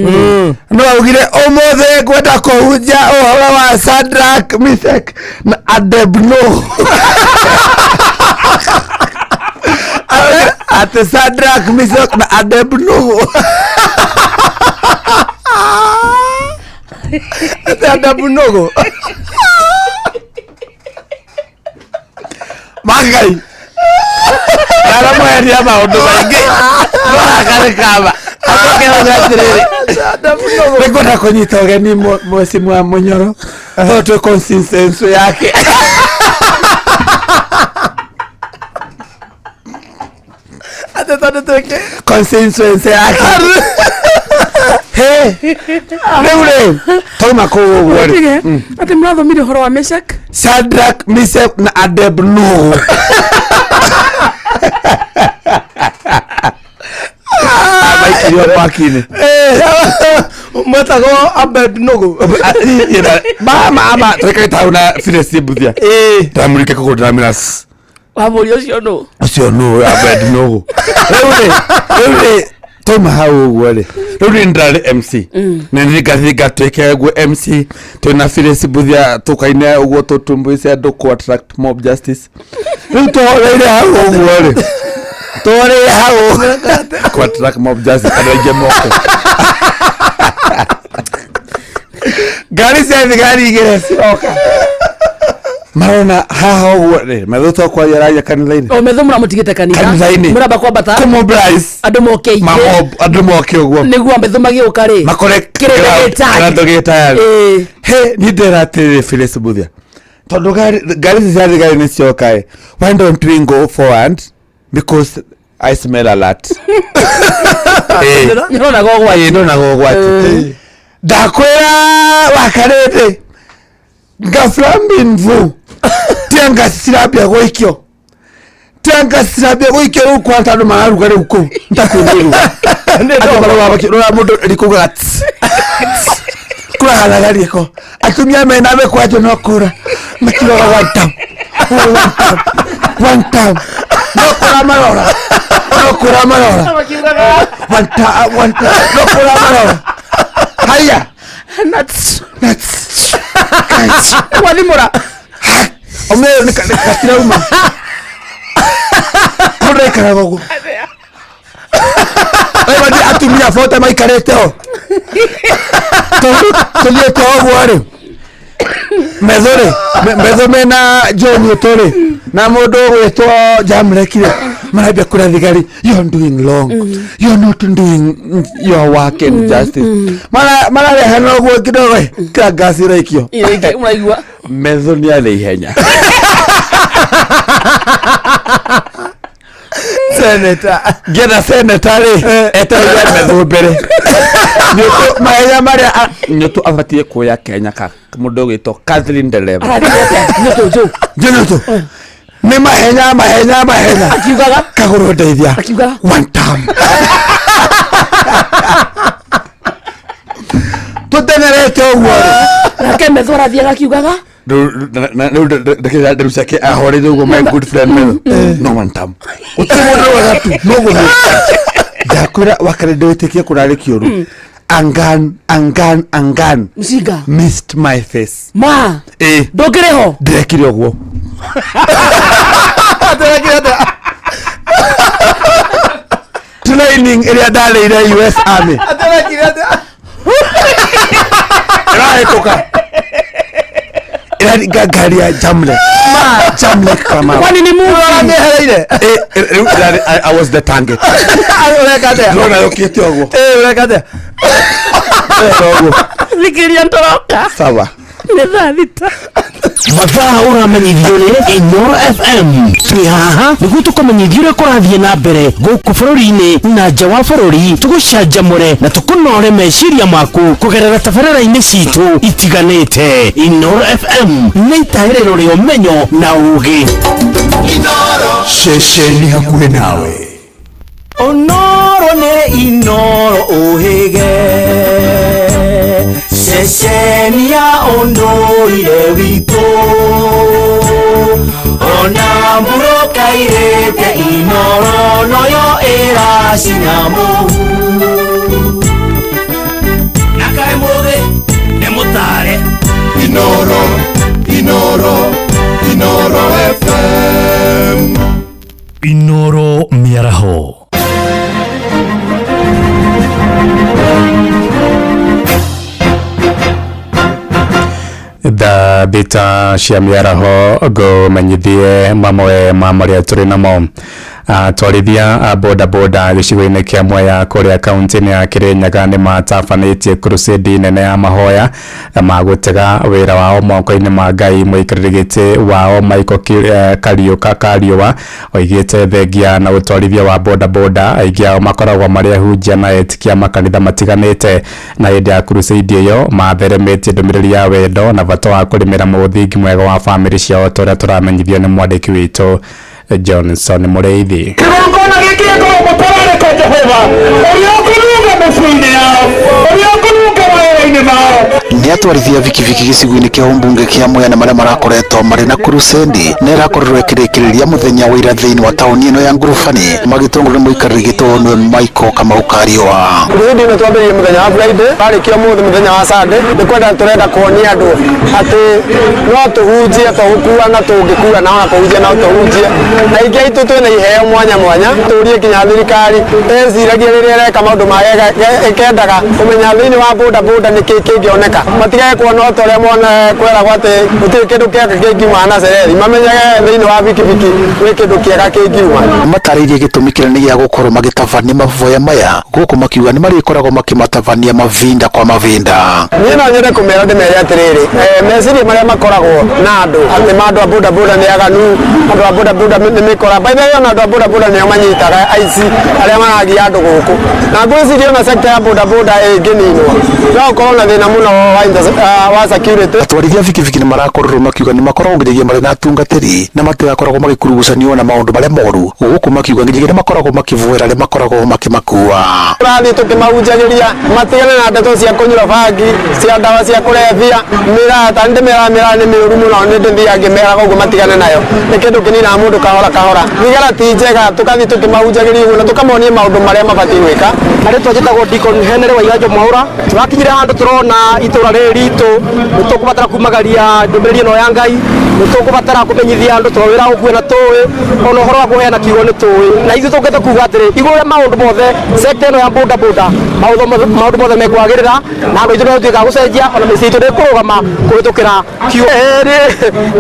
no augire ũmũthĩ ngwenda kũhunjia ũhoro wa Shadrach, Meshach na Abednego. Atĩ Shadrach, Meshach na Abednego. Atĩ Abednego. Mangai aramweria maũndũ maingĩ norakarĩkama acoke auge atĩrĩrĩ, nĩngwenda kũnyita ũgeni mwecimu wa Mũnyoro tondũ twĩ consistency yake. Atĩ tondũ twĩke consistency yake. He, rĩu rĩ tauma kũu ũguo rĩ. Tige, atĩ mũrathomire ũhoro wa Meshach? Shadrach, Meshach na Abednego. Maikirio mwaki-inĩ. Mwetagwo Abednego. Mama ama tũikarĩte hau na Phyllis Mbuthia, ndamũrike kũgũrũ, ndĩramwĩra Wamũria ũcio nũ? Ũcio nũ Abednego? Rĩu rĩ twauma hau ũguo rĩ, rĩu niĩ ndĩrarĩ MC na nĩ ngathiĩ ngatuĩke ũguo MC twĩna Phyllis Mbuthia, tũkaine ũguo tũtumbuice andũ kũ attract mob justice. Rĩu tũhoreire hau ũguo rĩ, tũhoreire hau kũ attract mob justice, andũ aingĩ moke. Ngari cia thigari igĩrĩ ciroka. Marona haha ũguo rĩ, metho to kwaria araria kanitha-inĩ. O metho mũramũtigĩte kanitha. Kanitha-inĩ. Mũramba kwambata. Kũmobilize. Andũ moke aingĩ. Mamob, andũ moke ũguo. Nĩguo metho magĩũka rĩ. Makore Kĩrĩndĩ gĩ tayari. kĩrandũ gĩ tayari. Ĩĩ. He, niĩ ndĩra atĩrĩrĩ Phyllis Mbuthia. Tondũ ngari ngari ici cia thigari nĩ cioka ĩ, why don't we go forward because I smell a lot. Ĩĩ. Nĩũronaga ũgwati. Ĩĩ, nĩonaga ũgwati. Ndakwĩra wakarĩndĩ ngafla mbinvu tiangasi cirambia gũikio tiangasi cirambia gũikio rĩu kwanta andũ mararuga rĩu kũu ntakwĩrĩrwo andũ marauga rora mũndũ rikugaga kũraganaga riko atumia mena mĩkwanjo no kũra makiugaga one time oh, one time one time no kũra marora no kũra marora one time one time no kũra marora haya Nuts. Nuts. Wathimũra. Omeo nĩ gatirauma. Mũndũ aikaraga ũguo. Rĩu mathiĩ atumia bote maikarĩte o. Tondũ tũthiĩte ũguo rĩ. Metho rĩ, metho mena John Ũtũ rĩ, na mũndũ ũgwĩtwo Jamlek rĩ, marambia kũra thigari, you are doing wrong. You are not doing your work and justice. Mararehana ũguo kidogo ĩ, kila ngasi ĩraikio. Ĩraikio, ũraigua. Metho nĩ arĩ ihenya. Senator. Ngĩenda senator rĩ, etereire metho mbere. Nyũtũ mahenya marĩa Nyũtũ abatiĩ kuoya Kenya ka mũndũ ũgwĩtwo Catherine Ndereba. Nyũtũ njũ. Nyũtũ. Nĩ mahenya mahenya mahenya. Akiugaga. Kagũrũ ndeithia. Akiugaga. One time. Tũteng'erete ũguo rĩ. Nake metho arathiaga akiugaga. Rĩu ndakĩra ciake ahoreire ũguo my good friend metho. No one time. Gũtirĩ mũndũ ũraga tu no gũthiĩ. Ndakwĩra wakarĩ ndĩwĩtĩkie kũrarĩ kĩũru. Angan angan angan. Mcinga. Missed my face. Ma. Ĩ. Ndũngĩrĩ ho. Ndĩrekire ũguo. Training ĩrĩa ndarĩire US Army. Ĩrahĩtũka. Ĩraringa ngari ya Jamlek. Jamlek Kamau. Kwani ni movie? Ũramĩehereire? Rĩu I was the target. Ũreka atĩa? Ndĩrona yũkĩte ũguo. Ĩ, ũreka atĩa? Ũreka ũguo. Thikiria ntoroka. Sawa. Nĩ thaa thita. Mathaa ũramenyithio nĩ Inooro FM. Twĩ haha nĩguo tũkũmenyithie ũrĩa kũrathiĩ na mbere gũkũ bũrũri-inĩ na nja wa bũrũri, tũgũcanjamũre na tũkũnore meciria maku kũgerera tabarĩra-inĩ citũ itiganĩte. Inooro FM nĩ itaĩrĩro rĩa ũmenyo na ũgĩ. Ceceni hakuhĩ nawe. Onoro nĩ Inooro ũhĩge ceceni ya ũndũire witũ ona mbura ĩkairĩte Inooro noyo ĩracina mũhu na kaĩ mũthĩ nĩ mũtare. Inooro, Inooro, Inooro FM. Inooro mĩaraho. Thaa thita cia mĩaraho ngũmenyithie mamwe ma marĩa tũrĩ namo. Atwarithia a bodaboda gĩcigo-inĩ kĩa Mwea kũrĩa kaunti-inĩ ya Kĩrĩnyaga nĩ matabanĩtie crusade nene ya mahoya ma gũtega wĩra wao moko-inĩ ma Ngai. Mũikarĩri gĩtĩ wao Michael Kariũka Kariũa oigĩte thengia na ũtwarithia wa bodaboda aingĩ ao makoragwo marĩ ahunjia na etĩkia makanitha matiganĩte, na hĩndĩ ya crusade ĩyo matheremetie ndũmĩrĩri ya wendo na bata wa kũrĩmĩra mũthingi mwega wa bamĩrĩ ciao ta ũrĩa tũramenyithio nĩ mwandĩki witũ Johnson Mũrĩithi. Kĩgongona gĩkĩ gĩkorwo mũtararĩko Jehova ũrĩa ũkũrunga mĩciĩ-inĩ yao ũrĩa ũkũrunga mawĩra-inĩ mao. Nĩ atwarithia bikibiki gĩcigo-inĩ kĩa ũmbunge kĩa Mwea na marĩa marakoretwo marĩ na kurusendi nĩ ĩrakorirwo ĩkĩrĩkĩrĩria mũthenya wa ira thĩinĩ wa taũni ĩno ya Ngurubani magĩtongorio nĩ mũikarĩri gĩtĩ nĩwe Michael Kamau Kariũa. Crusade ĩno twambĩrĩirie mũthenya wa Friday warĩkia ũmũthĩ mũthenya wa Sunday. Nĩ kwenda tũrenda kuonia andũ atĩ no tũhunjie to gũkua na tũngĩkua na ona kũhunjia no tũhunjie na aingĩ aitũ twĩna iheo mwanya mwanya. Tũrie nginya thirikari ĩciragie rĩrĩa ĩreka maũndũ maya ĩkendaga kũmenya thĩinĩ wa boda boda nĩkĩ kĩngĩoneka. Matigage kuona ta ũrĩa mona kwĩragwo atĩ gũtirĩ kĩndũ kĩega kĩngiuma Nazarethi, mamenyage thĩinĩ wa bikibiki gwĩ kĩndũ kĩega kĩngiuma. Matarĩirie gĩtũmi kĩnene gĩa gũkorwo magĩtabania mahoya maya gũkũ makiuga nĩ marĩkoragwo makĩmatabania mavinda kwa mavinda. Niĩ no nyende kũmera ndĩmere atĩrĩrĩ, meciria marĩa makoragwo na andũ atĩ ma andũ a bodaboda nĩ aganu, andũ a bodaboda nĩ mĩkora. By the way, ona andũ a bodaboda nĩo manyitaga aici arĩa maragia andũ gũkũ, na ngwĩciria ona sector ya bodaboda ĩngĩninwo no ũkorwo na thĩna mũno wa security. Atwarithia bikibiki nĩ marakorirwo makiuga nĩ makoragwo nginyagia marĩ na atungatĩri na matirakoragwo magĩkurugucanio na maũndũ marĩa moru gũkũ makiuga nginyagia nĩ makoragwo makĩvoera arĩa makoragwo makĩmakua. Tũrathiĩ tũkĩmahunjagĩria matigane na ndeto cia kũnyua bangi, cia ndawa cia kũrebia, mĩraa, ta nĩndĩmeraga mĩraa nĩ mĩũru mũno, nĩndĩthiaga ngĩmeraga ũguo matigane nayo, nĩ kĩndũ kĩninaga mũndũ kahora kahora. Thigara ti njega, tũkathiĩ tũkĩmahunjagĩria ũguo na tũkamonia maũndũ marĩa mabatiĩ gwĩka. Na rĩtwa njĩtagwo Deacon Henry Waiganjo Mwaũra. Tũrakinyire handũ tũrona itũra rĩrĩ ritũ nĩtũkũbatara kumagaria ndũmĩrĩri ĩno ya Ngai, nĩtũkũbatara kũmenyithia andũ tondũ wĩra gũkuĩ na tũĩ, ona ũhoro wa kũheana kiugo nĩ tũĩ, na ithuĩ tũkĩte kuga atĩrĩ igũrũ rĩa maũndũ mothe sector ĩno ya bodaboda maũndũ mothe mekwagĩrĩra na andũ aitũ nĩmatuĩka a gũcenjia, ona mĩciĩ itũ ndĩkũrũgama kũhĩtũkĩra kiugo.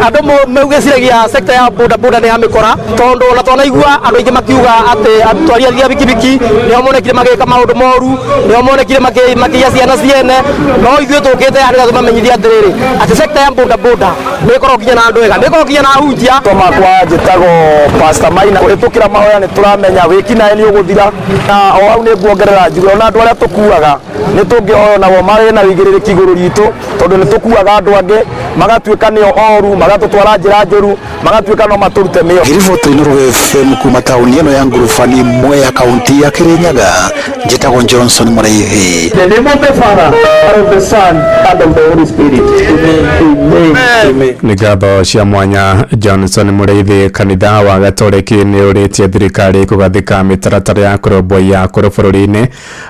Andũ megwĩciragia sector ya bodaboda nĩ ya mĩkora, tondũ ona twanaigua andũ aingĩ makiuga atĩ atwari a bikibiki nĩo monekire magĩka maũndũ moru, nĩo monekire makĩiya ciana ciene, no ithuĩ tũkĩte haha nĩgetha tũmamenyithie atĩrĩrĩ atĩ sector ya bodaboda nĩ ĩkoragwo nginya na andũ ega, nĩ ĩkoragwo nginya na ahunjia. Makwa njĩtagwo Pastor Maina. Kũhĩtũkĩra mahoya nĩ tũramenya wĩkinaĩ nĩ ũgũthira, na o hau nĩ nguongerera njuge ona andũ arĩa tũkuaga nĩ tũngĩhoya nao marĩ na wĩigĩrĩrĩki igũrũ ritũ, tondũ nĩ tũkuaga andũ angĩ magatuĩka nĩo oru, magatũtwara njĩra njũru, magatuĩka no matũrute mĩo. Ngĩribota Inooro FM kuma taũni ĩno ya Ngurubani, Mwea, kaunti ya Kirinyaga, njĩtagwo Johnson Mũraithi. The name of the Father, and of the Son, and of the Holy Spirit. Amen. Amen. Nĩ ngatho cia mwanya Johnson Mũrĩithi. Kanitha wa Gatoreki nĩ ũrĩtie thirikari kũgathĩka mĩtaratara ya kũrũmbũiya akũrũ bũrũri-inĩ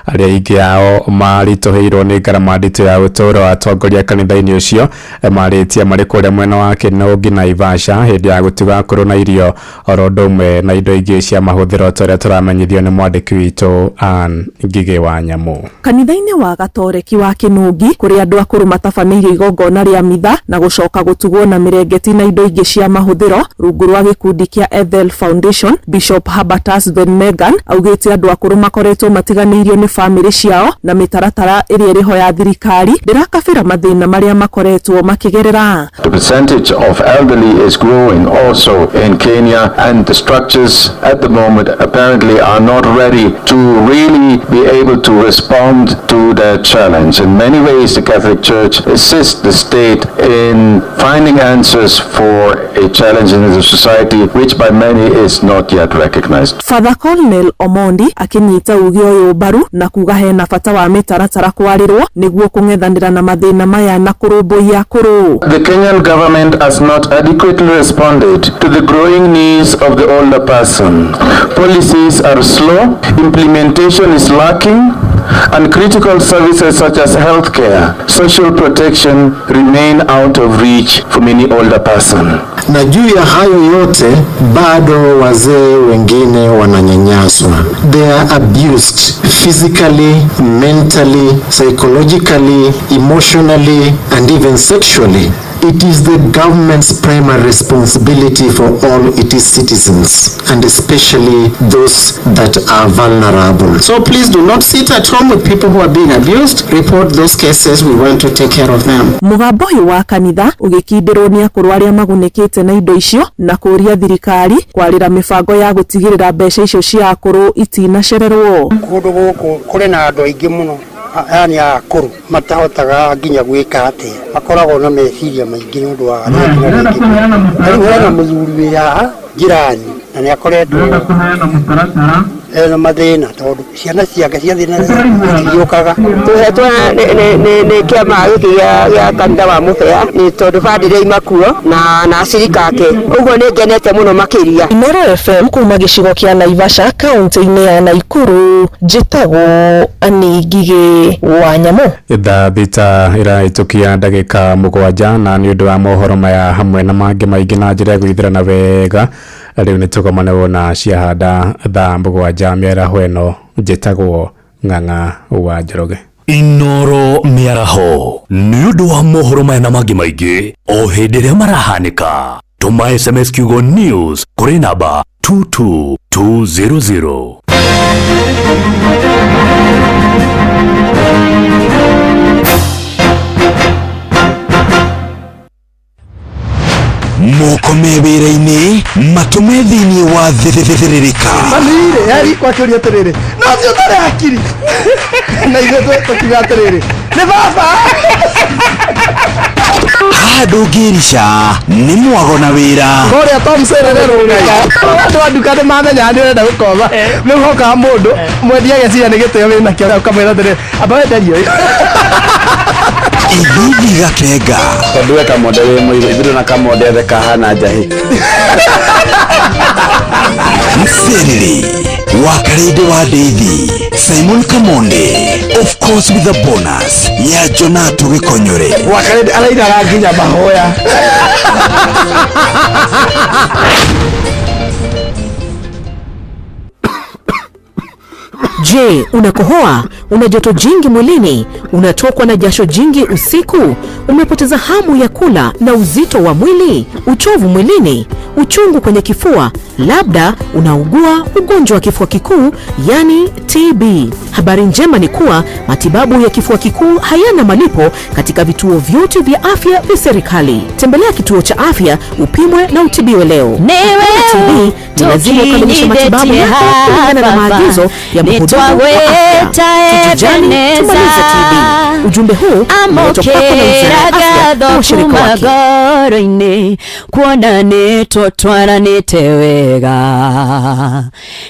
arĩa aingĩ ao maritũhĩirwo nĩ ngarama nditũ ya ũtũũro. Atongoria kanitha-inĩ ũcio marĩtie marĩ kũrĩa mwena wa Kĩnũngi Naivasha hĩndĩ ya gũtuga akũrũ na irio oro ũndũ ũmwe na indo ingĩ cia mahũthĩro ta ũrĩa tũramenyithio nĩ mwandĩki witũ Ann Ngigĩ wa Nyamũ. Kanitha-inĩ wa Gatoreki wa Kĩnũngi kũrĩa andũ akũrũ matabanĩirio igongona rĩa mitha na gũcoka gũtugwo na mĩrengeti na indo ingĩ cia mahũthĩro rungu rwa gĩkundi kĩa Ethel Foundation, Bishop Habertus Van Megan augĩte andũ akũrũ makoretwo matiganĩirio nĩ bamĩrĩ ciao na mĩtaratara ĩrĩa ĩrĩho ya thirikari ndĩrakabĩra mathĩna marĩa makoretwo makĩgerera. The percentage of elderly is growing also in Kenya, and the structures at the moment apparently are not ready to really be able to respond to that challenge. In many ways, the Catholic Church assists the state in finding answers for a challenge in the society which by many is not yet recognized. Father Colonel Omondi akĩnyita uge ũyũ mbaru na kuga hena bata wa mĩtaratara kwarĩrwo nĩguo kũng'ethanĩra na mathĩna maya na kũrũmbũiya akũrũ. The Kenyan government has not adequately responded to the growing needs of the older person. Policies are slow, implementation is lacking, and critical services such as healthcare, social protection remain out of reach for many older persons. Na juu ya hayo yote bado wazee wengine wananyanyaswa. They are abused physically, mentally, psychologically, emotionally and even sexually. It is the government's primary responsibility for all its citizens and especially those that are vulnerable. So please do not sit at home with people who are being abused. Report those cases. We want to take care of them. Mũgambo ũyũ wa kanitha ũgĩkindĩrwo nĩ akũrũ arĩa magunĩkĩte na indo icio na kũũria thirikari kwarĩra mĩbango ya gũtigĩrĩra mbeca icio cia akũrũ itinacererwo. Kũndũ gũkũ kũrĩ na andũ aingĩ mũno, yani akũrũ matahotaga nginya gwĩka atĩa, makoragwo na meciria maingĩ nĩ ũndũ wa rĩngĩ na rĩngĩ. Rĩu hena mũthuri wĩ haha jirani na nĩ akoretwo ena mathĩna tondũ ciana ciake cia thĩna itiũkaga. Tũhetwo nĩ kĩama gĩkĩ gĩa kanitha wa Mũbea nĩ tondũ bandĩrĩ imakuo na acirika ake, ũguo nĩ ngenete mũno makĩria. Inooro FM kuma gĩcigo kĩa Naivasha kaunti-inĩ ya Naikuru, njĩtagwo Anĩ Ngigĩ wa Nyamũ. Thaa 6 ĩrahĩtũkia ndagĩka 7 na nĩ ũndũ wa mohoro maya hamwe na mangĩ maingĩ na njĩra ya gwĩthirana wega rĩu nĩ tũgomanewo na ciahanda thaa 7 mĩaraho ĩno. Njĩtagwo Ng'ang'a wa Njoroge. Inoro mĩaraho nĩ ũndũ wa mohoro maya na mangĩ maingĩ o hĩndĩ ĩrĩa marahanĩka. Tũma SMS kiugo news kũrĩ namba 22200. Moko me wĩra-inĩ matũme thĩinĩ wa thĩrĩrĩka. Manire yari kwakĩũria atĩrĩrĩ, no ũcio ũtarĩ hakiri na ithuĩ tũkiuga atĩrĩrĩ nĩ baba. Haha ndũngĩrica nĩ mwago na wĩra. Kũrĩa Tom Serere rũngai andũ a nduka nĩ mamenyaga nĩ ũrenda gũkomba, nĩ ũhokaga mũndũ mwendia ageciria nĩ gĩtĩo wĩnakĩo, ũkamwĩra atĩrĩrĩ, amba wenderie ũyũ. Ithithi gakenga. Tondũ we kamonde wĩ mũirũ, ithuĩ na kamonde othe kahana njahĩ. Mserere wa Karĩndĩ wa Ndeithi Simon Kamonde, of course with a bonus ya Jonato Gĩkonyore. Wakarĩndĩ arainaga nginya mahoya. Je, unakohoa? Una joto jingi mwilini? Unatokwa na jasho jingi usiku? Umepoteza hamu ya kula na uzito wa mwili? Uchovu mwilini? Uchungu kwenye kifua? Labda unaugua ugonjwa wa kifua kikuu, yani TB. Habari njema ni kuwa matibabu ya kifua kikuu hayana malipo katika vituo vyote vya afya vya serikali. Tembelea kituo cha afya upimwe na utibiwe leo. Kupona TB ni lazima ukamilishe matibabu yako kulingana na maagizo ya mhudumu wa afya. Tujijali, tumalize TB. Ujumbe huu umeletwa kwako na Wizara ya Afya na washirika wake. Ngoro-inĩ kuona nĩ tũtwaranĩte wega,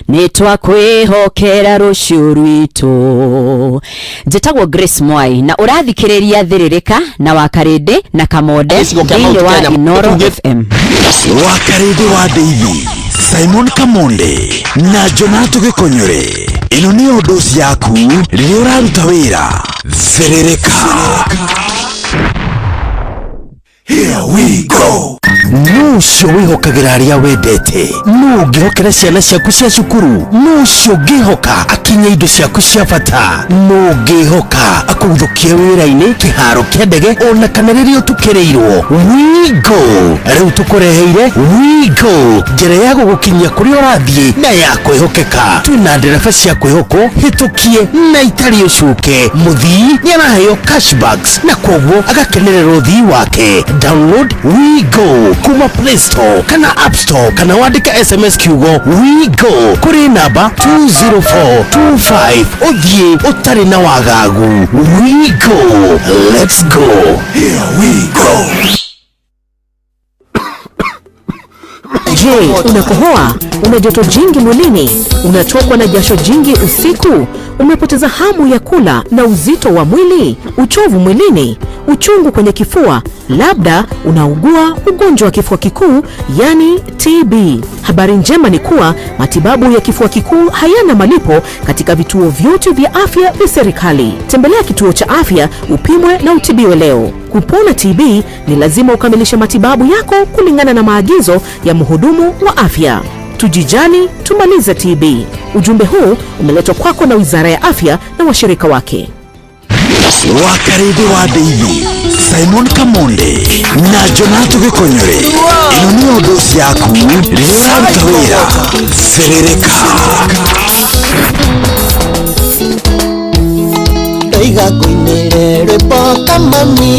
nĩ twakwĩhokera rũciũ rwitũ. Njĩtagwo Grace Mwai na ũrathikĩrĩria Thĩrĩrĩka na Wakarĩndĩ na Kamonde thĩinĩ wa Inoro FM. Wa Karĩndĩ wa Ndeithi Simon Kamonde na Jonato Gĩkonyore, ĩno nĩyo ndoci yaku rĩrĩa ũraruta wĩra. Thĩrĩrĩka. Here we go. Nũ ũcio wĩhokagĩra arĩa wendete? Nũ ũngĩhokera ciana ciaku cia cukuru? Nũ ũcio ũngĩhoka akinye indo ciaku cia bata? Nũ ũngĩhoka akũguthũkie wĩra-inĩ, kĩharo kĩa ndege, ona kana rĩrĩa ũtukĩrĩirwo? WeGo rĩu tũkũreheire WeGo, njĩra ya gũgũkinyia kũrĩa ũrathiĩ na ya kwĩhokeka. Twĩna ndereba cia kwĩhokwo hĩtũkie na itarĩ ũcuke. Mũthii nĩ araheo cashbacks na koguo agakenerera ũthii wake. Download WeGo kuma Play Store kana App Store, kana wandĩke SMS kiugo WeGo kũrĩ namba 20425 ũthiĩ ũtarĩ na wagagu. WeGo, let's go. Here we go. Je, unakohoa? Una joto jingi mwilini? Unatokwa na jasho jingi usiku? Umepoteza hamu ya kula na uzito wa mwili? Uchovu mwilini? Uchungu kwenye kifua? Labda unaugua ugonjwa wa kifua kikuu, yani TB. Habari njema ni kuwa matibabu ya kifua kikuu hayana malipo katika vituo vyote vya afya vya serikali. Tembelea kituo cha afya upimwe na utibiwe leo. Kupona TB ni lazima ukamilishe matibabu yako kulingana na maagizo ya mhudumu wa afya. Tujijali, tumalize TB. Ujumbe huu umeletwa kwako na Wizara ya Afya na washirika wake. Wa Karĩndĩ wa Ndeithi Simon Kamonde na Jonato Gĩkonyore, ĩno nĩyo ndoci yaku rĩrĩa ũraruta wĩra. Thĩrĩrĩka. Ndoiga ngũinĩre rwĩmbo kamami,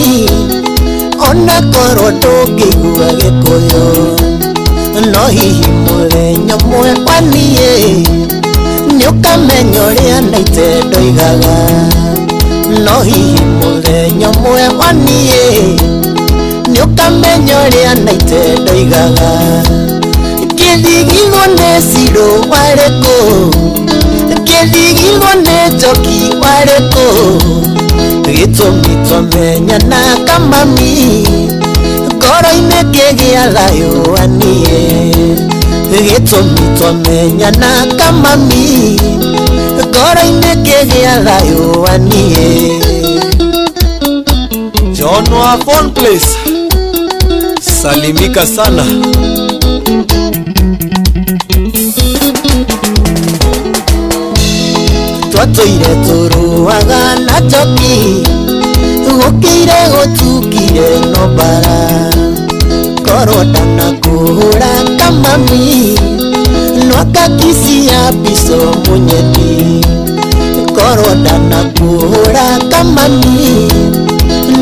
ona korwo ndũngĩigua Gĩkũyũ, no hihi mũthenya ũmwe wa niĩ nĩũkamenya ũrĩa naite ndoigaga. No hihi mũthenya ũmwe wa niĩ nĩũkamenya ũrĩa naite ndoigaga. Ngĩthigithwo nĩ Cirũ warĩ kũ? Ngĩthigithwo nĩ Njoki warĩ kũ? Gĩtũmi twamenyana kamami, ngoro-inĩ ngĩgĩa thayũ wa niĩ. Gĩtũmi twamenyana kamami, ngoro-inĩ ngĩgĩa thayũ wa niĩ. John wa Phone Place, salimika sana. Twatũire tũrũaga na njoki gũkĩire gũtukire no mbara korwo ndanakũhũra kamami nwakakisia mbico mũnyeni korwo ndanakũhũra kamami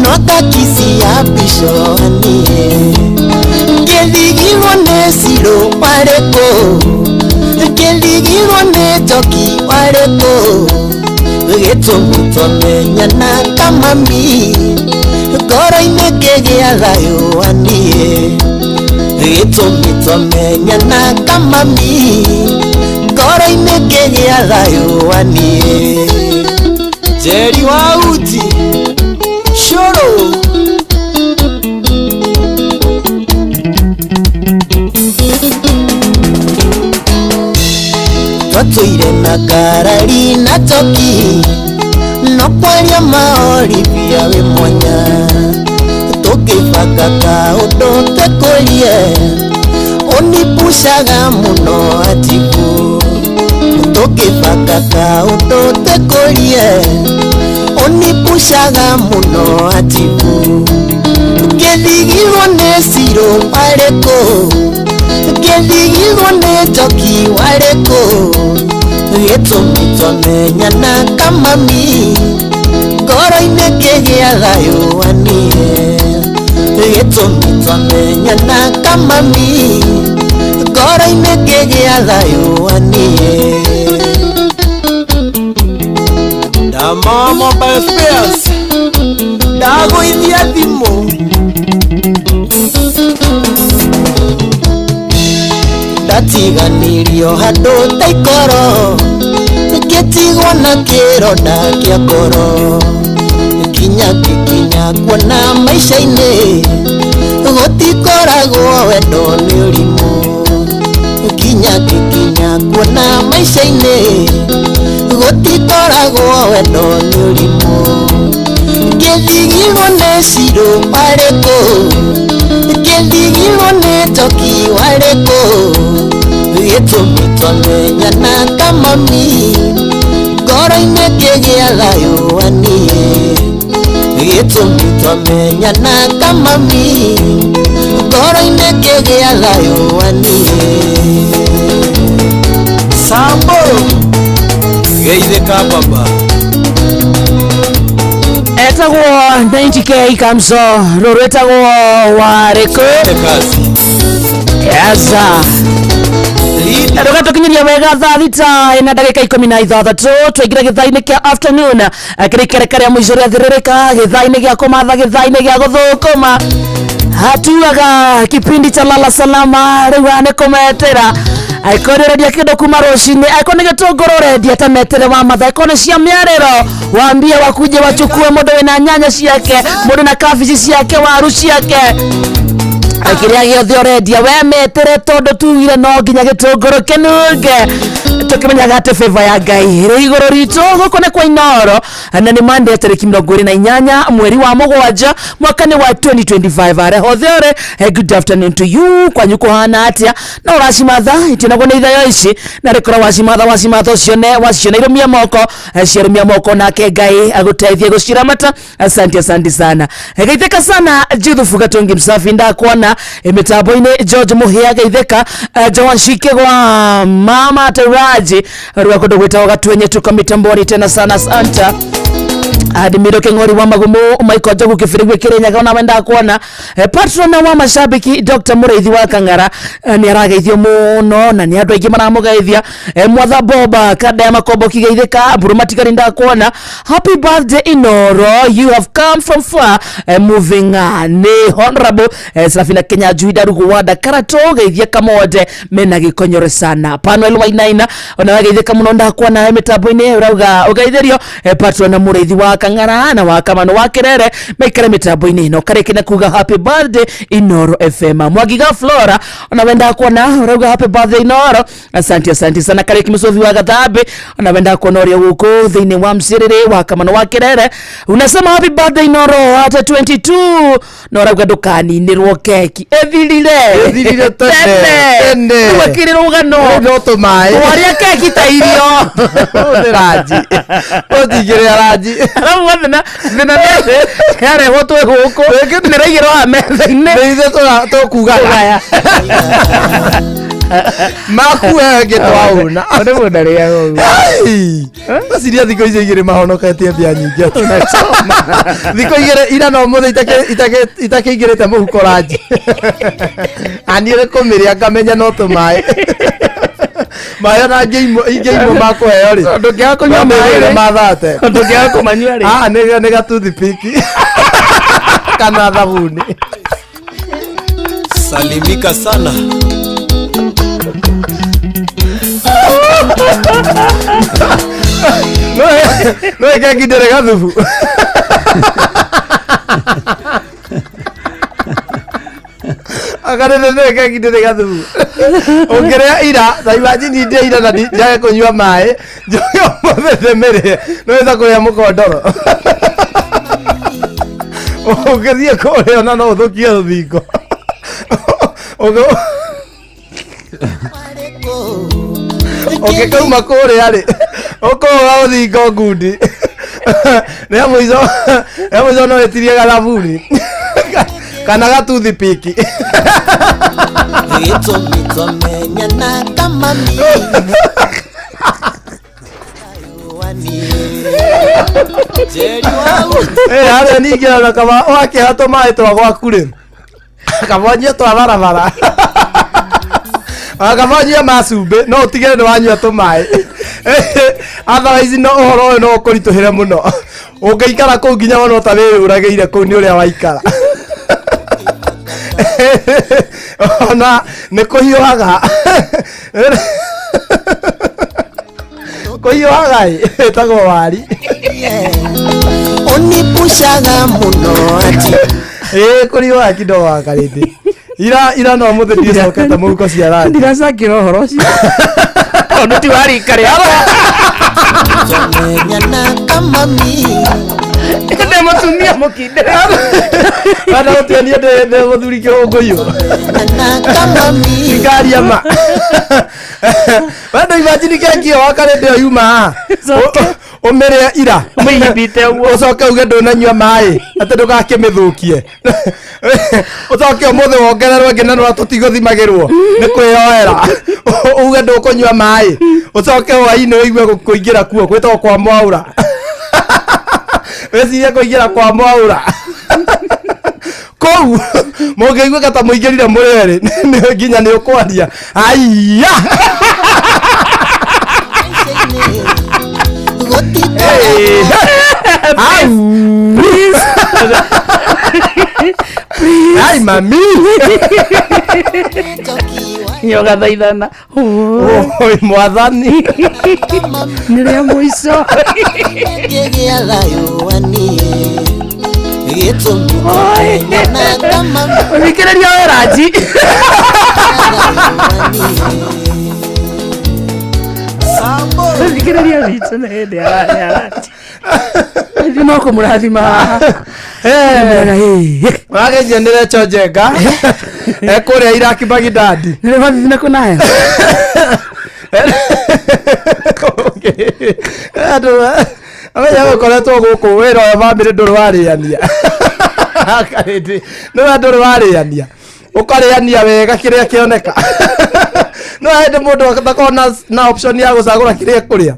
nwakakisia mbico anie ngĩthigirwo nĩ cirũ warĩkũ ngĩthigirwo nĩ njoki warĩkũ gĩtũmi twamenyana kamami ngoro-inĩ ngĩgĩa thayũ anie gĩtũmi twamenyana kamami ngoro-inĩ ngĩgĩa thayũ anie Jerry wa uti Shoro Twatũire na ngarari na njoki no kwaria maoribia wĩ mwanya tũkĩbanga kaũndũ twekũrie ũnipushaga mũno atiku tũkĩbanga kaũndũ twekũrie ũnipushaga mũno atiku ngĩthigirwo nĩ cirũ warĩkũ ngĩthigirwo nĩ njoki warĩkũ gĩtũmi twamenyana kamami ngoro-inĩ ngĩgĩa thayũ anie gĩtũmi twamenyana kamami ngoro-inĩ ngĩgĩa thayũ anie Dama Mobile Spares Ndagũithia thimũ Ndatiganirio handũ ta ikoro ngĩtigwo na kĩronda kĩa ngoro nginya ngĩkinya kuona maica-inĩ gũtikoragwo wendo nĩ ũrimũ nginya ngĩkinya kuona maica-inĩ gũtikoragwo wendo nĩ ũrimũ ngĩthigirwo nĩ cirũ warĩkũ ngĩthigirwo nĩ njoki warĩkũ gĩtũmi twamenyana kamami ngoro-inĩ ngĩgĩa thayũ anie gĩtũmi twamenyana kamami ngoro-inĩ ngĩgĩa thayũ anie Sambo Geithĩka baba Etagwo 90k Kamso rũrũ etagwo warĩkũ Yaza rũgatũkinyĩria wega thaa thita ĩna ndagĩka 16 twaingĩra gĩthaa-inĩ kĩa afternoon kĩrĩ kereka rĩa mũico rĩa thĩrĩrĩka gĩthaa-inĩ gĩa kũmatha gĩthaa-inĩ gĩa gũthũkũma hatuaga kipindi cha lala salama rĩu haha nĩ kũmetĩra angĩkorwo nĩ ũrendia kĩndũ kuma rũcinĩ angĩkorwo nĩ gĩtũngũrũ ũrendia ta metere wa matha angĩkorwo nĩ cia mĩarĩro waambie wakuje wachukue mũndũ wĩna nyanya ciake mũndũ na kabici ciake waru ciake kĩrĩa gĩothe ũrendia we metere tondũ tugire no nginya gĩtũngũrũ kĩnunge tũkĩmenyaga atĩ favor ya Ngai ĩrĩ igũrũ ritũ gũkũ nĩ kwa Inooro na nĩ Monday tarĩki 28 mweri wa mũgwanja mwaka nĩ wa 2025 arĩa hothe ũrĩ good afternoon to you kwanyu kũhana atĩa no ũracimatha itinagwo nĩ ithayo ici na rĩkorwo wacimatha wacimatha ũcione waciona irũmia moko ciarũmia moko nake Ngai agũteithie gũciramata asante asante sana geithĩka sana Juthufu Gatungi Msafi ndakuona mĩtambo-inĩ George Muhia geithĩka Joan Shikegwa mama Taraji rwa kũndũ gwĩtagwo Gatwenye tuko mitamboni tena sana asante Adimiro Keng'ori wa Magumu Michael Njogu Kĩbĩrĩgwe Kĩrĩnyaga ona wenda kuona patron wa mashabiki Dr. Mũrĩithi wa Kang'ara nĩ arageithio mũno na nĩ andũ aingĩ maramũgeithia Mwatha Boba kanda ya Makombo kigeithĩka Mburu Matigari ndakuona happy birthday Inoro you have come from far moving nĩ honorable Serafina Kenya Juida Ruguwanda Karato geithia Kamonde mena gĩkonyore sana Panuel Wainaina ona wageithĩka mũno ndakuona mĩtambo-inĩ ũrauga ũgeithĩrio patron Mũrĩithi wa Wa Kang'ara na wa Kamano wa Kerere maikare mitambo-inĩ ĩno. Karĩki na kuga happy birthday Inoro FM. Mwangiga Flora ona wenda kuona ũrauga happy birthday Inoro. Asante, asante sana. Karĩki Mũcobi wa Gathambi ona wenda kuona ũrĩa gũkũ thĩinĩ wa mcĩrĩrĩ wa Kamano wa Kerere unasema happy birthday Inoro at 22 na ũrauga ndũkaninĩrwo keki ĩthirire. Ĩthirire tene, tene. Rĩu akĩrĩ rũgano. Rĩu no tũmaĩ. Warĩa keki ta irio. Nĩ ranji ũtingĩrĩa ranji. Arabu thĩna thĩna nĩ atĩ yarehwo twĩ gũkũ nĩraigĩrwo haha metha-inĩ. Nĩ ithuĩ tũkugaga makuwe ngĩ twaũna. Nĩ mũndũ arĩaga ũguo. Meciria thikũ icio igĩrĩ mahonoketie mbia nyingĩ atĩ. Thikũ igĩrĩ ira no mũthĩ itakĩingĩrĩte mũhuko ranji. Aniĩ nĩ kũmĩrĩa ngamenya no tũmaĩ. Maĩ ona ingĩimwo makũheo rĩ. Ndũngĩaga kũnyua maĩ rĩ. Mathate. Ndũngĩaga kũmanyua rĩ. Ah, nĩ gatoothpick kana thabuni. Salimika sana. No keki ndĩrĩ gathubu. Akarĩte no keki ndĩrĩ gathubu. Ũngĩrĩa ira, ta imagine ndĩe ira na njage kũnyua maĩ, njoke ũmũthĩ ndĩmĩrĩe, no wĩta kũrĩa mũkondoro. Ũngĩthiĩ kũrĩa ona no ũthũkie rũthingo. Ũngĩkauma kũrĩa rĩ, ũkũhũra rũthingo ngundi. Rĩa mũico, rĩa mũico no wĩtirie gathabuni kana gatuthipiki. Gĩtũmi twamenyana kama mi. Njeri wa uti. Harĩa ningĩ ona kaba wakĩha tũmaĩ twa gwaku rĩ, kaba ũnyue twa barabara, ona kaba ũnyue ma cumbĩ, no ũtigĩrĩre nĩ wanyua tũmaĩ. Otherwise no ũhoro ũyũ no ũkũritũhĩre mũno. Ũngĩikara kũu nginya wone ta wĩyũragĩire kũu nĩ ũrĩa waikara. Ona nĩ kũhiũhaga. Kũhiũhaga ĩ, ĩtagwo wari. Ũnipushaga mũno ati. Ĩ, kũriũhaga kidogo wakarĩndĩ. Ira ira no mũthĩ ndicokete mũhuko cia rangi. Ndiracangĩra ũhoro ũcio tondũ ti wa rika rĩakwa. Twamenyana kama mi. Ndĩ mũtumia mũkindĩre. Kana gũtuania ndĩ mũthuri kĩhũngũyũ. Kama mi. Ngaria ma. Wendo imagine keki ĩyo wakarĩndĩ ĩyo yuma haha. Ũmĩrĩe ira. Ũmĩimbite ũguo. Ũcoke uge ndũnanyua maĩ atĩ ndũgakĩmĩthũkie. Ũcoke ũmũthĩ wongererwo ĩngĩ na nĩwa tũtigũthimagĩrwo nĩ kwĩyoera. Uge ndũkũnyua maĩ. Ũcoke hwainĩ ũigue kũingĩra kuo gwĩtagwo kwa mwaũra. Wĩcirie kũingĩra kwa mwaũra. Kũu mũngĩiguĩka ta mũingĩrire mũrĩ erĩ nĩ nginya nĩ ũkwaria. Aiya! Au! Ai mami! Nyogathaithana. Oi mwathani. Nĩ rĩa mũico. Ngĩgĩa thayũ waniĩ. Gĩtũmi twamenyana kama mi. Ũthikĩrĩria we ranji. Ũthikĩrĩria witũ nĩ hĩndĩ ya ranji. Ithuĩ no kũmũrathima haha. Wageria nĩ Recho Njenga ekũrĩa Iraki Bagidadi. Nĩ mathithi na kũnaya. Andũ amenya gũkoretwo gũkũ wĩra ũyũ bamĩrĩ ndũrĩ warĩania. Karĩndĩ nĩwe ndũrĩ warĩania. Ũkarĩania wega kĩrĩa kĩoneka. No hĩndĩ mũndũ atakoragwo na option ya gũcagũra kĩrĩa ekũrĩa.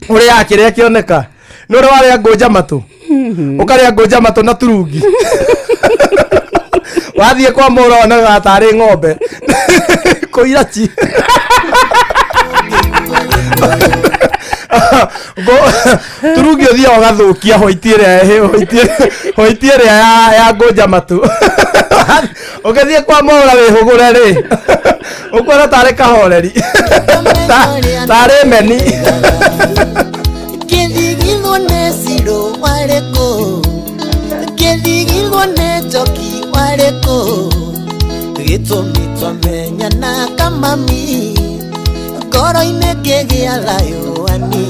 Ũrĩaga kĩrĩa kĩoneka. Nĩ ũrĩ warĩa ngũnja matũ. Ũkarĩa ngũnja matũ na turungi. Wathiĩ kwa mũra wonaga tarĩ ng'ombe. Kũira chi. Turungi ũthiaga ũgathũkia hwaiti ĩrĩa hwaiti ĩrĩa ya ngũnja matũ. Ũgĩthiĩ kwa mũra wĩhũgũre rĩ, ũkuona tarĩ kahoreri. Tarĩ meni. Kĩthigithũ Ngĩthigirwo nĩ Ciro warĩ kũ? Ngĩthigirwo nĩ Njoki warĩ kũ? Gĩtũmi twamenyana kamami ngoro-inĩ ngĩgĩa thayũ aniĩ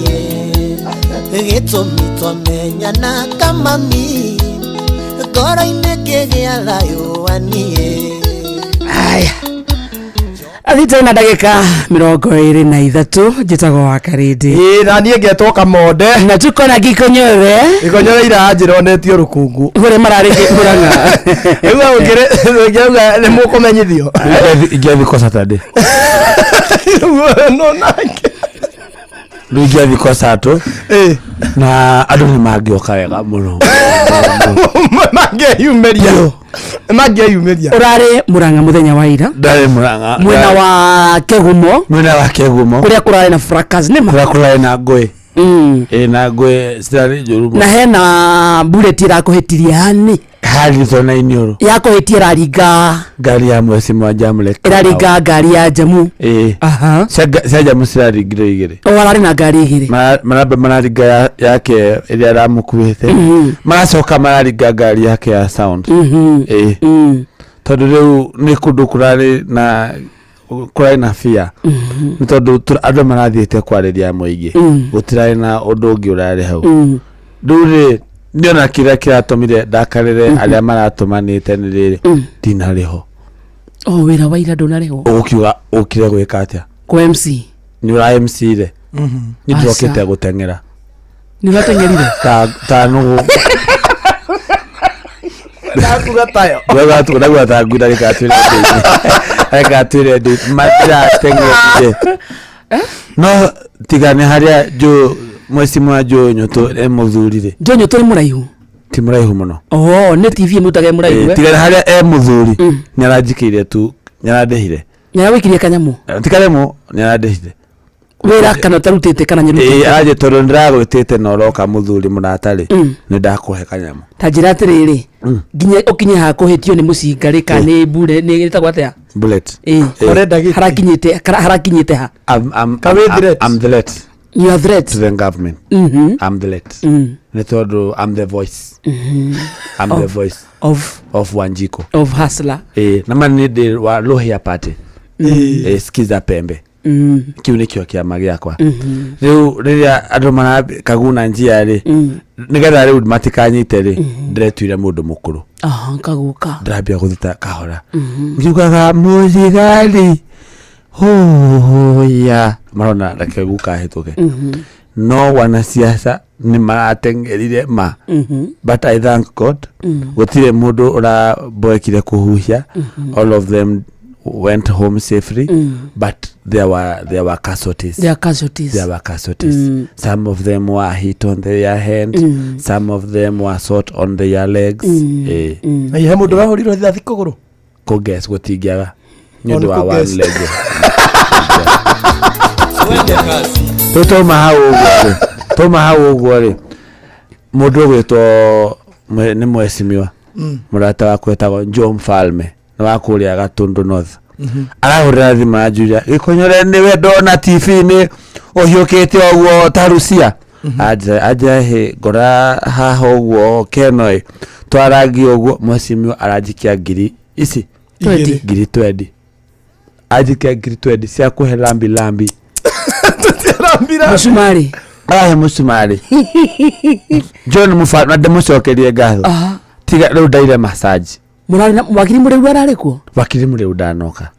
gĩtũmi twamenyana kamami ngoro-inĩ ngĩgĩa thayũ aniĩ. Aya, athite na ndagĩka 23, njĩtagwo wa Karĩndĩ. Ĩĩ, na niĩ ngetwo Kamonde. Na tuko na Gikonyore. Gikonyore iranjĩra onetio rũkũngũ. Kũrĩa mararĩ Murang'a. Rĩu ũngĩauga nĩ mũkũmenyithio. Ingĩathikwo Saturday. No nake. Rĩu ingĩathikwo Saturday na andũ nĩ mangĩoka wega mũno. Mangĩeyumĩria. Mangĩeyumĩria. Ũrarĩ Murang'a mũthenya wa ira. Ndarĩ Murang'a. Mwena wa Kegumo. Mwena wa Kegumo. Kũrĩa kũrarĩ na fracas nĩ ma. Kũrĩa kũrarĩ na ngũĩ. Ĩĩ, na ngũĩ citarĩ njũru mũno. Na hena bullet ĩrakũhĩtirie hani. Harrison na Iniũrũ. Yakũhĩtia ĩraringa. Ngari ya mweci Jamlek. Ĩraringa ngari ya Jamu. Ĩĩ. Cia Jamu ciraringire igĩrĩ. O ararĩ na ngari igĩrĩ. Maramba mararinga yake ĩrĩa aramũkuĩte. Maracoka mararinga ngari yake ya sound. Ĩĩ. Tondũ rĩu nĩ kũndũ kũrarĩ na fear. Nĩ tondũ andũ marathiĩte kwarĩria mũingĩ. Gũtirarĩ na ũndũ ũngĩ ũrarĩ hau. Rĩu rĩ, nĩona kĩrĩa kĩratũmire ndakarĩre arĩa maratũmanĩte nĩ rĩrĩ, ndinarĩ ho. O wĩra wa ira ndũnarĩhwo. Ũgũkiuga ũkire gwĩka atĩa? Kwa MC. Nĩ ũra MC rĩ. Nĩ ndĩrokĩte Aca. gũteng'era. Nĩ ũrateng'erire? Ta nũgũ. Ndakuga tayo. Ndakuga ta ngui ndagĩkatwĩre ndĩ. Ndagĩkatwĩre ndĩ. Matirateng'erire. No tiga nĩ harĩa Joe mwecimu wa Joe Nyũtũ e mũthuri rĩ. Joe Nyũtũ nĩ mũraihu? Ti mũraihu mũno. Oh, nĩ TV ĩmũrutaga e mũraihu. Tiga nĩ harĩa e mũthuri nĩ aranjikĩire tu, nĩ arandĩhire. Nĩ aragũikirie kanyamũ? Ti kanyamũ, nĩ arandĩhire. Wĩra kana ũtarutĩte kana Ĩĩ, nyarutĩte? aranjĩ tondũ nĩ ndĩragwĩtĩte na ũroka mũthuri mũrata rĩ, nĩ ndakũhe kanyamũ. Ta njĩra atĩrĩrĩ, nginya ũkinye haha kũhĩtio nĩ mũcinga rĩ, kana nĩ mbure, nĩ ĩtagwo atĩa? Bullet. Ĩĩ. Ĩĩ. Harakinyĩte ha? I'm threat. You are threat. To the government. I'm threat. Nĩ tondũ I'm the voice. I'm the voice. Of Wanjiko. Of Hustler. Ĩĩ, na ma nĩ ndĩ wa Luhya Party. Ĩĩ, Skiza Pembe. Kĩu nĩkĩo kĩama gĩakwa. Rĩu rĩrĩa andũ marakaguna njia rĩ, nĩgetha rĩu matikanyite rĩ, ndĩretuire mũndũ mũkũrũ. Aha, kaguka. Ndĩrambia gũthita kahora. Ngiugaga mũthigari hũya, marona reke guka ahĩtũke. No wanasiasa nĩ marateng'erire ma. But I thank God gũtirĩ mũndũ ũraboekire kũhuhia. All of them went home safely. But there were casualties. There are casualties. There were casualties. Some of them were hit on their hand. Some of them were shot on their legs. Na ihe mũndũ ũrahũrirwo rithathi kũgũrũ. Kũguess gũtingĩaga nĩ O, ũndũ nĩ wa one kũguess. leg. Rĩu twauma hau ũguo rĩ, twauma hau ũguo rĩ, mũndũ ũgwĩtwo nĩ mwecimiwa mũrata wakwa etagwo Joe Mfalme, nĩ wa kũrĩa Gatundu North. Arahũrĩra thimũ anjuria, Gĩkũnyore nĩwe ndona TV-inĩ ũhiũkĩte ũguo ta Rusia. Anjĩra hĩ ngora haha ũguo keno ĩ twarangi ũguo, mwecimiwa aranjikia ngiri ici Twendi. Ngiri twendi. Anjikia ngiri twendi cia kũhe lambi lambi. Mũcumarĩ. Arahe mũcumarĩ. John Mfalme na ndĩmũcokerie ngatho. Tiga rĩu ndaire massage. Mũrarĩ na wakiri mũrĩu ararĩ kuo? Wakiri mũrĩu ndanoka.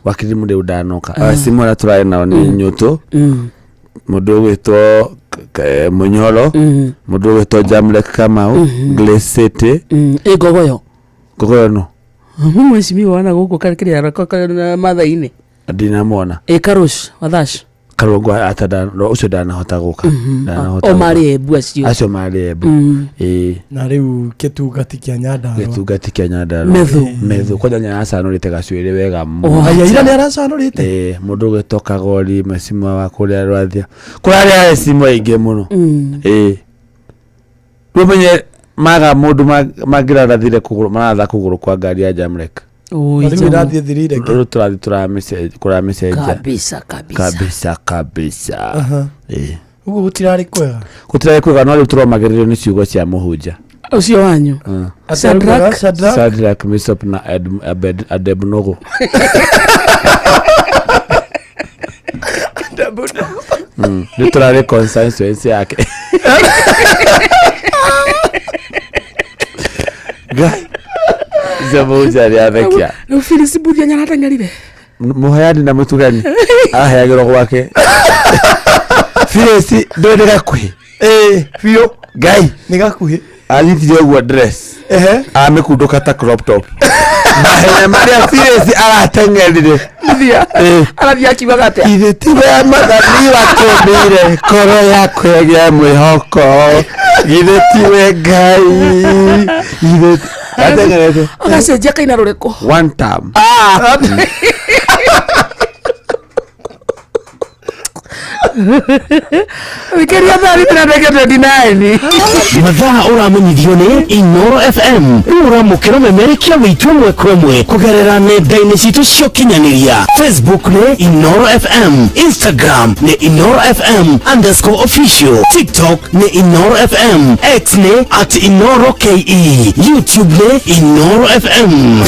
Wakiri mũrĩu ndanoka. Acimu arĩa tũrarĩ nao nĩ Nyũtũ, mũndũ ũgwĩtwo Mũnyoro, mũndũ ũgwĩtwo Jamlek Kamau, Grace City. Ĩ Ngogoyo. Ngogoyo no. Mwecimiwa wana gũkũ kĩrĩa Mathai-inĩ. Ndinamwona. Ĩ Karush, Wathash. Karũngũ ata ũcio ndanahota gũka. Ndanahota O gũka. marĩ Embu acio. Acio marĩ Embu. Ĩĩ. Na rĩu kĩtungati kĩa Nyandarũa. Gĩtungati kĩa Nyandarũa. Methu. Methu. Kwanja nĩ aracanũrĩte gacuĩrĩ wega mũno. Oh, aya, ira nĩ aracanũrĩte? Ĩĩ, mũndũ ũgwĩtwo Kagori, mwecimiwa wa kũrĩa Rwathia. Kũrarĩ aecimu aingĩ mũno. Ĩĩ. Rĩu ũmenye maga mũndũ mangĩrarathire kũgũrũ, maratha kũgũrũ kwa ngari ya Jamlek. Oi, Na rĩu Jamu. ĩrathiĩ ĩthirire kĩ? Rĩu tũrathiĩ kũramĩcenjia. Kabisa, kabisa. Kabisa, kabisa. Aha. Ĩĩ. Ũguo gũtirarĩ kwega. Gũtirarĩ kwega, no rĩu tũromagĩrĩrio nĩ ciugo cia mũhunja. Ũcio wanyu. Shadrach. Shadrach. Shadrach, Meshach na Abednego. Nĩ tũrarĩ constituency yake. Ngai. Cia mũhunjia nĩ athekia. Rĩu Phyllis Mbuthia nĩarateng'erire. Mũheani na mũtugani aheagĩrwo gwake. Phyllis ndũĩ nĩ gakuhĩ. Ĩĩ biũ. Ngai. Nĩ gakuhĩ. Anyitire ũguo dress. Ehe. Amĩkundũka ta crop top. Mahenya marĩa Phyllis arateng'erire. Mbuthia. Ĩĩ. Arathiĩ akiugaga atĩa? Ithe tiwe mathani watũmire ngoro yakwa ĩgĩe mwĩhoko. Githĩ tiwe Ngai. Githĩ ateng'erete. Agacenjia kaina rũrĩkũ? One time. Thikĩria thaa thita na ndagĩka 29. Mathaa ũramenyithio nĩ Inoro FM. Rĩu ũramũkĩra memerekia witũ ĩmwe kwa ĩmwe kũgerera nenda-inĩ citũ cia ũkinyanĩria. Facebook nĩ Inoro FM, Instagram nĩ Inoro FM underscore official, TikTok nĩ Inoro FM, X nĩ at Inoro KE, YouTube nĩ Inoro FM.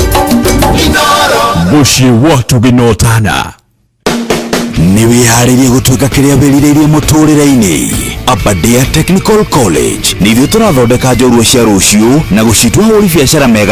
Mũciĩ wa Tũgĩnotana. Nĩ wĩharĩrie gũtuĩka kĩrĩa wĩrirĩirie mũtũrĩre-inĩ? Aberdare Technical College nĩ ithuĩ tũrathondeka njorua cia rũciũ na gũcitua ahũri biacara mega.